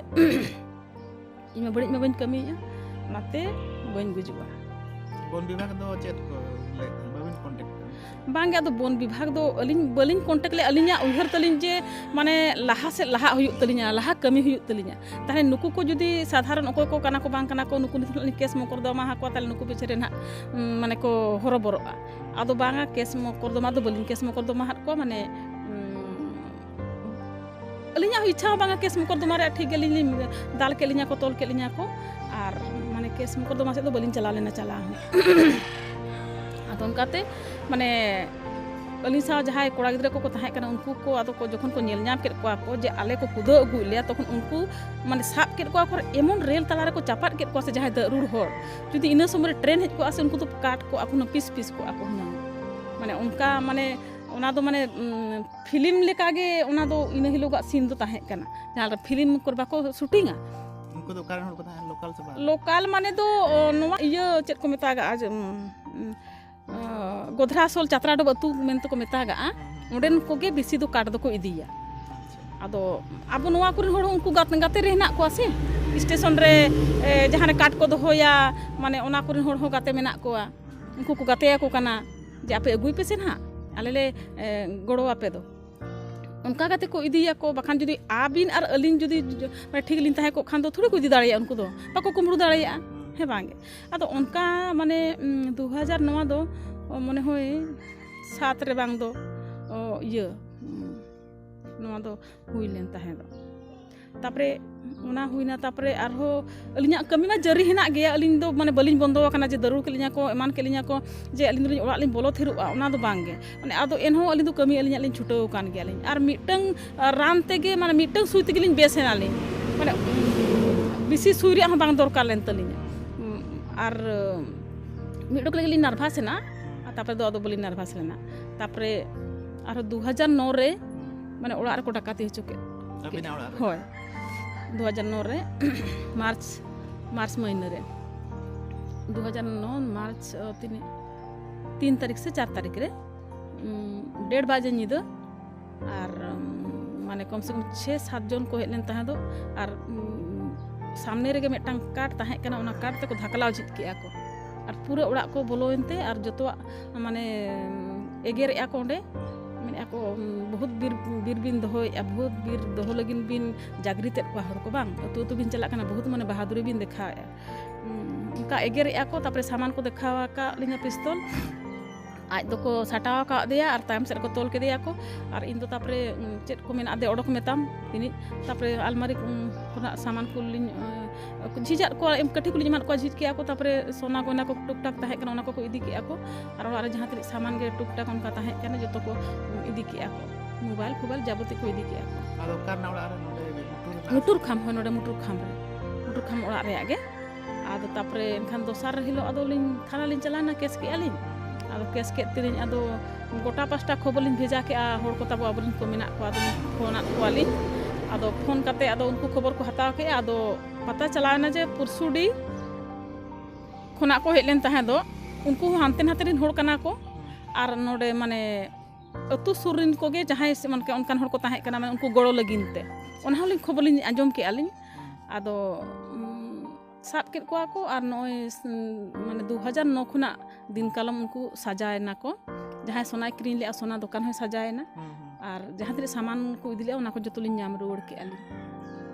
ᱤᱧ ᱢᱟ ᱵᱟᱹᱲᱤᱡ ᱢᱟ ᱵᱟᱹᱧ ᱠᱟᱹᱢᱤᱭᱮᱫᱼᱟ᱾ ᱚᱱᱟᱛᱮ ᱵᱟᱹᱧ ᱜᱩᱡᱩᱜᱼᱟ᱾ ᱵᱚᱱ ᱵᱤᱵᱷᱟᱜᱽ ᱫᱚ ᱪᱮᱫ ᱠᱚ ᱞᱟᱹᱭᱮᱫ ᱛᱟᱦᱮᱸᱫ? ᱵᱟᱹᱵᱤᱱ ᱠᱚᱱᱴᱮᱠᱴ ᱠᱟᱱᱟ? ᱵᱟᱝᱜᱮ, ᱟᱫᱚ ᱵᱚᱱ ᱵᱤᱵᱷᱟᱜᱽ ᱫᱚ ᱟᱹᱞᱤᱧ ᱵᱟᱹᱞᱤᱧ ᱠᱚᱱᱴᱮᱠᱴ ᱞᱮᱫᱼᱟ᱾ ᱟᱹᱞᱤᱧᱟᱜ ᱩᱭᱦᱟᱹᱨ ᱛᱟᱹᱞᱤᱧ ᱡᱮ ᱢᱟᱱᱮ ᱞᱟᱦᱟ ᱥᱮᱫ ᱞᱟᱦᱟᱜ ᱦᱩᱭᱩᱜ ᱛᱟᱹᱞᱤᱧᱟ, ᱞᱟᱦᱟ ᱠᱟᱹᱢᱤ ᱦᱩᱭᱩᱜ ᱛᱟᱹᱞᱤᱧᱟ᱾ ᱛᱟᱦᱚᱞᱮ ᱱᱩᱠᱩ ᱠᱚ ᱡᱩᱫᱤ ᱥᱟᱫᱷᱟᱨᱚᱱ ᱚᱠᱚᱭ ᱠᱚ ᱠᱟᱱᱟ ᱠᱚ ᱵᱟᱝ ᱠᱟᱱᱟ ᱠᱚ, ᱱᱩᱠᱩ ᱱᱤᱛᱚᱜ ᱞᱤᱧ ᱠᱮᱥ ᱢᱚᱠᱚᱨᱫᱚᱢᱟ ᱟᱠᱚᱣᱟ, ᱛᱟᱦᱚᱞᱮ ᱱᱩᱠᱩ ᱯᱤᱪᱷᱮ ᱨᱮ ᱱᱟᱦᱟᱜ ᱩᱢ, ᱢᱟᱱᱮ ᱠᱚ ᱦᱚᱨᱚᱵᱚᱨᱚᱜᱼᱟ᱾ ᱟᱫᱚ ᱵᱟᱝᱟ, ᱠᱮᱥ ᱢᱚᱠᱚᱨᱫᱚᱢᱟ ᱫᱚ ᱵᱟᱹᱞᱤᱧ ᱠᱮᱥ ᱢᱚᱠᱚᱨᱫᱚᱢᱟ ᱟᱫ ᱠᱚᱣᱟ, ᱢᱟᱱᱮ ᱩᱢ, ᱟᱹᱞᱤᱧᱟᱜ ᱦᱚᱸ ᱤᱪᱪᱷᱟ ᱦᱚᱸ ᱵᱟᱝᱟ ᱠᱮᱥ ᱢᱚᱠᱚᱨᱫᱚᱢᱟ ᱨᱮᱭᱟᱜ, ᱴᱷᱤᱠ ᱜᱮᱞᱤᱧ ᱞᱤᱧ ᱫᱟᱞ ᱠᱮᱫ ᱞᱤᱧᱟ ᱠᱚ, ᱛᱚᱞ ᱠᱮᱫ ᱞᱤᱧᱟ ᱠᱚ, ᱟᱨ ᱢᱟᱱᱮ ᱠᱮᱥ ᱢᱚᱠᱚᱨᱫᱚᱢᱟ ᱥᱮᱫ ᱫᱚ ᱵᱟᱹᱞᱤᱧ ᱪᱟᱞᱟᱣ ᱞᱮᱱᱟ, ᱪᱟᱞᱟᱣ ᱦᱚᱸ᱾ ᱟᱫᱚ ᱚᱱᱠᱟᱛᱮ ᱢᱟᱱᱮ ᱟᱹᱞᱤᱧ ᱥᱟᱶ ᱡᱟᱦᱟᱸᱭ ᱠᱚᱲᱟ ᱜᱤᱫᱽᱨᱟᱹ ᱠᱚᱠᱚ ᱛᱟᱦᱮᱸ ᱠᱟᱱᱟ, ᱩᱱᱠᱩ ᱠᱚ ᱟᱫᱚ ᱠᱚ ᱡᱚᱠᱷᱚᱱ ᱠᱚ ᱧᱮᱞ ᱧᱟᱢ ᱠᱮᱫ ᱠᱚᱣᱟ ᱠᱚ ᱡᱮ ᱟᱞᱮ ᱠᱚ ᱠᱩᱫᱟᱹᱣ ᱟᱹᱜᱩᱭᱮᱫ ᱞᱮᱭᱟ, ᱛᱚᱠᱷᱚᱱ ᱩᱱᱠᱩ ᱢᱟᱱᱮ ᱥᱟᱵ ᱠᱮᱫ ᱠᱚᱣᱟ ᱠᱚ, ᱮᱢᱚᱱ ᱨᱮᱞ ᱛᱟᱞᱟ ᱨᱮᱠᱚ ᱪᱟᱯᱟᱫ ᱠᱮᱫ ᱠᱚᱣᱟ ᱥᱮ, ᱡᱟᱦᱟᱸᱭ ᱫᱟᱹᱨᱩᱲ ᱦᱚᱲ ᱡᱩᱫᱤ ᱤᱱᱟᱹ ᱥᱚᱢᱚᱭ ᱨᱮ ᱴᱨᱮᱱ ᱦᱮᱡ ᱠᱚᱜᱼᱟ ᱥᱮ, ᱩᱱᱠᱩ ᱫᱚ ᱠᱟᱴ ᱠᱚᱜᱼᱟ ᱠᱚ ᱦᱩᱱᱟᱹᱝ, ᱯᱤᱥ ᱯᱤᱥ ᱠᱚᱜᱼᱟ ᱠᱚ ᱦᱩᱱᱟᱹᱝ᱾ ᱢᱟᱱᱮ ᱚᱱᱠᱟ ᱢᱟᱱᱮ ᱚᱱᱟ ᱫᱚ ᱢᱟᱱᱮ ᱩᱢ, ᱯᱷᱤᱞᱢ ᱞᱮᱠᱟᱜᱮ ᱚᱱᱟ ᱫᱚ ᱤᱱᱟᱹ ᱦᱤᱞᱳᱜᱟᱜ ᱥᱤᱱ ᱫᱚ ᱛᱟᱦᱮᱸ ᱠᱟᱱᱟ, ᱡᱟᱦᱟᱸ ᱞᱮᱠᱟ ᱯᱷᱤᱞᱢ ᱠᱚᱨᱮ ᱵᱟᱠᱚ ᱥᱩᱴᱤᱝᱟ᱾ ᱩᱱᱠᱩ ᱫᱚ ᱚᱠᱟᱨᱮᱱ ᱦᱚᱲ ᱠᱚ ᱛᱟᱦᱮᱸ, ᱞᱳᱠᱟᱞ ᱥᱮ ᱵᱟᱝ? ᱞᱳᱠᱟᱞ ᱢᱟᱱᱮ ᱫᱚ ᱚ, ᱱᱚᱣᱟ ᱤᱭᱟᱹ ᱪᱮᱫ ᱠᱚ ᱢᱮᱛᱟᱜᱟᱜᱼᱟ ᱡᱮ, ᱩᱢ, ᱩᱢ, ᱚ, ᱜᱚᱫᱷᱨᱟᱥᱳᱞ ᱪᱟᱛᱨᱟᱰᱚᱵ ᱟᱹᱛᱩ ᱢᱮᱱᱛᱮ ᱠᱚ ᱢᱮᱛᱟᱜᱟᱜᱼᱟ᱾ ᱚᱸᱰᱮᱱ ᱠᱚᱜᱮ ᱵᱮᱥᱤ ᱫᱚ ᱠᱟᱴ ᱫᱚᱠᱚ ᱤᱫᱤᱭᱟ᱾ ᱟᱫᱚ ᱟᱵᱚ ᱱᱚᱣᱟ ᱠᱚᱨᱮᱱ ᱦᱚᱲ ᱦᱚᱸ ᱩᱱᱠᱩ ᱜᱟᱛ- ᱜᱟᱛᱮ ᱨᱮ ᱦᱮᱱᱟᱜ ᱠᱚᱣᱟ ᱥᱮ, ᱥᱴᱮᱥᱚᱱ ᱨᱮ ᱮ, ᱡᱟᱦᱟᱸ ᱨᱮ ᱠᱟᱴ ᱠᱚ ᱫᱚᱦᱚᱭᱟ, ᱢᱟᱱᱮ ᱚᱱᱟ ᱠᱚᱨᱮᱱ ᱦᱚᱲ ᱦᱚᱸ ᱜᱟᱛᱮ ᱢᱮᱱᱟᱜ ᱠᱚᱣᱟ᱾ ᱩᱱᱠᱩ ᱠᱚ ᱜᱟᱛᱮ ᱟᱠᱚ ᱠᱟᱱᱟ ᱡᱮ ᱟᱯᱮ ᱟᱹᱜᱩᱭ ᱯᱮᱥᱮ ᱱᱟᱦᱟᱜ, ᱟᱞᱮ ᱞᱮ ᱮ, ᱜᱚᱲᱚ ᱟᱯᱮ ᱫᱚ᱾ ᱚᱱᱠᱟ ᱠᱟᱛᱮ ᱠᱚ ᱤᱫᱤᱭᱟᱠᱚ, ᱵᱟᱠᱷᱟᱱ ᱡᱩᱫᱤ ᱟᱹᱵᱤᱱ ᱟᱨ ᱟᱹᱞᱤᱧ ᱡᱩᱫᱤ ᱡᱩ- ᱢᱟᱱᱮ ᱴᱷᱤᱠ ᱞᱤᱧ ᱛᱟᱦᱮᱸ ᱠᱚᱜ ᱠᱷᱟᱱ ᱫᱚ ᱛᱷᱚᱲᱤ ᱠᱚ ᱤᱫᱤ ᱫᱟᱲᱮᱭᱟᱜᱼᱟ, ᱩᱱᱠᱩ ᱫᱚ ᱵᱟᱠᱚ ᱠᱩᱢᱵᱽᱲᱩ ᱫᱟᱲᱮᱭᱟᱜᱼᱟ, ᱦᱮᱸ ᱵᱟᱝ ᱜᱮ? ᱟᱫᱚ ᱚᱱᱠᱟ ᱢᱟᱱᱮ ᱩᱢ, ᱫᱩ ᱦᱟᱡᱟᱨ ᱱᱚᱣᱟ ᱫᱚ ᱚ, ᱢᱚᱱᱮ ᱦᱚᱭ ᱥᱟᱛ ᱨᱮ ᱵᱟᱝ ᱫᱚ ᱚ, ᱤᱭᱟᱹ ᱩᱢ, ᱱᱚᱣᱟ ᱫᱚ ᱦᱩᱭ ᱞᱮᱱ ᱛᱟᱦᱮᱸ ᱫᱚ᱾ ᱛᱟᱯᱚᱨᱮ ᱚᱱᱟ ᱦᱩᱭᱱᱟ, ᱛᱟᱯᱚᱨᱮ ᱟᱨᱦᱚᱸ ᱟᱹᱞᱤᱧᱟᱜ ᱠᱟᱹᱢᱤ ᱢᱟ ᱡᱟᱹᱨᱤ ᱦᱮᱱᱟᱜ ᱜᱮᱭᱟ, ᱟᱹᱞᱤᱧ ᱫᱚ ᱢᱟᱱᱮ ᱵᱟᱹᱞᱤᱧ ᱵᱚᱱᱫᱚ ᱟᱠᱟᱱᱟ ᱡᱮ ᱫᱟᱹᱨᱩᱲ ᱠᱮᱫ ᱞᱤᱧᱟ ᱠᱚ, ᱮᱢᱟᱱ ᱠᱮᱫ ᱞᱤᱧᱟ ᱠᱚ, ᱡᱮ ᱟᱹᱞᱤᱧ ᱫᱚᱞᱤᱧ ᱚᱲᱟᱜ ᱞᱤᱧ ᱵᱚᱞᱚ ᱛᱷᱤᱨᱚᱜᱼᱟ, ᱚᱱᱟ ᱫᱚ ᱵᱟᱝ ᱜᱮ᱾ ᱢᱟᱱᱮ ᱟᱫᱚ ᱮᱱᱦᱚᱸ ᱟᱹᱞᱤᱧ ᱫᱚ ᱠᱟᱹᱢᱤ ᱟᱹᱞᱤᱧᱟᱜ ᱞᱤᱧ ᱪᱷᱩᱴᱟᱹᱣ ᱟᱠᱟᱱ ᱜᱮᱭᱟᱞᱤᱧ᱾ ᱟᱨ ᱢᱤᱫᱴᱟᱝ ᱨᱟᱱ ᱛᱮᱜᱮ, ᱢᱟᱱᱮ ᱢᱤᱫᱴᱟᱝ ᱥᱩᱭ ᱛᱮᱜᱮ ᱞᱤᱧ ᱵᱮᱥ ᱮᱱᱟᱞᱤᱧ, ᱢᱟᱱᱮ ᱵᱮᱥᱤ ᱥᱩᱭ ᱨᱮᱭᱟᱜ ᱦᱚᱸ ᱵᱟᱝ ᱫᱚᱨᱠᱟᱨ ᱞᱮᱱ ᱛᱟᱹᱞᱤᱧᱟ᱾ ᱟᱨ ᱢᱤᱫ ᱰᱚᱠ ᱞᱟᱹᱜᱤᱫ ᱞᱤᱧ ᱱᱟᱨᱵᱷᱟᱥ ᱮᱱᱟ, ᱟᱨ ᱛᱟᱯᱚᱨᱮ ᱫᱚ ᱟᱫᱚ ᱵᱟᱹᱞᱤᱧ ᱱᱟᱨᱵᱷᱟᱥ ᱞᱮᱱᱟ᱾ ᱛᱟᱯᱚᱨᱮ ᱟᱨᱦᱚᱸ ᱫᱩ ᱦᱟᱡᱟᱨ ᱱᱚ ᱨᱮ ᱢᱟᱱᱮ ᱚᱲᱟᱜ ᱨᱮᱠᱚ ᱰᱟᱠᱟᱛᱤ ᱦᱚᱪᱚ ᱠᱮᱫ᱾ ᱟᱹᱵᱤᱱᱟᱜ ᱚᱲᱟᱜ ᱨᱮ? ᱦᱳᱭ, ᱫᱩ ᱦᱟᱡᱟᱨ ᱱᱚ ᱨᱮ ᱢᱟᱨᱪ, ᱢᱟᱨᱪ ᱢᱟᱹᱦᱱᱟᱹ ᱨᱮ, ᱫᱩ ᱦᱟᱡᱟᱨ ᱱᱚ ᱢᱟᱨᱪ ᱚ, ᱛᱤᱱᱟᱹᱜ, ᱛᱤᱱ ᱛᱟᱹᱨᱤᱠᱷ ᱥᱮ ᱪᱟᱨ ᱛᱟᱹᱨᱤᱠᱷ ᱨᱮ ᱩᱢ, ᱰᱮᱲ ᱵᱟᱡᱮ ᱧᱤᱫᱟᱹ᱾ ᱟᱨ ᱩᱢ, ᱢᱟᱱᱮ ᱠᱚᱢ ᱥᱮ ᱠᱚᱢ ᱪᱷᱮ ᱥᱟᱛ ᱡᱚᱱ ᱠᱚ ᱦᱮᱡ ᱞᱮᱱ ᱛᱟᱦᱮᱸ ᱫᱚ᱾ ᱟᱨ ᱩᱢ, ᱥᱟᱢᱱᱮ ᱨᱮᱜᱮ ᱢᱤᱫᱴᱟᱝ ᱠᱟᱴ ᱛᱟᱦᱮᱸ ᱠᱟᱱᱟ, ᱚᱱᱟ ᱠᱟᱴ ᱛᱮᱠᱚ ᱫᱷᱟᱠᱞᱟᱣ ᱡᱷᱤᱡ ᱠᱮᱜᱼᱟ ᱠᱚ᱾ ᱟᱨ ᱯᱩᱨᱟᱹ ᱚᱲᱟᱜ ᱠᱚ ᱵᱚᱞᱚᱭᱮᱱ ᱛᱮ ᱟᱨ ᱡᱚᱛᱚᱣᱟᱜ ᱢᱟᱱᱮ ᱮᱜᱮᱨᱮᱜᱼᱟ ᱠᱚ ᱚᱸᱰᱮ, ᱢᱮᱱᱮᱫᱼᱟ ᱠᱚ, "ᱵᱚᱦᱩᱛ ᱵᱤᱨ, ᱵᱤᱨ ᱵᱤᱱ ᱫᱚᱦᱚᱭᱮᱫᱼᱟ, ᱵᱚᱦᱩᱛ ᱵᱤᱨ ᱫᱚᱦᱚ ᱞᱟᱹᱜᱤᱫ ᱵᱤᱱ ᱡᱟᱜᱽᱨᱤᱛᱮᱫ ᱠᱚᱣᱟ ᱦᱚᱲ ᱠᱚ, ᱵᱟᱝ? ᱟᱹᱛᱩ ᱟᱹᱛᱩ ᱵᱤᱱ ᱪᱟᱞᱟᱜ ᱠᱟᱱᱟ, ᱵᱚᱦᱩᱛ ᱢᱟᱱᱮ ᱵᱟᱦᱟᱫᱩᱨᱤ ᱵᱤᱱ ᱫᱮᱠᱷᱟᱣᱮᱫᱼᱟ᱾" ᱚᱱᱠᱟ ᱮᱜᱮᱨᱮᱜᱼᱟ ᱠᱚ᱾ ᱛᱟᱨᱯᱚᱨᱮ ᱥᱟᱢᱟᱱ ᱠᱚ ᱫᱮᱠᱷᱟᱣ ᱟᱠᱟᱫ ᱞᱤᱧᱟ ᱯᱤᱥᱛᱚᱞ᱾ ᱟᱡ ᱫᱚᱠᱚ ᱥᱟᱴᱟᱣ ᱟᱠᱟᱫᱮᱭᱟ ᱟᱨ ᱛᱟᱭᱚᱢ ᱥᱮᱫ ᱨᱮᱠᱚ ᱛᱚᱞ ᱠᱮᱫᱮᱭᱟ ᱠᱚ᱾ ᱟᱨ ᱤᱧ ᱫᱚ ᱛᱟᱨᱯᱚᱨᱮ, ᱩᱸ, ᱪᱮᱫ ᱠᱚ ᱢᱮᱱᱟᱜᱼᱟ, ᱫᱮ ᱚᱰᱚᱠ ᱢᱮᱛᱟᱢ ᱛᱤᱱᱤᱡ᱾ ᱛᱟᱨᱯᱚᱨᱮ ᱟᱞᱢᱟᱨᱤ, ᱩᱸ, ᱠᱷᱚᱱᱟᱜ ᱥᱟᱢᱟᱱ ᱠᱚᱞᱤᱧ, ᱩᱸ, ᱡᱷᱤᱡᱟᱜ ᱠᱚᱣᱟ, ᱮᱢ ᱠᱟᱹᱴᱷᱤ ᱠᱚᱞᱤᱧ ᱮᱢᱟᱫ ᱠᱚᱣᱟ, ᱡᱷᱤᱡ ᱠᱮᱜᱼᱟ ᱠᱚ᱾ ᱛᱟᱨᱯᱚᱨᱮ ᱥᱚᱱᱟ ᱜᱚᱭᱱᱟ ᱠᱚ ᱴᱩᱠ ᱴᱟᱠ ᱛᱟᱦᱮᱸ ᱠᱟᱱᱟ, ᱚᱱᱟ ᱠᱚᱠᱚ ᱤᱫᱤ ᱠᱮᱜᱼᱟ ᱠᱚ᱾ ᱟᱨ ᱚᱲᱟᱜ ᱨᱮ ᱡᱟᱦᱟᱸ ᱛᱤᱱᱟᱹᱜ ᱥᱟᱢᱟᱱ ᱜᱮ ᱴᱩᱠ ᱴᱟᱠ ᱚᱱᱠᱟ ᱛᱟᱦᱮᱸ ᱠᱟᱱᱟ, ᱡᱚᱛᱚ ᱠᱚ, ᱩᱸ, ᱤᱫᱤ ᱠᱮᱜᱼᱟ ᱠᱚ᱾ ᱢᱳᱵᱟᱭᱤᱞ ᱯᱷᱳᱵᱟᱭᱤᱞ ᱡᱟᱵᱚᱛᱤ ᱠᱚ ᱤᱫᱤ ᱠᱮᱜᱼᱟ ᱠᱚ᱾ ᱟᱫᱚ ᱚᱠᱟ ᱨᱮᱱᱟᱜ ᱚᱲᱟᱜ ᱨᱮ? ᱱᱚᱰᱮ ᱢᱩᱴᱩᱨ ᱨᱮᱱᱟᱜ? ᱢᱩᱴᱩᱨ ᱠᱷᱟᱢ, ᱦᱳᱭ, ᱱᱚᱰᱮ ᱢᱩᱴᱩᱨ ᱠᱷᱟᱢ ᱨᱮ, ᱢᱩᱴᱩᱨ ᱠᱷᱟᱢ ᱚᱲᱟᱜ ᱨᱮᱭᱟᱜ ᱜᱮ᱾ ᱟᱫᱚ ᱛᱟᱨᱯᱚᱨᱮ ᱮᱱᱠᱷᱟᱱ ᱫᱚᱥᱟᱨ ᱦᱤᱞᱳᱜ ᱟᱫᱚ ᱞᱤᱧ ᱛᱷᱟᱱᱟ ᱞᱤᱧ ᱪᱟᱞᱟᱣᱮᱱᱟ, ᱠᱮᱥ ᱠᱮᱜᱼᱟ ᱞᱤᱧ᱾ ᱟᱫᱚ ᱠᱮᱥ ᱠᱮᱫ ᱛᱮᱞᱤᱧ ᱟᱫᱚ ᱜᱚᱴᱟ ᱯᱟᱥᱴᱟ ᱠᱷᱚᱵᱚᱨ ᱞᱤᱧ ᱵᱷᱮᱡᱟ ᱠᱮᱜᱼᱟ, ᱦᱚᱲ ᱠᱚ ᱛᱟᱵᱚ ᱟᱵᱚᱨᱮᱱ ᱠᱚ ᱢᱮᱱᱟᱜ ᱠᱚᱣᱟ, ᱟᱫᱚ ᱞᱤᱧ ᱯᱷᱳᱱᱟᱫ ᱠᱚᱣᱟᱞᱤᱧ᱾ ᱟᱫᱚ ᱯᱷᱳᱱ ᱠᱟᱛᱮ ᱟᱫᱚ ᱩᱱᱠᱩ ᱠᱷᱚᱵᱚᱨ ᱠᱚ ᱦᱟᱛᱟᱣ ᱠᱮᱜᱼᱟ᱾ ᱟᱫᱚ ᱯᱟᱛᱟ ᱪᱟᱞᱟᱣᱮᱱᱟ ᱡᱮ ᱯᱩᱨᱥᱩᱰᱤ ᱠᱷᱚᱱᱟᱜ ᱠᱚ ᱦᱮᱡ ᱞᱮᱱ ᱛᱟᱦᱮᱸ ᱫᱚ, ᱩᱱᱠᱩ ᱦᱚᱸ ᱦᱟᱱᱛᱮ ᱱᱟᱛᱮ ᱨᱮᱱ ᱦᱚᱲ ᱠᱟᱱᱟ ᱠᱚ᱾ ᱟᱨ ᱱᱚᱰᱮ ᱢᱟᱱᱮ ᱟᱹᱛᱩ ᱥᱩᱨ ᱨᱮᱱ ᱠᱚᱜᱮ ᱡᱟᱦᱟᱸᱭ ᱥᱮ ᱚᱱᱠᱟ, ᱚᱱᱠᱟᱱ ᱦᱚᱲ ᱠᱚ ᱛᱟᱦᱮᱸ ᱠᱟᱱᱟ, ᱢᱟᱱᱮ ᱩᱱᱠᱩ ᱜᱚᱲᱚ ᱞᱟᱹᱜᱤᱫ ᱛᱮ, ᱚᱱᱟ ᱦᱚᱸᱞᱤᱧ ᱠᱷᱚᱵᱚᱨ ᱞᱤᱧ ᱟᱸᱡᱚᱢ ᱠᱮᱜᱼᱟ ᱞᱤᱧ᱾ ᱟᱫᱚ, ᱩᱸ, ᱥᱟᱵ ᱠᱮᱫ ᱠᱚᱣᱟ ᱠᱚ᱾ ᱟᱨ ᱱᱚᱜᱼᱚᱭ ᱥ-, ᱢᱟᱱᱮ ᱫᱩ ᱦᱟᱡᱟᱨ ᱱᱚ ᱠᱷᱚᱱᱟᱜ ᱫᱤᱱ ᱠᱟᱞᱚᱢ ᱩᱱᱠᱩ ᱥᱟᱡᱟᱣᱮᱱᱟ ᱠᱚ᱾ ᱡᱟᱦᱟᱸᱭ ᱥᱚᱱᱟᱭ ᱠᱤᱨᱤᱧ ᱞᱮᱜᱼᱟ, ᱥᱚᱱᱟ ᱫᱚᱠᱟᱱ ᱦᱚᱸᱭ ᱥᱟᱡᱟᱣᱮᱱᱟ᱾ ᱦᱩᱸ, ᱦᱩᱸ᱾ ᱟᱨ ᱡᱟᱦᱟᱸ ᱛᱤᱱᱟᱹᱜ ᱥᱟᱢᱟᱱ ᱠᱚ ᱤᱫᱤ ᱞᱮᱜᱼᱟ, ᱚᱱᱟ ᱠᱚ ᱡᱚᱛᱚ ᱞᱤᱧ ᱧᱟᱢ ᱨᱩᱣᱟᱹᱲ ᱠᱮᱜᱼᱟ ᱞᱤᱧ᱾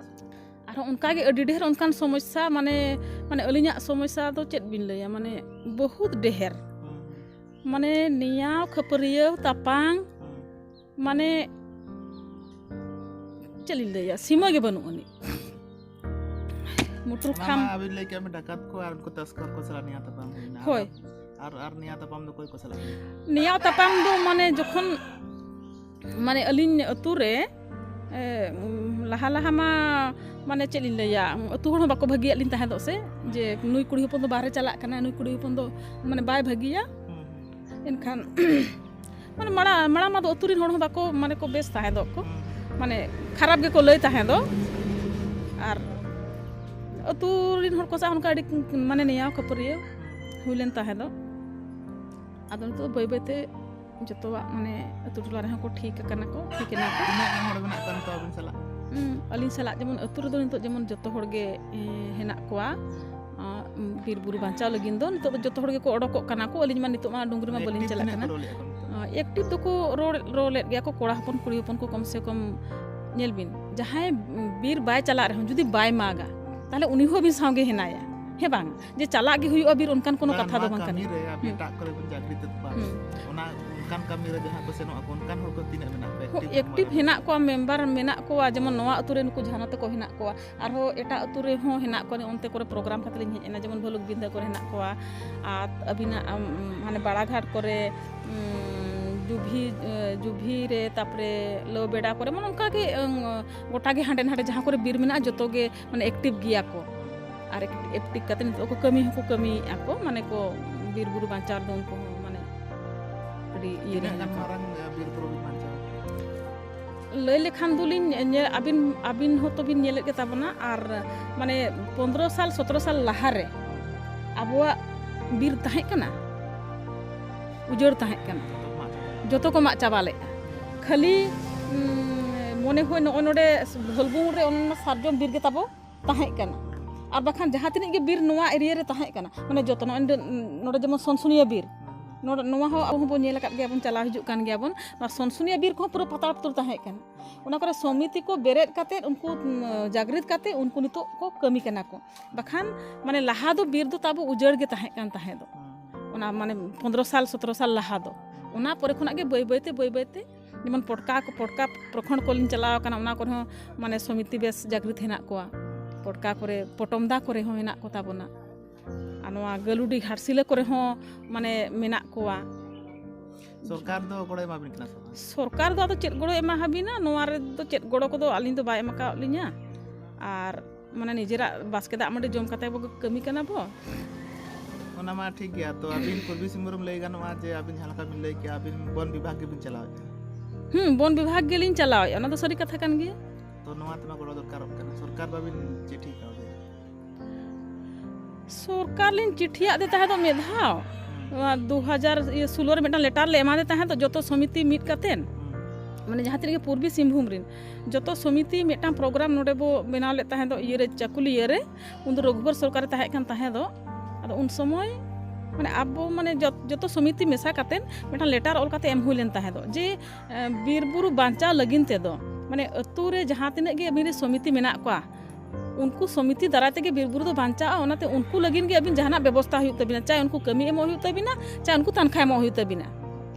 ᱟᱨᱦᱚᱸ ᱚᱱᱠᱟ ᱜᱮ ᱟᱹᱰᱤ ᱰᱷᱮᱨ ᱚᱱᱠᱟᱱ ᱥᱚᱢᱚᱥᱥᱟ, ᱢᱟᱱᱮ, ᱢᱟᱱᱮ ᱟᱹᱞᱤᱧᱟᱜ ᱥᱚᱢᱚᱥᱥᱟ ᱫᱚ ᱪᱮᱫ ᱵᱤᱱ ᱞᱟᱹᱭᱟ, ᱢᱟᱱᱮ ᱵᱚᱦᱩᱛ ᱰᱷᱮᱨ᱾ ᱦᱩᱸ, ᱦᱩᱸ᱾ ᱢᱟᱱᱮ ᱱᱮᱭᱟᱣ ᱠᱷᱟᱹᱯᱟᱹᱨᱤᱭᱟᱹᱣ ᱛᱟᱯᱟᱝ, ᱦᱩᱸ᱾ ᱢᱟᱱᱮ ᱪᱮᱫ ᱞᱤᱧ ᱞᱟᱹᱭᱟ, ᱥᱤᱢᱟᱹ ᱜᱮ ᱵᱟᱹᱱᱩᱜ ᱟᱹᱱᱤᱡ᱾ ᱢᱩᱴᱩᱨ ᱚᱱᱟ ᱠᱷᱟᱢ ᱢᱟ ᱟᱹᱵᱤᱱ ᱞᱟᱹᱭ ᱠᱮᱜᱼᱟ ᱵᱤᱱ, ᱰᱟᱠᱟᱛ ᱠᱚ ᱟᱨ ᱩᱱᱠᱩ ᱛᱟᱥᱠᱚᱨ ᱠᱚ ᱥᱟᱞᱟᱜ ᱱᱮᱭᱟᱣ ᱛᱟᱯᱟᱢ ᱦᱩᱭᱱᱟ᱾ ᱦᱳᱭ᱾ ᱟᱨ, ᱟᱨ ᱱᱮᱭᱟᱣ ᱛᱟᱯᱟᱢ ᱫᱚ ᱚᱠᱚᱭ ᱠᱚ ᱥᱟᱞᱟᱜ ᱦᱩᱭᱱᱟ? ᱱᱮᱭᱟᱣ ᱛᱟᱯᱟᱢ ᱫᱚ ᱢᱟᱱᱮ ᱡᱚᱠᱷᱚᱱ, ᱢᱟᱱᱮ ᱟᱹᱞᱤᱧ ᱟᱹᱛᱩ ᱨᱮ, ᱮ, ᱞᱟᱦᱟ ᱞᱟᱦᱟ ᱢᱟ, ᱢᱟᱱᱮ ᱪᱮᱫ ᱞᱤᱧ ᱞᱟᱹᱭᱟ, ᱟᱹᱛᱩ ᱦᱚᱲ ᱦᱚᱸ ᱵᱟᱠᱚ ᱵᱷᱟᱹᱜᱤᱭᱟᱜ ᱞᱤᱧ ᱛᱟᱦᱮᱸᱫᱚᱜ ᱥᱮ, ᱡᱮ ᱱᱩᱭ ᱠᱩᱲᱤ ᱦᱚᱯᱚᱱ ᱫᱚ ᱵᱟᱦᱨᱮ ᱪᱟᱞᱟᱜ ᱠᱟᱱᱟᱭ, ᱱᱩᱭ ᱠᱩᱲᱤ ᱦᱚᱯᱚᱱ ᱫᱚ ᱢᱟᱱᱮ ᱵᱟᱭ ᱵᱷᱟᱹᱜᱤᱭᱟ᱾ ᱦᱩᱸ, ᱦᱩᱸ᱾ ᱮᱱᱠᱷᱟᱱ ᱢᱟᱱᱮ ᱢᱟᱲᱟᱝ, ᱢᱟᱲᱟᱝ ᱢᱟ ᱫᱚ ᱟᱹᱛᱩ ᱨᱮᱱ ᱦᱚᱲ ᱦᱚᱸ ᱵᱟᱠᱚ, ᱢᱟᱱᱮ ᱠᱚ ᱵᱮᱥ ᱛᱟᱦᱮᱸᱫᱚᱜ ᱠᱚ, ᱦᱩᱸ, ᱦᱩᱸ᱾ ᱢᱟᱱᱮ ᱠᱷᱟᱨᱟᱯ ᱜᱮᱠᱚ ᱞᱟᱹᱭ ᱛᱟᱦᱮᱸᱫᱚᱜ᱾ ᱟᱨ ᱟᱹᱛᱩ ᱨᱮᱱ ᱦᱚᱲ ᱠᱚ ᱥᱟᱶ ᱚᱱᱠᱟ ᱟᱹᱰᱤ, ᱢᱟᱱᱮ ᱱᱮᱭᱟᱣ ᱠᱷᱟᱹᱯᱟᱹᱨᱤᱭᱟᱹ ᱦᱩᱭ ᱞᱮᱱ ᱛᱟᱦᱮᱸᱫᱚᱜ᱾ ᱟᱫᱚ ᱱᱤᱛᱚᱜ ᱵᱟᱹᱭ ᱵᱟᱹᱭ ᱛᱮ ᱡᱚᱛᱚᱣᱟᱜ ᱢᱟᱱᱮ ᱟᱹᱛᱩ ᱴᱚᱞᱟ ᱨᱮᱦᱚᱸ ᱠᱚ ᱴᱷᱤᱠ ᱟᱠᱟᱱᱟ ᱠᱚ, ᱴᱷᱤᱠ ᱮᱱᱟ ᱠᱚ᱾ ᱛᱤᱱᱟᱹᱜ ᱜᱟᱱ ᱦᱚᱲ ᱢᱮᱱᱟᱜ ᱠᱚᱣᱟ ᱱᱤᱛᱚᱜ ᱟᱹᱵᱤᱱ ᱥᱟᱞᱟᱜ? ᱦᱩᱸ, ᱟᱹᱞᱤᱧ ᱥᱟᱞᱟᱜ ᱡᱮᱢᱚᱱ ᱟᱹᱛᱩ ᱨᱮᱫᱚ ᱱᱤᱛᱚᱜ ᱡᱮᱢᱚᱱ ᱡᱚᱛᱚ ᱦᱚᱲ ᱜᱮ, ᱮ, ᱦᱮᱱᱟᱜ ᱠᱚᱣᱟ᱾ ᱟᱸ, ᱵᱤᱨ ᱵᱩᱨᱩ ᱵᱟᱧᱪᱟᱣ ᱞᱟᱹᱜᱤᱫ ᱫᱚ ᱱᱤᱛᱚᱜ ᱫᱚ ᱡᱚᱛᱚ ᱦᱚᱲ ᱜᱮᱠᱚ ᱚᱰᱚᱠᱚᱜ ᱠᱟᱱᱟ ᱠᱚ᱾ ᱟᱹᱞᱤᱧ ᱢᱟ ᱱᱤᱛᱚᱜ ᱢᱟ ᱰᱩᱝᱨᱤ ᱢᱟ ᱵᱟᱹᱞᱤᱧ ᱪᱟᱞᱟᱜ ᱠᱟᱱᱟ᱾ ᱮᱠᱴᱤᱵᱷ ᱫᱚᱠᱚ ᱨᱚᱲ, ᱨᱚᱲ ᱞᱮᱫ ᱜᱮᱭᱟ ᱠᱚ, ᱠᱚᱲᱟ ᱦᱚᱯᱚᱱ, ᱠᱩᱲᱤ ᱦᱚᱯᱚᱱ ᱠᱚ᱾ ᱠᱚᱢ ᱥᱮ ᱠᱚᱢ ᱧᱮᱞ ᱵᱤᱱ, ᱡᱟᱦᱟᱸᱭ ᱵᱤᱨ ᱵᱟᱭ ᱪᱟᱞᱟᱜ ᱨᱮᱦᱚᱸ, ᱡᱩᱫᱤ ᱵᱟᱭ ᱢᱟᱜᱟ, ᱛᱟᱦᱞᱮ ᱩᱱᱤ ᱦᱚᱸ ᱟᱹᱵᱤᱱ ᱥᱟᱶᱜᱮ ᱦᱮᱱᱟᱭᱟ, ᱦᱮᱸ ᱵᱟᱝ? ᱡᱮ ᱪᱟᱞᱟᱜ ᱜᱮ ᱦᱩᱭᱩᱜᱼᱟ ᱵᱤᱨ, ᱚᱱᱠᱟᱱ ᱠᱚᱱᱚ ᱠᱟᱛᱷᱟ ᱫᱚ ᱵᱟᱝ ᱠᱟᱱᱟ᱾ ᱠᱟᱹᱢᱤ ᱨᱮ ᱟᱹᱵᱤᱱ ᱦᱩᱸ᱾ ᱮᱴᱟᱜ ᱠᱚᱨᱮ ᱵᱤᱱ ᱪᱟᱹᱠᱨᱤ ᱛᱮ ᱵᱟᱝ, ᱦᱩᱸ᱾ ᱚᱱᱟ ᱚᱱᱠᱟᱱ ᱠᱟᱹᱢᱤ ᱨᱮ ᱡᱟᱦᱟᱸ ᱠᱚ ᱥᱮᱱᱚᱜ ᱟᱠᱚ, ᱚᱱᱠᱟᱱ ᱦᱚᱲ ᱠᱚ ᱛᱤᱱᱟᱹᱜ ᱢᱮᱱᱟᱜ ᱠᱚᱣᱟ? ᱦᱚᱸ, ᱮᱠᱴᱤᱵᱷ ᱦᱮᱱᱟᱜ ᱠᱚᱣᱟ, ᱢᱮᱢᱵᱟᱨ ᱢᱮᱱᱟᱜ ᱠᱚᱣᱟ᱾ ᱡᱮᱢᱚᱱ ᱱᱚᱣᱟ ᱟᱹᱛᱩ ᱨᱮ ᱱᱩᱠᱩ ᱡᱷᱟᱱᱚ ᱛᱮᱠᱚ ᱦᱮᱱᱟᱜ ᱠᱚᱣᱟ, ᱟᱨᱦᱚᱸ ᱮᱴᱟᱜ ᱟᱹᱛᱩ ᱨᱮᱦᱚᱸ ᱦᱮᱱᱟᱜ ᱠᱚᱣᱟ᱾ ᱚᱱᱛᱮ ᱠᱚᱨᱮ ᱯᱨᱳᱜᱨᱟᱢ ᱠᱷᱟᱹᱛᱤᱨ ᱤᱧ ᱦᱮᱡ ᱮᱱᱟ, ᱡᱮᱢᱚᱱ ᱵᱷᱟᱹᱞᱩᱠ ᱵᱤᱸᱫᱷᱟᱹ ᱠᱚᱨᱮ ᱦᱮᱱᱟᱜ ᱠᱚᱣᱟ, ᱟᱨ ᱟᱹᱵᱤᱱᱟᱜ, ᱟᱢ, ᱢᱟᱱᱮ ᱵᱟᱲᱟᱜᱷᱟᱴ ᱠᱚᱨᱮ, ᱩᱸ, ᱡᱩᱵᱷᱤ, ᱮ, ᱡᱩᱵᱷᱤ ᱨᱮ, ᱛᱟᱯᱚᱨᱮ ᱞᱟᱹᱣᱵᱮᱲᱟ ᱠᱚᱨᱮ, ᱢᱟᱱᱮ ᱚᱱᱠᱟ ᱜᱮ, ᱩᱸ, ᱜᱚᱴᱟ ᱜᱮ ᱦᱟᱸᱰᱮ ᱱᱟᱰᱮ ᱡᱟᱦᱟᱸ ᱠᱚᱨᱮ ᱵᱤᱨ ᱢᱮᱱᱟᱜᱼᱟ, ᱡᱚᱛᱚ ᱜᱮ ᱢᱟᱱᱮ ᱮᱠᱴᱤᱵᱷ ᱜᱮᱭᱟ ᱠᱚ᱾ ᱟᱨ ᱮᱠ-, ᱮᱠᱴᱤᱵᱷ ᱠᱟᱛᱮ ᱱᱤᱛᱚᱜ ᱠᱚ ᱠᱟᱹᱢᱤ ᱦᱚᱸᱠᱚ ᱠᱟᱹᱢᱤᱭᱮᱫᱼᱟ ᱠᱚ, ᱢᱟᱱᱮ ᱠᱚ ᱵᱤᱨ ᱵᱩᱨᱩ ᱵᱟᱧᱪᱟᱣ ᱨᱮᱫᱚ ᱩᱱᱠᱩ ᱦᱚᱸ ᱢᱟᱱᱮ ᱟᱹᱰᱤ ᱤᱭᱟᱹ ᱨᱮ ᱛᱤᱱᱟᱹᱜ ᱦᱮᱱᱟᱜ ᱜᱟᱱ ᱠᱚᱣᱟ᱾ ᱢᱟᱨᱟᱝ, ᱮ, ᱵᱤᱨ ᱵᱩᱨᱩ ᱵᱤᱱ ᱵᱟᱧᱪᱟᱣ ᱠᱮᱫᱟ? ᱞᱟᱹᱭ ᱞᱮᱠᱷᱟᱱ ᱫᱚᱞᱤᱧ ᱧᱮ-, ᱟᱹᱵᱤᱱ, ᱟᱹᱵᱤᱱ ᱦᱚᱸᱛᱚ ᱵᱤᱱ ᱧᱮᱞᱮᱫ ᱜᱮ ᱛᱟᱵᱚᱱᱟ, ᱟᱨ ᱢᱟᱱᱮ ᱯᱚᱱᱫᱽᱨᱚ ᱥᱟᱞ, ᱥᱚᱛᱨᱚ ᱥᱟᱞ ᱞᱟᱦᱟᱨᱮ ᱟᱵᱚᱣᱟᱜ ᱵᱤᱨ ᱛᱟᱦᱮᱸ ᱠᱟᱱᱟ, ᱩᱡᱟᱹᱲ ᱛᱟᱦᱮᱸ ᱠᱟᱱᱟ, ᱡᱚᱛᱚ ᱠᱚ ᱢᱟᱜ ᱪᱟᱵᱟ ᱠᱮᱫᱟ᱾ ᱡᱚᱛᱚ ᱠᱚ ᱢᱟᱜ ᱪᱟᱵᱟ ᱞᱮᱫᱼᱟ᱾ ᱠᱷᱟᱹᱞᱤ, ᱩᱸ, ᱢᱚᱱᱮ ᱦᱚᱭ ᱱᱚᱜᱼᱚᱭ ᱱᱚᱰᱮ ᱵᱷᱟᱹᱞᱵᱩᱝ ᱨᱮ ᱚᱱᱟ ᱥᱟᱨᱡᱚᱢ ᱵᱤᱨ ᱜᱮ ᱛᱟᱵᱚ ᱛᱟᱦᱮᱸ ᱠᱟᱱᱟ, ᱟᱨ ᱵᱟᱠᱷᱟᱱ ᱡᱟᱦᱟᱸ ᱛᱤᱱᱟᱹᱜ ᱜᱮ ᱵᱤᱨ ᱱᱚᱣᱟ ᱮᱨᱤᱭᱟ ᱨᱮ ᱛᱟᱦᱮᱸ ᱠᱟᱱᱟ, ᱢᱟᱱᱮ ᱡᱚᱛᱚ ᱱᱚᱜᱼᱚᱭ ᱱᱚᱰᱮ, ᱱᱚᱰᱮ ᱡᱮᱢᱚᱱ ᱥᱚᱱᱥᱩᱱᱤᱭᱟᱹ ᱵᱤᱨ, ᱱᱚᱰᱮ, ᱱᱚᱣᱟ ᱦᱚᱸ ᱟᱵᱚ ᱦᱚᱸᱵᱚᱱ ᱧᱮᱞ ᱟᱠᱟᱫ ᱜᱮᱭᱟᱵᱚᱱ, ᱪᱟᱞᱟᱣ ᱦᱤᱡᱩᱜ ᱠᱟᱱ ᱜᱮᱭᱟᱵᱚᱱ᱾ ᱱᱚᱣᱟ ᱥᱚᱱᱥᱩᱱᱤᱭᱟᱹ ᱵᱤᱨ ᱠᱚᱦᱚᱸ ᱯᱩᱨᱟᱹ ᱯᱟᱛᱟᱲ ᱯᱩᱛᱩᱲ ᱛᱟᱦᱮᱸ ᱠᱟᱱᱟ᱾ ᱚᱱᱟ ᱠᱚᱨᱮ ᱥᱚᱢᱤᱛᱤ ᱠᱚ ᱵᱮᱨᱮᱫ ᱠᱟᱛᱮᱫ, ᱩᱱᱠᱩ, ᱩᱢ, ᱡᱟᱜᱽᱨᱤᱛ ᱠᱟᱛᱮᱫ ᱩᱱᱠᱩ ᱱᱤᱛᱚᱜ ᱠᱚ ᱠᱟᱹᱢᱤ ᱠᱟᱱᱟ ᱠᱚ᱾ ᱵᱟᱠᱷᱟᱱ ᱢᱟᱱᱮ ᱞᱟᱦᱟ ᱫᱚ ᱵᱤᱨ ᱫᱚ ᱛᱟᱵᱚ ᱩᱡᱟᱹᱲ ᱜᱮ ᱛᱟᱦᱮᱸ ᱠᱟᱱ ᱛᱟᱦᱮᱸ ᱫᱚ᱾ ᱚᱱᱟ ᱢᱟᱱᱮ ᱯᱚᱱᱫᱽᱨᱚ ᱥᱟᱞ, ᱥᱚᱛᱨᱚ ᱥᱟᱞ ᱞᱟᱦᱟ ᱫᱚ᱾ ᱚᱱᱟ ᱯᱚᱨᱮ ᱠᱷᱚᱱᱟᱜ ᱜᱮ ᱵᱟᱹᱭ ᱵᱟᱹᱭ ᱛᱮ, ᱵᱟᱹᱭ ᱵᱟᱹᱭ ᱛᱮ ᱡᱮᱢᱚᱱ ᱯᱚᱴᱠᱟ ᱠᱚ, ᱯᱚᱴᱠᱟ ᱯᱨᱚᱠᱷᱚᱸᱰ ᱠᱚᱞᱤᱧ ᱪᱟᱞᱟᱣ ᱟᱠᱟᱱᱟ, ᱚᱱᱟ ᱠᱚᱨᱮ ᱦᱚᱸ ᱢᱟᱱᱮ ᱥᱚᱢᱤᱛᱤ ᱵᱮᱥ ᱡᱟᱜᱽᱨᱤᱛ ᱦᱮᱱᱟᱜ ᱠᱚᱣᱟ᱾ ᱯᱚᱴᱠᱟ ᱠᱚᱨᱮ, ᱯᱚᱴᱚᱢᱫᱟ ᱠᱚᱨᱮ ᱦᱚᱸ ᱦᱮᱱᱟᱜ ᱠᱚ ᱛᱟᱵᱚᱱᱟ᱾ ᱟᱨ ᱱᱚᱣᱟ ᱜᱟᱹᱞᱩᱰᱤ ᱜᱷᱟᱴᱥᱤᱞᱟᱹ ᱠᱚᱨᱮ ᱦᱚᱸ ᱢᱟᱱᱮ ᱢᱮᱱᱟᱜ ᱠᱚᱣᱟ᱾ ᱥᱚᱨᱠᱟᱨ ᱫᱚ ᱜᱚᱲᱚᱭ ᱮᱢᱟ ᱵᱤᱱ ᱠᱟᱱᱟ ᱥᱮ ᱵᱟᱝ? ᱥᱚᱨᱠᱟᱨ ᱫᱚ ᱟᱫᱚ ᱪᱮᱫ ᱜᱚᱲᱚᱭ ᱮᱢᱟ ᱦᱟᱵᱤᱱᱟ? ᱱᱚᱣᱟ ᱨᱮᱫᱚ ᱪᱮᱫ ᱜᱚᱲᱚ ᱠᱚᱫᱚ ᱟᱹᱞᱤᱧ ᱫᱚ ᱵᱟᱭ ᱮᱢ ᱟᱠᱟᱣᱟᱫ ᱞᱤᱧᱟ᱾ ᱟᱨ ᱢᱟᱱᱮ ᱱᱤᱡᱮᱨᱟᱜ ᱵᱟᱥᱠᱮ ᱫᱟᱜ ᱢᱟᱹᱰᱤ ᱡᱚᱢ ᱠᱟᱛᱮ ᱵᱚ ᱠᱟᱹᱢᱤ ᱠᱟᱱᱟ ᱵᱚ᱾ ᱚᱱᱟ ᱢᱟ ᱴᱷᱤᱠ ᱜᱮᱭᱟ᱾ ᱛᱚ ᱟᱹᱵᱤᱱ ᱯᱩᱨᱵᱤ ᱥᱤᱝᱵᱷᱩᱢ ᱞᱟᱹᱭ ᱜᱟᱱᱚᱜᱼᱟ ᱡᱮ ᱟᱹᱵᱤᱱ ᱡᱟᱦᱟᱸ ᱞᱮᱠᱟ ᱵᱤᱱ ᱞᱟᱹᱭ ᱠᱮᱜᱼᱟ, ᱟᱹᱵᱤᱱ ᱵᱚᱱ ᱵᱤᱵᱷᱟᱜᱽ ᱜᱮᱵᱤᱱ ᱪᱟᱞᱟᱣᱮᱫᱼᱟ᱾ ᱦᱩᱸ, ᱵᱚᱱ ᱵᱤᱵᱷᱟᱜᱽ ᱜᱮᱞᱤᱧ ᱪᱟᱞᱟᱣᱮᱫᱼᱟ, ᱚᱱᱟ ᱫᱚ ᱥᱟᱹᱨᱤ ᱠᱟᱛᱷᱟ ᱠᱟᱱ ᱜᱮᱭᱟ᱾ ᱛᱚ ᱱᱚᱣᱟ ᱛᱮᱢᱟ ᱜᱚᱲᱚ ᱫᱚᱨᱠᱟᱨᱚᱜ ᱠᱟᱱᱟ, ᱥᱚᱨᱠᱟᱨ ᱵᱟᱹᱵᱤᱱ ᱪᱤᱴᱷᱤ ᱠᱟᱣᱫᱮᱭᱟ? ᱥᱚᱨᱠᱟᱨ ᱞᱤᱧ ᱪᱤᱴᱷᱤᱭᱟᱫᱮ ᱛᱟᱦᱮᱸ ᱫᱚ ᱢᱤᱫ ᱫᱷᱟᱣ, ᱦᱩᱸ᱾ ᱱᱚᱣᱟ ᱫᱩ ᱦᱟᱡᱟᱨ ᱥᱳᱞᱳ ᱨᱮ ᱢᱤᱫᱴᱟᱝ ᱞᱮᱴᱟᱨ ᱞᱮ ᱮᱢᱟᱫᱮ ᱛᱟᱦᱮᱸ ᱫᱚ, ᱡᱚᱛᱚ ᱥᱚᱢᱤᱛᱤ ᱢᱤᱫ ᱠᱟᱛᱮᱱ᱾ ᱦᱩᱸ᱾ ᱢᱟᱱᱮ ᱡᱟᱦᱟᱸ ᱛᱤᱱᱟᱹᱜ ᱜᱮ ᱯᱩᱨᱵᱤ ᱥᱤᱝᱵᱷᱩᱢ ᱨᱮᱱ ᱡᱚᱛᱚ ᱥᱚᱢᱤᱛᱤ ᱢᱤᱫᱴᱟᱝ ᱯᱨᱳᱜᱨᱟᱢ ᱱᱚᱰᱮ ᱵᱚ ᱵᱮᱱᱟᱣ ᱞᱮᱫ ᱛᱟᱦᱮᱸ ᱫᱚ, ᱤᱭᱟᱹᱨᱮ, ᱪᱟᱹᱠᱩᱞᱤᱭᱟᱹ ᱨᱮ, ᱩᱱᱫᱚ ᱨᱚᱜᱷᱩᱵᱚᱨ ᱥᱚᱨᱠᱟᱨᱮ ᱛᱟᱦᱮᱸ ᱠᱟᱱ ᱛᱟᱦᱮᱸ ᱫᱚ᱾ ᱟᱫᱚ ᱩᱱ ᱥᱚᱢᱚᱭ ᱢᱟᱱᱮ ᱟᱵᱚ ᱢᱟᱱᱮ ᱡᱚᱛ-, ᱡᱚᱛᱚ ᱥᱚᱢᱤᱛᱤ ᱢᱮᱥᱟ ᱠᱟᱛᱮᱫ ᱢᱤᱫᱴᱟᱝ ᱞᱮᱴᱟᱨ ᱚᱞ ᱠᱟᱛᱮ ᱮᱢ ᱦᱩᱭ ᱞᱮᱱ ᱛᱟᱦᱮᱸ ᱫᱚ ᱡᱮ, ᱮ, ᱵᱤᱨ ᱵᱩᱨᱩ ᱵᱟᱧᱪᱟᱣ ᱞᱟᱹᱜᱤᱫ ᱛᱮᱫᱚ ᱢᱟᱱᱮ ᱟᱹᱛᱩ ᱨᱮ ᱡᱟᱦᱟᱸ ᱛᱤᱱᱟᱹᱜ ᱜᱮ ᱟᱹᱵᱤᱱ ᱨᱮᱱ ᱥᱚᱢᱤᱛᱤ ᱢᱮᱱᱟᱜ ᱠᱚᱣᱟ, ᱩᱱᱠᱩ ᱥᱚᱢᱤᱛᱤ ᱫᱟᱨᱟᱭ ᱛᱮᱜᱮ ᱵᱤᱨ ᱵᱩᱨᱩ ᱫᱚ ᱵᱟᱧᱪᱟᱜᱼᱟ᱾ ᱚᱱᱟᱛᱮ ᱩᱱᱠᱩ ᱞᱟᱹᱜᱤᱫ ᱜᱮ ᱟᱹᱵᱤᱱ ᱡᱟᱦᱟᱱᱟᱜ ᱵᱮᱵᱚᱥᱛᱷᱟ ᱦᱩᱭᱩᱜ ᱛᱟᱹᱵᱤᱱᱟ, ᱪᱟᱦᱮ ᱩᱱᱠᱩ ᱠᱟᱹᱢᱤ ᱮᱢᱚᱜ ᱦᱩᱭᱩᱜ ᱛᱟᱹᱵᱤᱱᱟ, ᱪᱟᱦᱮ ᱩᱱᱠᱩ ᱛᱟᱱᱠᱷᱟ ᱮᱢᱚᱜ ᱦᱩᱭᱩᱜ ᱛᱟᱹᱵᱤᱱᱟ,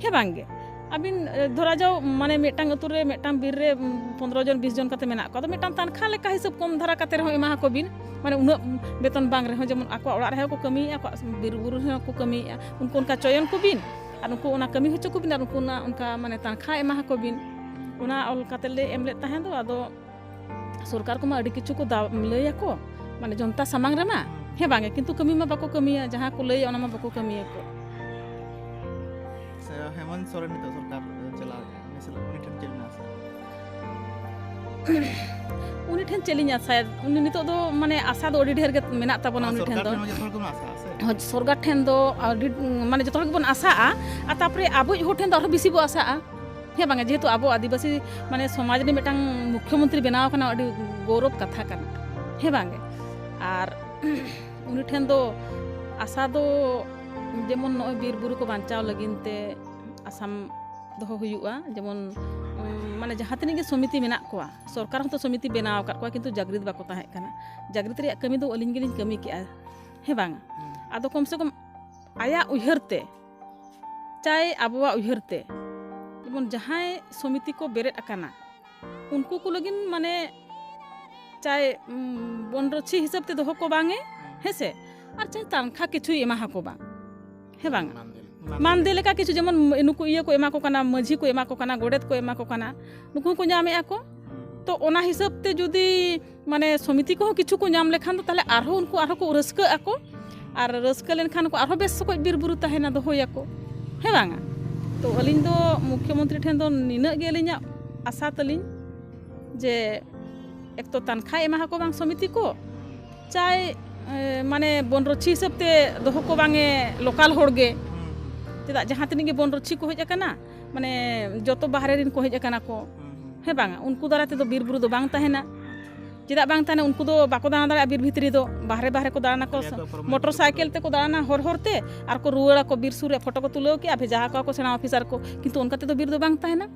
ᱦᱮᱸ ᱵᱟᱝ ᱜᱮ? ᱟᱹᱵᱤᱱ, ᱮ, ᱫᱷᱚᱨᱟ ᱡᱟᱣ, ᱢᱟᱱᱮ ᱢᱤᱫᱴᱟᱝ ᱟᱹᱛᱩ ᱨᱮ ᱢᱤᱫᱴᱟᱝ ᱵᱤᱨ ᱨᱮ, ᱩᱢ, ᱯᱚᱱᱫᱽᱨᱚ ᱡᱚᱱ, ᱵᱤᱥ ᱡᱚᱱ ᱠᱟᱛᱮ ᱢᱮᱱᱟᱜ ᱠᱚᱣᱟ, ᱟᱫᱚ ᱢᱤᱫᱴᱟᱝ ᱛᱟᱱᱠᱷᱟ ᱞᱮᱠᱟ ᱦᱤᱥᱟᱹᱵ ᱠᱚᱢ ᱫᱷᱟᱨᱟ ᱠᱟᱛᱮ ᱨᱮᱦᱚᱸ ᱮᱢᱟ ᱟᱠᱚ ᱵᱤᱱ, ᱢᱟᱱᱮ ᱩᱱᱟᱹᱜ ᱵᱮᱛᱚᱱ ᱵᱟᱝ ᱨᱮᱦᱚᱸ, ᱡᱮᱢᱚᱱ ᱟᱠᱚᱣᱟᱜ ᱚᱲᱟᱜ ᱨᱮᱦᱚᱸ ᱠᱚ ᱠᱟᱹᱢᱤᱭᱮᱫᱼᱟ, ᱟᱠᱚᱣᱟᱜ ᱵᱤᱨ ᱵᱩᱨᱩ ᱨᱮᱦᱚᱸ ᱠᱚ ᱠᱟᱹᱢᱤᱭᱮᱫᱼᱟ, ᱩᱱᱠᱩ ᱚᱱᱠᱟ ᱪᱚᱭᱚᱱ ᱠᱚ ᱵᱤᱱ ᱟᱨ ᱩᱱᱠᱩ ᱚᱱᱟ ᱠᱟᱹᱢᱤ ᱦᱚᱪᱚ ᱠᱚ ᱵᱤᱱ ᱟᱨ ᱩᱱᱠᱩ ᱚᱱᱟ ᱚᱱᱠᱟ ᱢᱟᱱᱮ ᱛᱟᱱᱠᱷᱟ ᱮᱢᱟ ᱟᱠᱚ ᱵᱤᱱ᱾ ᱚᱱᱟ ᱚᱞ ᱠᱟᱛᱮ ᱞᱮ ᱮᱢ ᱞᱮᱫ ᱛᱟᱦᱮᱸ ᱫᱚ, ᱟᱫᱚ ᱥᱚᱨᱠᱟᱨ ᱠᱚᱢᱟ ᱟᱹᱰᱤ ᱠᱤᱪᱷᱩ ᱠᱚ ᱫᱟ-, ᱞᱟᱹᱭ ᱟᱠᱚ, ᱢᱟᱱᱮ ᱡᱚᱱᱛᱟ ᱥᱟᱢᱟᱝ ᱨᱮᱢᱟ, ᱦᱮᱸ ᱵᱟᱝ ᱜᱮ, ᱠᱤᱱᱛᱩ ᱠᱟᱹᱢᱤ ᱢᱟ ᱵᱟᱠᱚ ᱠᱟᱹᱢᱤᱭᱟ, ᱡᱟᱦᱟᱸ ᱠᱚ ᱞᱟᱹᱭᱟ ᱚᱱᱟ ᱢᱟ ᱵᱟᱠᱚ ᱠᱟᱹᱢᱤᱭᱟᱠᱚ᱾ ᱥᱮ ᱦᱮᱢᱚᱱᱛ ᱥᱚᱨᱮᱱ ᱱᱤᱛᱚᱜ ᱥᱚᱨᱠᱟᱨ ᱪᱟᱞᱟᱣ ᱮᱫᱟ, ᱩᱱᱤ ᱥᱟᱞᱟᱜ, ᱩᱱᱤ ᱴᱷᱮᱱ ᱪᱮᱫ ᱵᱤᱱ ᱟᱥᱟᱭᱟ? ᱩᱱᱤ ᱴᱷᱮᱱ ᱪᱮᱫ ᱞᱤᱧ ᱟᱥᱟᱭᱟ? ᱩᱱᱤ ᱱᱤᱛᱚᱜ ᱫᱚ ᱢᱟᱱᱮ ᱟᱥᱟ ᱫᱚ ᱟᱹᱰᱤ ᱰᱷᱮᱨ ᱜᱮ ᱢᱮᱱᱟᱜ ᱛᱟᱵᱚᱱᱟ᱾ ᱩᱱᱤ ᱴᱷᱮᱱ ᱥᱚᱨᱠᱟᱨ ᱫᱚ, ᱴᱷᱮᱱ ᱢᱟ ᱡᱚᱛᱚ ᱦᱚᱲ ᱜᱮᱵᱚᱱ ᱟᱥᱟᱜᱼᱟ ᱥᱮ᱾ ᱦᱳᱭ, ᱥᱚᱨᱠᱟᱨ ᱴᱷᱮᱱ ᱫᱚ ᱟᱹᱰᱤ, ᱢᱟᱱᱮ ᱡᱚᱛᱚ ᱦᱚᱲ ᱜᱮᱵᱚᱱ ᱟᱥᱟᱜᱼᱟ, ᱟᱨ ᱛᱟᱨᱯᱚᱨᱮ ᱟᱵᱚᱭᱤᱡ ᱦᱚᱲ ᱴᱷᱮᱱ ᱫᱚ ᱟᱨᱦᱚᱸ ᱵᱮᱥᱤ ᱵᱚ ᱟᱥᱟᱜᱼᱟ, ᱦᱮᱸ ᱵᱟᱝᱟ? ᱡᱮᱦᱮᱛᱩ ᱟᱵᱚ ᱟᱹᱫᱤᱵᱟᱹᱥᱤ ᱢᱟᱱᱮ ᱥᱚᱢᱟᱡᱽ ᱨᱮ ᱢᱤᱫᱴᱟᱝ ᱢᱩᱠᱷᱭᱚᱢᱚᱱᱛᱨᱤ ᱵᱮᱱᱟᱣ ᱟᱠᱟᱱᱟ, ᱟᱹᱰᱤ ᱜᱚᱨᱚᱵᱽ ᱠᱟᱛᱷᱟ ᱠᱟᱱᱟ, ᱦᱮᱸ ᱵᱟᱝ? ᱟᱨ ᱩᱱᱤ ᱴᱷᱮᱱ ᱫᱚ ᱟᱥᱟ ᱫᱚ ᱡᱮᱢᱚᱱ ᱱᱚᱜᱼᱚᱭ ᱵᱤᱨ ᱵᱩᱨᱩ ᱠᱚ ᱵᱟᱧᱪᱟᱣ ᱞᱟᱹᱜᱤᱫ ᱛᱮ ᱟᱥᱟᱢ ᱫᱚᱦᱚ ᱦᱩᱭᱩᱜᱼᱟ, ᱡᱮᱢᱚᱱ, ᱩᱢ, ᱢᱟᱱᱮ ᱡᱟᱦᱟᱸ ᱛᱤᱱᱟᱹᱜ ᱜᱮ ᱥᱚᱢᱤᱛᱤ ᱢᱮᱱᱟᱜ ᱠᱚᱣᱟ, ᱥᱚᱨᱠᱟᱨ ᱦᱚᱸᱛᱚ ᱥᱚᱢᱤᱛᱤ ᱵᱮᱱᱟᱣ ᱟᱠᱟᱫ ᱠᱚᱣᱟ, ᱠᱤᱱᱛᱩ ᱡᱟᱜᱽᱨᱤᱛ ᱵᱟᱠᱚ ᱛᱟᱦᱮᱸ ᱠᱟᱱᱟ᱾ ᱡᱟᱜᱽᱨᱤᱛ ᱨᱮᱭᱟᱜ ᱠᱟᱹᱢᱤ ᱫᱚ ᱟᱹᱞᱤᱧ ᱜᱮᱞᱤᱧ ᱠᱟᱹᱢᱤ ᱠᱮᱜᱼᱟ, ᱦᱮᱸ ᱵᱟᱝ? ᱟᱫᱚ ᱠᱚᱢ ᱥᱮ ᱠᱚᱢ ᱟᱭᱟᱜ ᱩᱭᱦᱟᱹᱨ ᱛᱮ, ᱪᱟᱭ ᱟᱵᱚᱣᱟᱜ ᱩᱭᱦᱟᱹᱨ ᱛᱮ, ᱡᱮᱢᱚᱱ ᱡᱟᱦᱟᱸᱭ ᱥᱚᱢᱤᱛᱤ ᱠᱚ ᱵᱮᱨᱮᱫ ᱟᱠᱟᱱᱟ, ᱩᱱᱠᱩ ᱠᱚ ᱞᱟᱹᱜᱤᱫ ᱢᱟᱱᱮ ᱪᱟᱭ, ᱩᱢ, ᱵᱚᱱᱨᱚᱪᱷᱤ ᱦᱤᱥᱟᱹᱵ ᱛᱮ ᱫᱚᱦᱚ ᱠᱚ ᱵᱟᱝ ᱮ, ᱦᱮᱸ ᱥᱮ? ᱟᱨ ᱪᱟᱭ ᱛᱟᱱᱠᱷᱟ ᱠᱤᱪᱷᱩᱭ ᱮᱢᱟ ᱦᱟᱠᱚ ᱵᱟᱝ, ᱦᱮᱸ ᱵᱟᱝ? ᱢᱟᱱᱫᱮ ᱞᱮᱠᱟ ᱠᱤᱪᱷᱩ, ᱡᱮᱢᱚᱱ ᱱᱩᱠᱩ ᱤᱭᱟᱹ ᱠᱚ ᱮᱢᱟ ᱠᱚ ᱠᱟᱱᱟ, ᱢᱟᱹᱡᱷᱤ ᱠᱚ ᱮᱢᱟ ᱠᱚ ᱠᱟᱱᱟ, ᱜᱚᱰᱮᱛ ᱠᱚ ᱮᱢᱟ ᱠᱚ ᱠᱟᱱᱟ, ᱱᱩᱠᱩ ᱦᱚᱸᱠᱚ ᱧᱟᱢᱮᱫᱼᱟ ᱠᱚ᱾ ᱛᱚ ᱚᱱᱟ ᱦᱤᱥᱟᱹᱵ ᱛᱮ ᱡᱩᱫᱤ ᱢᱟᱱᱮ ᱥᱚᱢᱤᱛᱤ ᱠᱚᱦᱚᱸ ᱠᱤᱪᱷᱩ ᱠᱚ ᱧᱟᱢ ᱞᱮᱠᱷᱟᱱ ᱫᱚ ᱛᱟᱦᱞᱮ ᱟᱨᱦᱚᱸ ᱩᱱᱠᱩ ᱟᱨᱦᱚᱸ ᱠᱚ ᱨᱟᱹᱥᱠᱟᱹᱜ ᱟᱠᱚ, ᱟᱨ ᱨᱟᱹᱥᱠᱟᱹ ᱞᱮᱱᱠᱷᱟᱱ ᱠᱚ ᱟᱨᱦᱚᱸ ᱵᱮᱥ ᱥᱚᱠᱚᱡ ᱵᱤᱨ ᱵᱩᱨᱩ ᱛᱟᱦᱮᱱᱟ, ᱫᱚᱦᱚᱭᱟᱠᱚ, ᱦᱮᱸ ᱵᱟᱝᱟ? ᱛᱚ ᱟᱹᱞᱤᱧ ᱫᱚ ᱢᱩᱠᱷᱭᱚᱢᱚᱱᱛᱨᱤ ᱴᱷᱮᱱ ᱫᱚ ᱱᱤᱱᱟᱹᱜ ᱜᱮ ᱟᱹᱞᱤᱧᱟᱜ ᱟᱥᱟ ᱛᱟᱹᱞᱤᱧ ᱡᱮ ᱮᱠ ᱛᱚ ᱛᱟᱱᱠᱷᱟ ᱮᱢᱟ ᱟᱠᱚ ᱵᱟᱝ ᱥᱚᱢᱤᱛᱤ ᱠᱚ, ᱪᱟᱭ, ᱮ, ᱢᱟᱱᱮ ᱵᱚᱱᱨᱚᱪᱷᱤ ᱦᱤᱥᱟᱹᱵ ᱛᱮ ᱫᱚᱦᱚ ᱠᱚ ᱵᱟᱝ ᱮ ᱞᱳᱠᱟᱞ ᱦᱚᱲ ᱜᱮ, ᱪᱮᱫᱟᱜ, ᱡᱟᱦᱟᱸ ᱛᱤᱱᱟᱹᱜ ᱜᱮ ᱵᱚᱱ ᱨᱟᱹᱪᱷᱤ ᱠᱚ ᱦᱮᱡ ᱟᱠᱟᱱᱟ, ᱢᱟᱱᱮ ᱡᱚᱛᱚ ᱵᱟᱦᱨᱮ ᱨᱮᱱ ᱠᱚ ᱦᱮᱡ ᱟᱠᱟᱱᱟ ᱠᱚ, ᱦᱮᱸ ᱵᱟᱝᱟ? ᱩᱱᱠᱩ ᱫᱟᱨᱟᱭ ᱛᱮᱫᱚ ᱵᱤᱨ ᱵᱩᱨᱩ ᱫᱚ ᱵᱟᱝ ᱛᱟᱦᱮᱱᱟ᱾ ᱪᱮᱫᱟᱜ ᱵᱟᱝ ᱛᱟᱦᱮᱱᱟ? ᱩᱱᱠᱩ ᱫᱚ ᱵᱟᱠᱚ ᱫᱟᱬᱟ ᱫᱟᱲᱮᱭᱟᱜᱼᱟ ᱵᱤᱨ ᱵᱷᱤᱛᱨᱤ ᱫᱚ, ᱵᱟᱦᱨᱮ ᱵᱟᱦᱨᱮ ᱠᱚ ᱫᱟᱬᱟᱱᱟ ᱠᱚ, ᱟᱠᱚᱣᱟᱜ ᱯᱚᱨᱚᱵᱽ ᱢᱚᱴᱚᱨ ᱥᱟᱭᱠᱮᱞ ᱛᱮᱠᱚ ᱫᱟᱬᱟᱱᱟ ᱦᱚᱨ ᱦᱚᱨ ᱛᱮ, ᱟᱨ ᱠᱚ ᱨᱩᱣᱟᱹᱲᱟ ᱠᱚ ᱵᱤᱨ ᱥᱩᱨ ᱨᱮ, ᱯᱷᱳᱴᱳ ᱠᱚ ᱛᱩᱞᱟᱹᱣ ᱠᱮᱜᱼᱟ, ᱵᱷᱮᱡᱟ ᱟᱠᱚᱣᱟ ᱠᱚ ᱥᱮᱬᱟ ᱚᱯᱷᱤᱥᱟᱨ ᱠᱚ, ᱠᱤᱱᱛᱩ ᱚᱱᱠᱟ ᱛᱮᱫᱚ ᱵᱤᱨ ᱫᱚ ᱵᱟᱝ ᱛᱟᱦᱮᱱᱟ᱾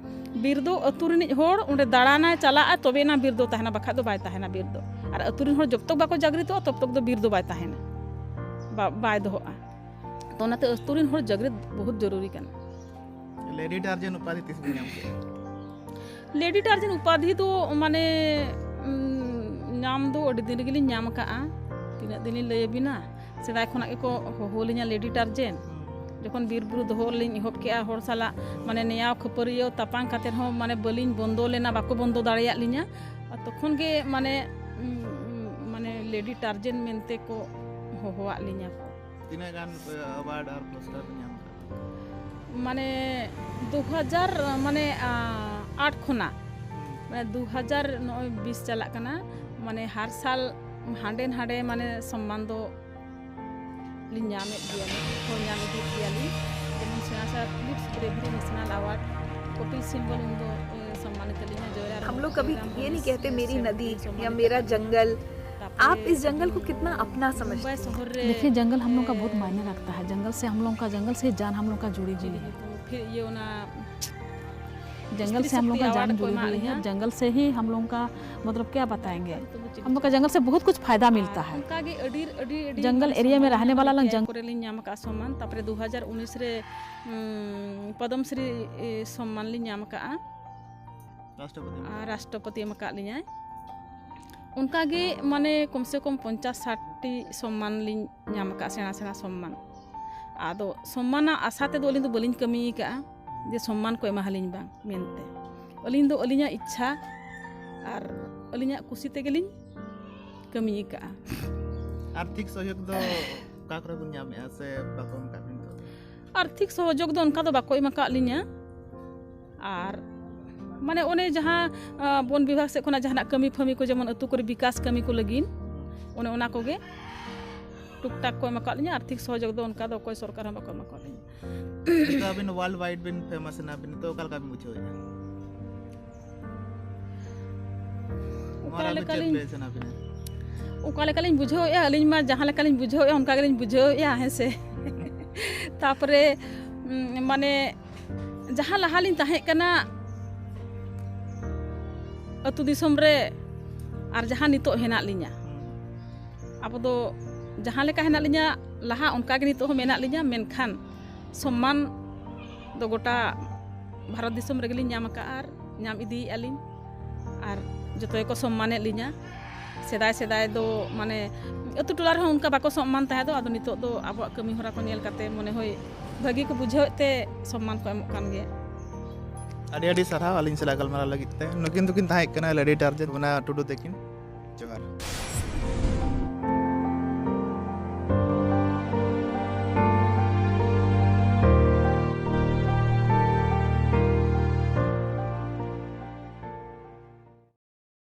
ᱵᱤᱨ ᱫᱚ ᱟᱹᱛᱩ ᱨᱤᱱᱤᱡ ᱦᱚᱲ ᱚᱸᱰᱮ ᱫᱟᱬᱟᱱᱟᱭ ᱪᱟᱞᱟᱜᱼᱟ, ᱛᱚᱵᱮ ᱮᱱᱟ ᱵᱤᱨ ᱫᱚ ᱛᱟᱦᱮᱱᱟ, ᱵᱟᱠᱷᱟᱡ ᱫᱚ ᱵᱟᱭ ᱛᱟᱦᱮᱱᱟ ᱵᱤᱨ ᱫᱚ᱾ ᱟᱨ ᱟᱹᱛᱩ ᱨᱤᱱ ᱦᱚᱲ ᱡᱚᱵ ᱛᱚᱠ ᱵᱟᱠᱚ ᱡᱟᱜᱽᱨᱤᱛᱚᱜᱼᱟ, ᱛᱚᱵ ᱛᱚᱠ ᱫᱚ ᱵᱤᱨ ᱫᱚ ᱵᱟᱭ ᱛᱟᱦᱮᱱᱟ, ᱵᱟ-, ᱵᱟᱭ ᱫᱚᱦᱚᱜᱼᱟ᱾ ᱛᱚ ᱚᱱᱟᱛᱮ ᱟᱹᱛᱩ ᱨᱤᱱ ᱦᱚᱲ ᱡᱟᱜᱽᱨᱤᱛ ᱵᱚᱦᱩᱛ ᱡᱚᱨᱩᱨᱤ ᱠᱟᱱᱟ᱾ ᱞᱮᱰᱤ ᱴᱟᱨᱡᱟᱱ ᱩᱯᱟᱫᱷᱤ ᱛᱤᱥ ᱵᱤᱱ ᱧᱟᱢ ᱠᱮᱫᱟ? ᱞᱮᱰᱤ ᱴᱟᱨᱡᱟᱱ ᱩᱯᱟᱫᱷᱤ ᱫᱚ ᱢᱟᱱᱮ, ᱩᱢ, ᱧᱟᱢ ᱫᱚ ᱟᱹᱰᱤ ᱫᱤᱱ ᱨᱮᱜᱮᱞᱤᱧ ᱧᱟᱢ ᱟᱠᱟᱫᱼᱟ᱾ ᱛᱤᱱᱟᱹᱜ ᱫᱤᱱᱤᱧ ᱞᱟᱹᱭ ᱟᱹᱵᱤᱱᱟ, ᱥᱮᱫᱟᱭ ᱠᱷᱚᱱᱟᱜ ᱜᱮᱠᱚ ᱦᱚᱦᱚ ᱞᱤᱧᱟ ᱞᱮᱰᱤ ᱴᱟᱨᱡᱮᱱ᱾ ᱡᱚᱠᱷᱚᱱ ᱵᱤᱨ ᱵᱩᱨᱩ ᱫᱚᱦᱚ ᱞᱤᱧ ᱮᱦᱚᱵ ᱠᱮᱜᱼᱟ, ᱦᱚᱲ ᱥᱟᱞᱟᱜ ᱢᱟᱱᱮ ᱱᱮᱭᱟᱣ ᱠᱷᱟᱹᱯᱟᱹᱨᱤᱭᱟᱹᱣ ᱛᱟᱯᱟᱢ ᱠᱟᱛᱮ ᱦᱚᱸ ᱢᱟᱱᱮ ᱵᱟᱹᱞᱤᱧ ᱵᱚᱱᱫᱚ ᱞᱮᱱᱟ, ᱵᱟᱠᱚ ᱵᱚᱱᱫᱚ ᱫᱟᱲᱮᱭᱟᱜ ᱞᱤᱧᱟ᱾ ᱟᱨ ᱛᱚᱠᱷᱚᱱ ᱜᱮ ᱢᱟᱱᱮ, ᱩᱢ, ᱩᱢ, ᱢᱟᱱᱮ ᱞᱮᱰᱤ ᱴᱟᱨᱡᱮᱱ ᱢᱮᱱᱛᱮ ᱠᱚ ᱦᱚᱦᱚᱣᱟᱫ ᱞᱤᱧᱟ ᱠᱚ᱾ ᱛᱤᱱᱟᱹᱜ ᱜᱟᱱ ᱯᱮ ᱟᱣᱟᱨᱰ ᱟᱨ ᱯᱩᱨᱚᱥᱠᱟᱨ ᱯᱮ ᱧᱟᱢ ᱟᱠᱟᱫᱟ? ᱢᱟᱱᱮ ᱫᱩ ᱦᱟᱡᱟᱨ, ᱢᱟᱱᱮ, ᱟ, ᱟᱴ ᱠᱷᱚᱱᱟᱜ, ᱢᱟᱱᱮ ᱫᱩ ᱦᱟᱡᱟᱨ ᱱᱚᱜᱼᱚᱭ ᱵᱤᱥ ᱪᱟᱞᱟᱜ ᱠᱟᱱᱟ, ᱢᱟᱱᱮ ᱦᱟᱨ ᱥᱟᱞ ᱦᱟᱸᱰᱮ ᱱᱟᱰᱮ ᱢᱟᱱᱮ ᱥᱚᱢᱢᱟᱱ ᱫᱚ ᱞᱤᱧ ᱧᱟᱢᱮᱫ ᱜᱮᱭᱟ, ᱦᱳᱭ, ᱧᱟᱢ ᱤᱫᱤᱭᱮᱫ ᱜᱮᱭᱟᱞᱤᱧ᱾ ᱡᱮᱢᱚᱱ ᱥᱮᱬᱟ ᱥᱮᱬᱟ ᱯᱷᱤᱞᱤᱯᱥ ᱵᱨᱮᱵᱷᱟᱨᱤ ᱱᱮᱥᱱᱟᱞ ᱟᱣᱟᱨᱰ, ᱠᱚᱯᱤᱞ ᱥᱤᱵᱚᱞ ᱩᱱᱫᱚ, ᱮ, ᱥᱚᱢᱢᱟᱱᱤᱛ ᱞᱤᱧᱟ, ᱡᱚᱭᱨᱟᱢ हम लोग कभी ये नहीं कहते, मेरी नदी या मेरा जंगल। आप इस जंगल को कितना अपना समझते हैं? देखिए, जंगल हम लोग का बहुत मायने रखता है। जंगल से हम लोग का, जंगल से जान हम लोग का जुड़ी हुई है। फिर ये ना जंगल से हम लोग का जान जुड़ी हुई है। जंगल से ही हम लोग का, मतलब, क्या बताएंगे, हम लोग का जंगल से बहुत कुछ फायदा मिलता है। ᱚᱱᱠᱟᱜᱮ ᱟᱹᱰᱤ, ᱟᱹᱰᱤ, ᱟᱹᱰᱤ ᱡᱚᱝᱜᱚᱞ ᱢᱟᱱᱮ ᱮᱨᱤᱭᱟ ᱢᱮ ᱨᱟᱦᱱᱮ ᱣᱟᱞᱟ ᱞᱟᱝ ᱡᱚᱝ- ᱠᱚᱨᱮ ᱞᱤᱧ ᱧᱟᱢ ᱟᱠᱟᱫᱼᱟ ᱥᱚᱢᱢᱟᱱ᱾ ᱛᱟᱨᱯᱚᱨᱮ ᱫᱩ ᱦᱟᱡᱟᱨ ᱩᱱᱤᱥ ᱨᱮ, ᱩᱢ, ᱯᱚᱫᱽᱢ ᱥᱨᱤ, ᱮ, ᱥᱚᱢᱢᱟᱱ ᱞᱤᱧ ᱧᱟᱢ ᱟᱠᱟᱫᱼᱟ᱾ ᱨᱟᱥᱴᱨᱚᱯᱚᱛᱤ᱾ ᱟᱨ ᱨᱟᱥᱴᱨᱚᱯᱚᱛᱤ ᱮᱢ ᱟᱠᱟᱫ ᱞᱤᱧᱟᱭ᱾ ᱚᱱᱠᱟᱜᱮ ᱢᱟᱱᱮ ᱠᱚᱢ ᱥᱮ ᱠᱚᱢ ᱯᱚᱧᱪᱟᱥ ᱥᱟᱴ ᱴᱤ ᱥᱚᱢᱢᱟᱱ ᱞᱤᱧ ᱧᱟᱢ ᱟᱠᱟᱫᱼᱟ, ᱥᱮᱬᱟ ᱥᱮᱬᱟ ᱥᱚᱢᱢᱟᱱ᱾ ᱟᱫᱚ ᱥᱚᱢᱢᱟᱱᱟᱜ ᱟᱥᱟ ᱛᱮᱫᱚ ᱟᱹᱞᱤᱧ ᱫᱚ ᱵᱟᱹᱞᱤᱧ ᱠᱟᱹᱢᱤ ᱟᱠᱟᱫᱼᱟ ᱡᱮ ᱥᱚᱢᱢᱟᱱ ᱠᱚ ᱮᱢᱟᱞᱤᱧ ᱵᱟᱝ ᱢᱮᱱᱛᱮ᱾ ᱟᱹᱞᱤᱧ ᱫᱚ ᱟᱹᱞᱤᱧᱟᱜ ᱤᱪᱪᱷᱟ ᱟᱨ ᱟᱹᱞᱤᱧᱟᱜ ᱠᱩᱥᱤ ᱛᱮᱜᱮᱞᱤᱧ ᱠᱟᱹᱢᱤ ᱟᱠᱟᱫᱼᱟ᱾ ᱟᱨᱛᱷᱤᱠ ᱥᱚᱦᱭᱳᱜᱽ ᱫᱚ ᱚᱠᱟ ᱠᱚᱨᱮ ᱵᱚᱱ ᱧᱟᱢᱮᱫᱼᱟ ᱥᱮ ᱵᱟᱠᱚ ᱮᱢ ᱟᱠᱟᱫ ᱵᱤᱱ ᱛᱟᱦᱮᱸᱫ? ᱟᱨᱛᱷᱤᱠ ᱥᱚᱦᱚᱡᱳᱜᱽ ᱫᱚ ᱚᱱᱠᱟ ᱫᱚ ᱵᱟᱠᱚ ᱮᱢ ᱟᱠᱟᱫ ᱞᱤᱧᱟ᱾ ᱟᱨ ᱢᱟᱱᱮ ᱚᱱᱮ ᱡᱟᱦᱟᱸ, ᱟ, ᱵᱚᱱ ᱵᱤᱵᱷᱟᱜᱽ ᱥᱮᱫ ᱠᱷᱚᱱᱟᱜ ᱡᱟᱦᱟᱱᱟᱜ ᱠᱟᱹᱢᱤ ᱯᱷᱟᱹᱢᱤ ᱠᱚ, ᱡᱮᱢᱚᱱ ᱟᱹᱛᱩ ᱠᱚᱨᱮ ᱵᱤᱠᱟᱥ ᱠᱟᱹᱢᱤ ᱠᱚ ᱞᱟᱹᱜᱤᱫ, ᱚᱱᱮ ᱚᱱᱟ ᱠᱚᱜᱮ᱾ ᱴᱩᱠ ᱴᱟᱠ ᱠᱚ ᱮᱢ ᱟᱠᱟᱫ ᱞᱤᱧᱟ, ᱟᱨᱛᱷᱤᱠ ᱥᱚᱦᱚᱡᱳᱜᱽ ᱫᱚ ᱚᱱᱠᱟ ᱫᱚ ᱚᱠᱚᱭ ᱥᱚᱨᱠᱟᱨ ᱦᱚᱸ ᱵᱟᱠᱚ ᱮᱢ ᱟᱠᱟᱫ ᱞᱤᱧᱟ᱾ ᱱᱤᱛᱚᱜ ᱟᱹᱵᱤᱱ ᱳᱣᱟᱨᱞᱰ ᱣᱟᱭᱤᱰ ᱵᱤᱱ ᱯᱷᱮᱢᱟᱥ ᱮᱱᱟ, ᱟᱹᱵᱤᱱ ᱱᱤᱛᱚᱜ ᱚᱠᱟ ᱞᱮᱠᱟ ᱵᱤᱱ ᱵᱩᱡᱷᱟᱹᱣᱮᱫᱼᱟ? ᱚᱠᱟ ᱞᱮᱠᱟᱞᱤᱧ ᱚᱠᱟ ᱞᱮᱠᱟᱞᱤᱧ ᱵᱩᱡᱷᱟᱹᱣᱮᱫᱼᱟ, ᱟᱹᱞᱤᱧ ᱢᱟ ᱡᱟᱦᱟᱸ ᱞᱮᱠᱟᱞᱤᱧ ᱵᱩᱡᱷᱟᱹᱣᱮᱫᱼᱟ ᱚᱱᱠᱟ ᱜᱮᱞᱤᱧ ᱵᱩᱡᱷᱟᱹᱣᱮᱫᱼᱟ, ᱦᱮᱸ ᱥᱮ᱾ ᱛᱟᱯᱚᱨᱮ ᱩᱢ, ᱢᱟᱱᱮ ᱡᱟᱦᱟᱸ ᱞᱟᱦᱟᱞᱤᱧ ᱛᱟᱦᱮᱸ ᱠᱟᱱᱟ ᱟᱹᱛᱩ ᱫᱤᱥᱚᱢ ᱨᱮ, ᱟᱨ ᱡᱟᱦᱟᱸ ᱱᱤᱛᱚᱜ ᱦᱮᱱᱟᱜ ᱞᱤᱧᱟ, ᱟᱵᱚ ᱫᱚ ᱡᱟᱦᱟᱸ ᱞᱮᱠᱟ ᱦᱮᱱᱟᱜ ᱞᱤᱧᱟ ᱞᱟᱦᱟ, ᱚᱱᱠᱟ ᱜᱮ ᱱᱤᱛᱚᱜ ᱦᱚᱸ ᱢᱮᱱᱟᱜ ᱞᱤᱧᱟ, ᱢᱮᱱᱠᱷᱟᱱ ᱥᱚᱢᱢᱟᱱ ᱫᱚ ᱜᱚᱴᱟ ᱵᱷᱟᱨᱚᱛ ᱫᱤᱥᱚᱢ ᱨᱮᱜᱮᱞᱤᱧ ᱧᱟᱢ ᱟᱠᱟᱫᱼᱟ ᱟᱨ ᱧᱟᱢ ᱤᱫᱤᱭᱮᱫᱼᱟ ᱞᱤᱧ᱾ ᱟᱨ ᱡᱚᱛᱚ ᱜᱮᱠᱚ ᱥᱚᱢᱢᱟᱱᱮᱫ ᱞᱤᱧᱟ᱾ ᱥᱮᱫᱟᱭ ᱥᱮᱫᱟᱭ ᱫᱚ ᱢᱟᱱᱮ ᱟᱹᱛᱩ ᱴᱚᱞᱟ ᱨᱮᱦᱚᱸ ᱚᱱᱠᱟ ᱵᱟᱠᱚ ᱥᱚᱢᱢᱟᱱ ᱛᱟᱦᱮᱸ ᱫᱚ, ᱟᱫᱚ ᱱᱤᱛᱚᱜ ᱫᱚ ᱟᱵᱚᱣᱟᱜ ᱠᱟᱹᱢᱤ ᱦᱚᱨᱟ ᱠᱚ ᱧᱮᱞ ᱠᱟᱛᱮ ᱢᱚᱱᱮ ᱦᱚᱭ ᱵᱷᱟᱹᱜᱤ ᱠᱚ ᱵᱩᱡᱷᱟᱹᱣᱮᱫ ᱛᱮ ᱥᱚᱢᱢᱟᱱ ᱠᱚ ᱮᱢᱚᱜ ᱠᱟᱱ ᱜᱮᱭᱟ᱾ ᱟᱹᱰᱤ ᱟᱹᱰᱤ ᱥᱟᱨᱦᱟᱣ ᱟᱹᱞᱤᱧ ᱥᱟᱞᱟᱜ ᱜᱟᱞᱢᱟᱨᱟᱣ ᱞᱟᱹᱜᱤᱫ ᱛᱮ᱾ ᱱᱩᱠᱤᱱ ᱫᱚᱠᱤᱱ ᱛᱟᱦᱮᱸ ᱠᱟᱱᱟ ᱞᱮᱰᱤ ᱴᱟᱨᱡᱟᱱ ᱵᱷᱩᱵᱚᱱᱟ ᱴᱩᱰᱩ ᱛᱟᱹᱠᱤᱱ᱾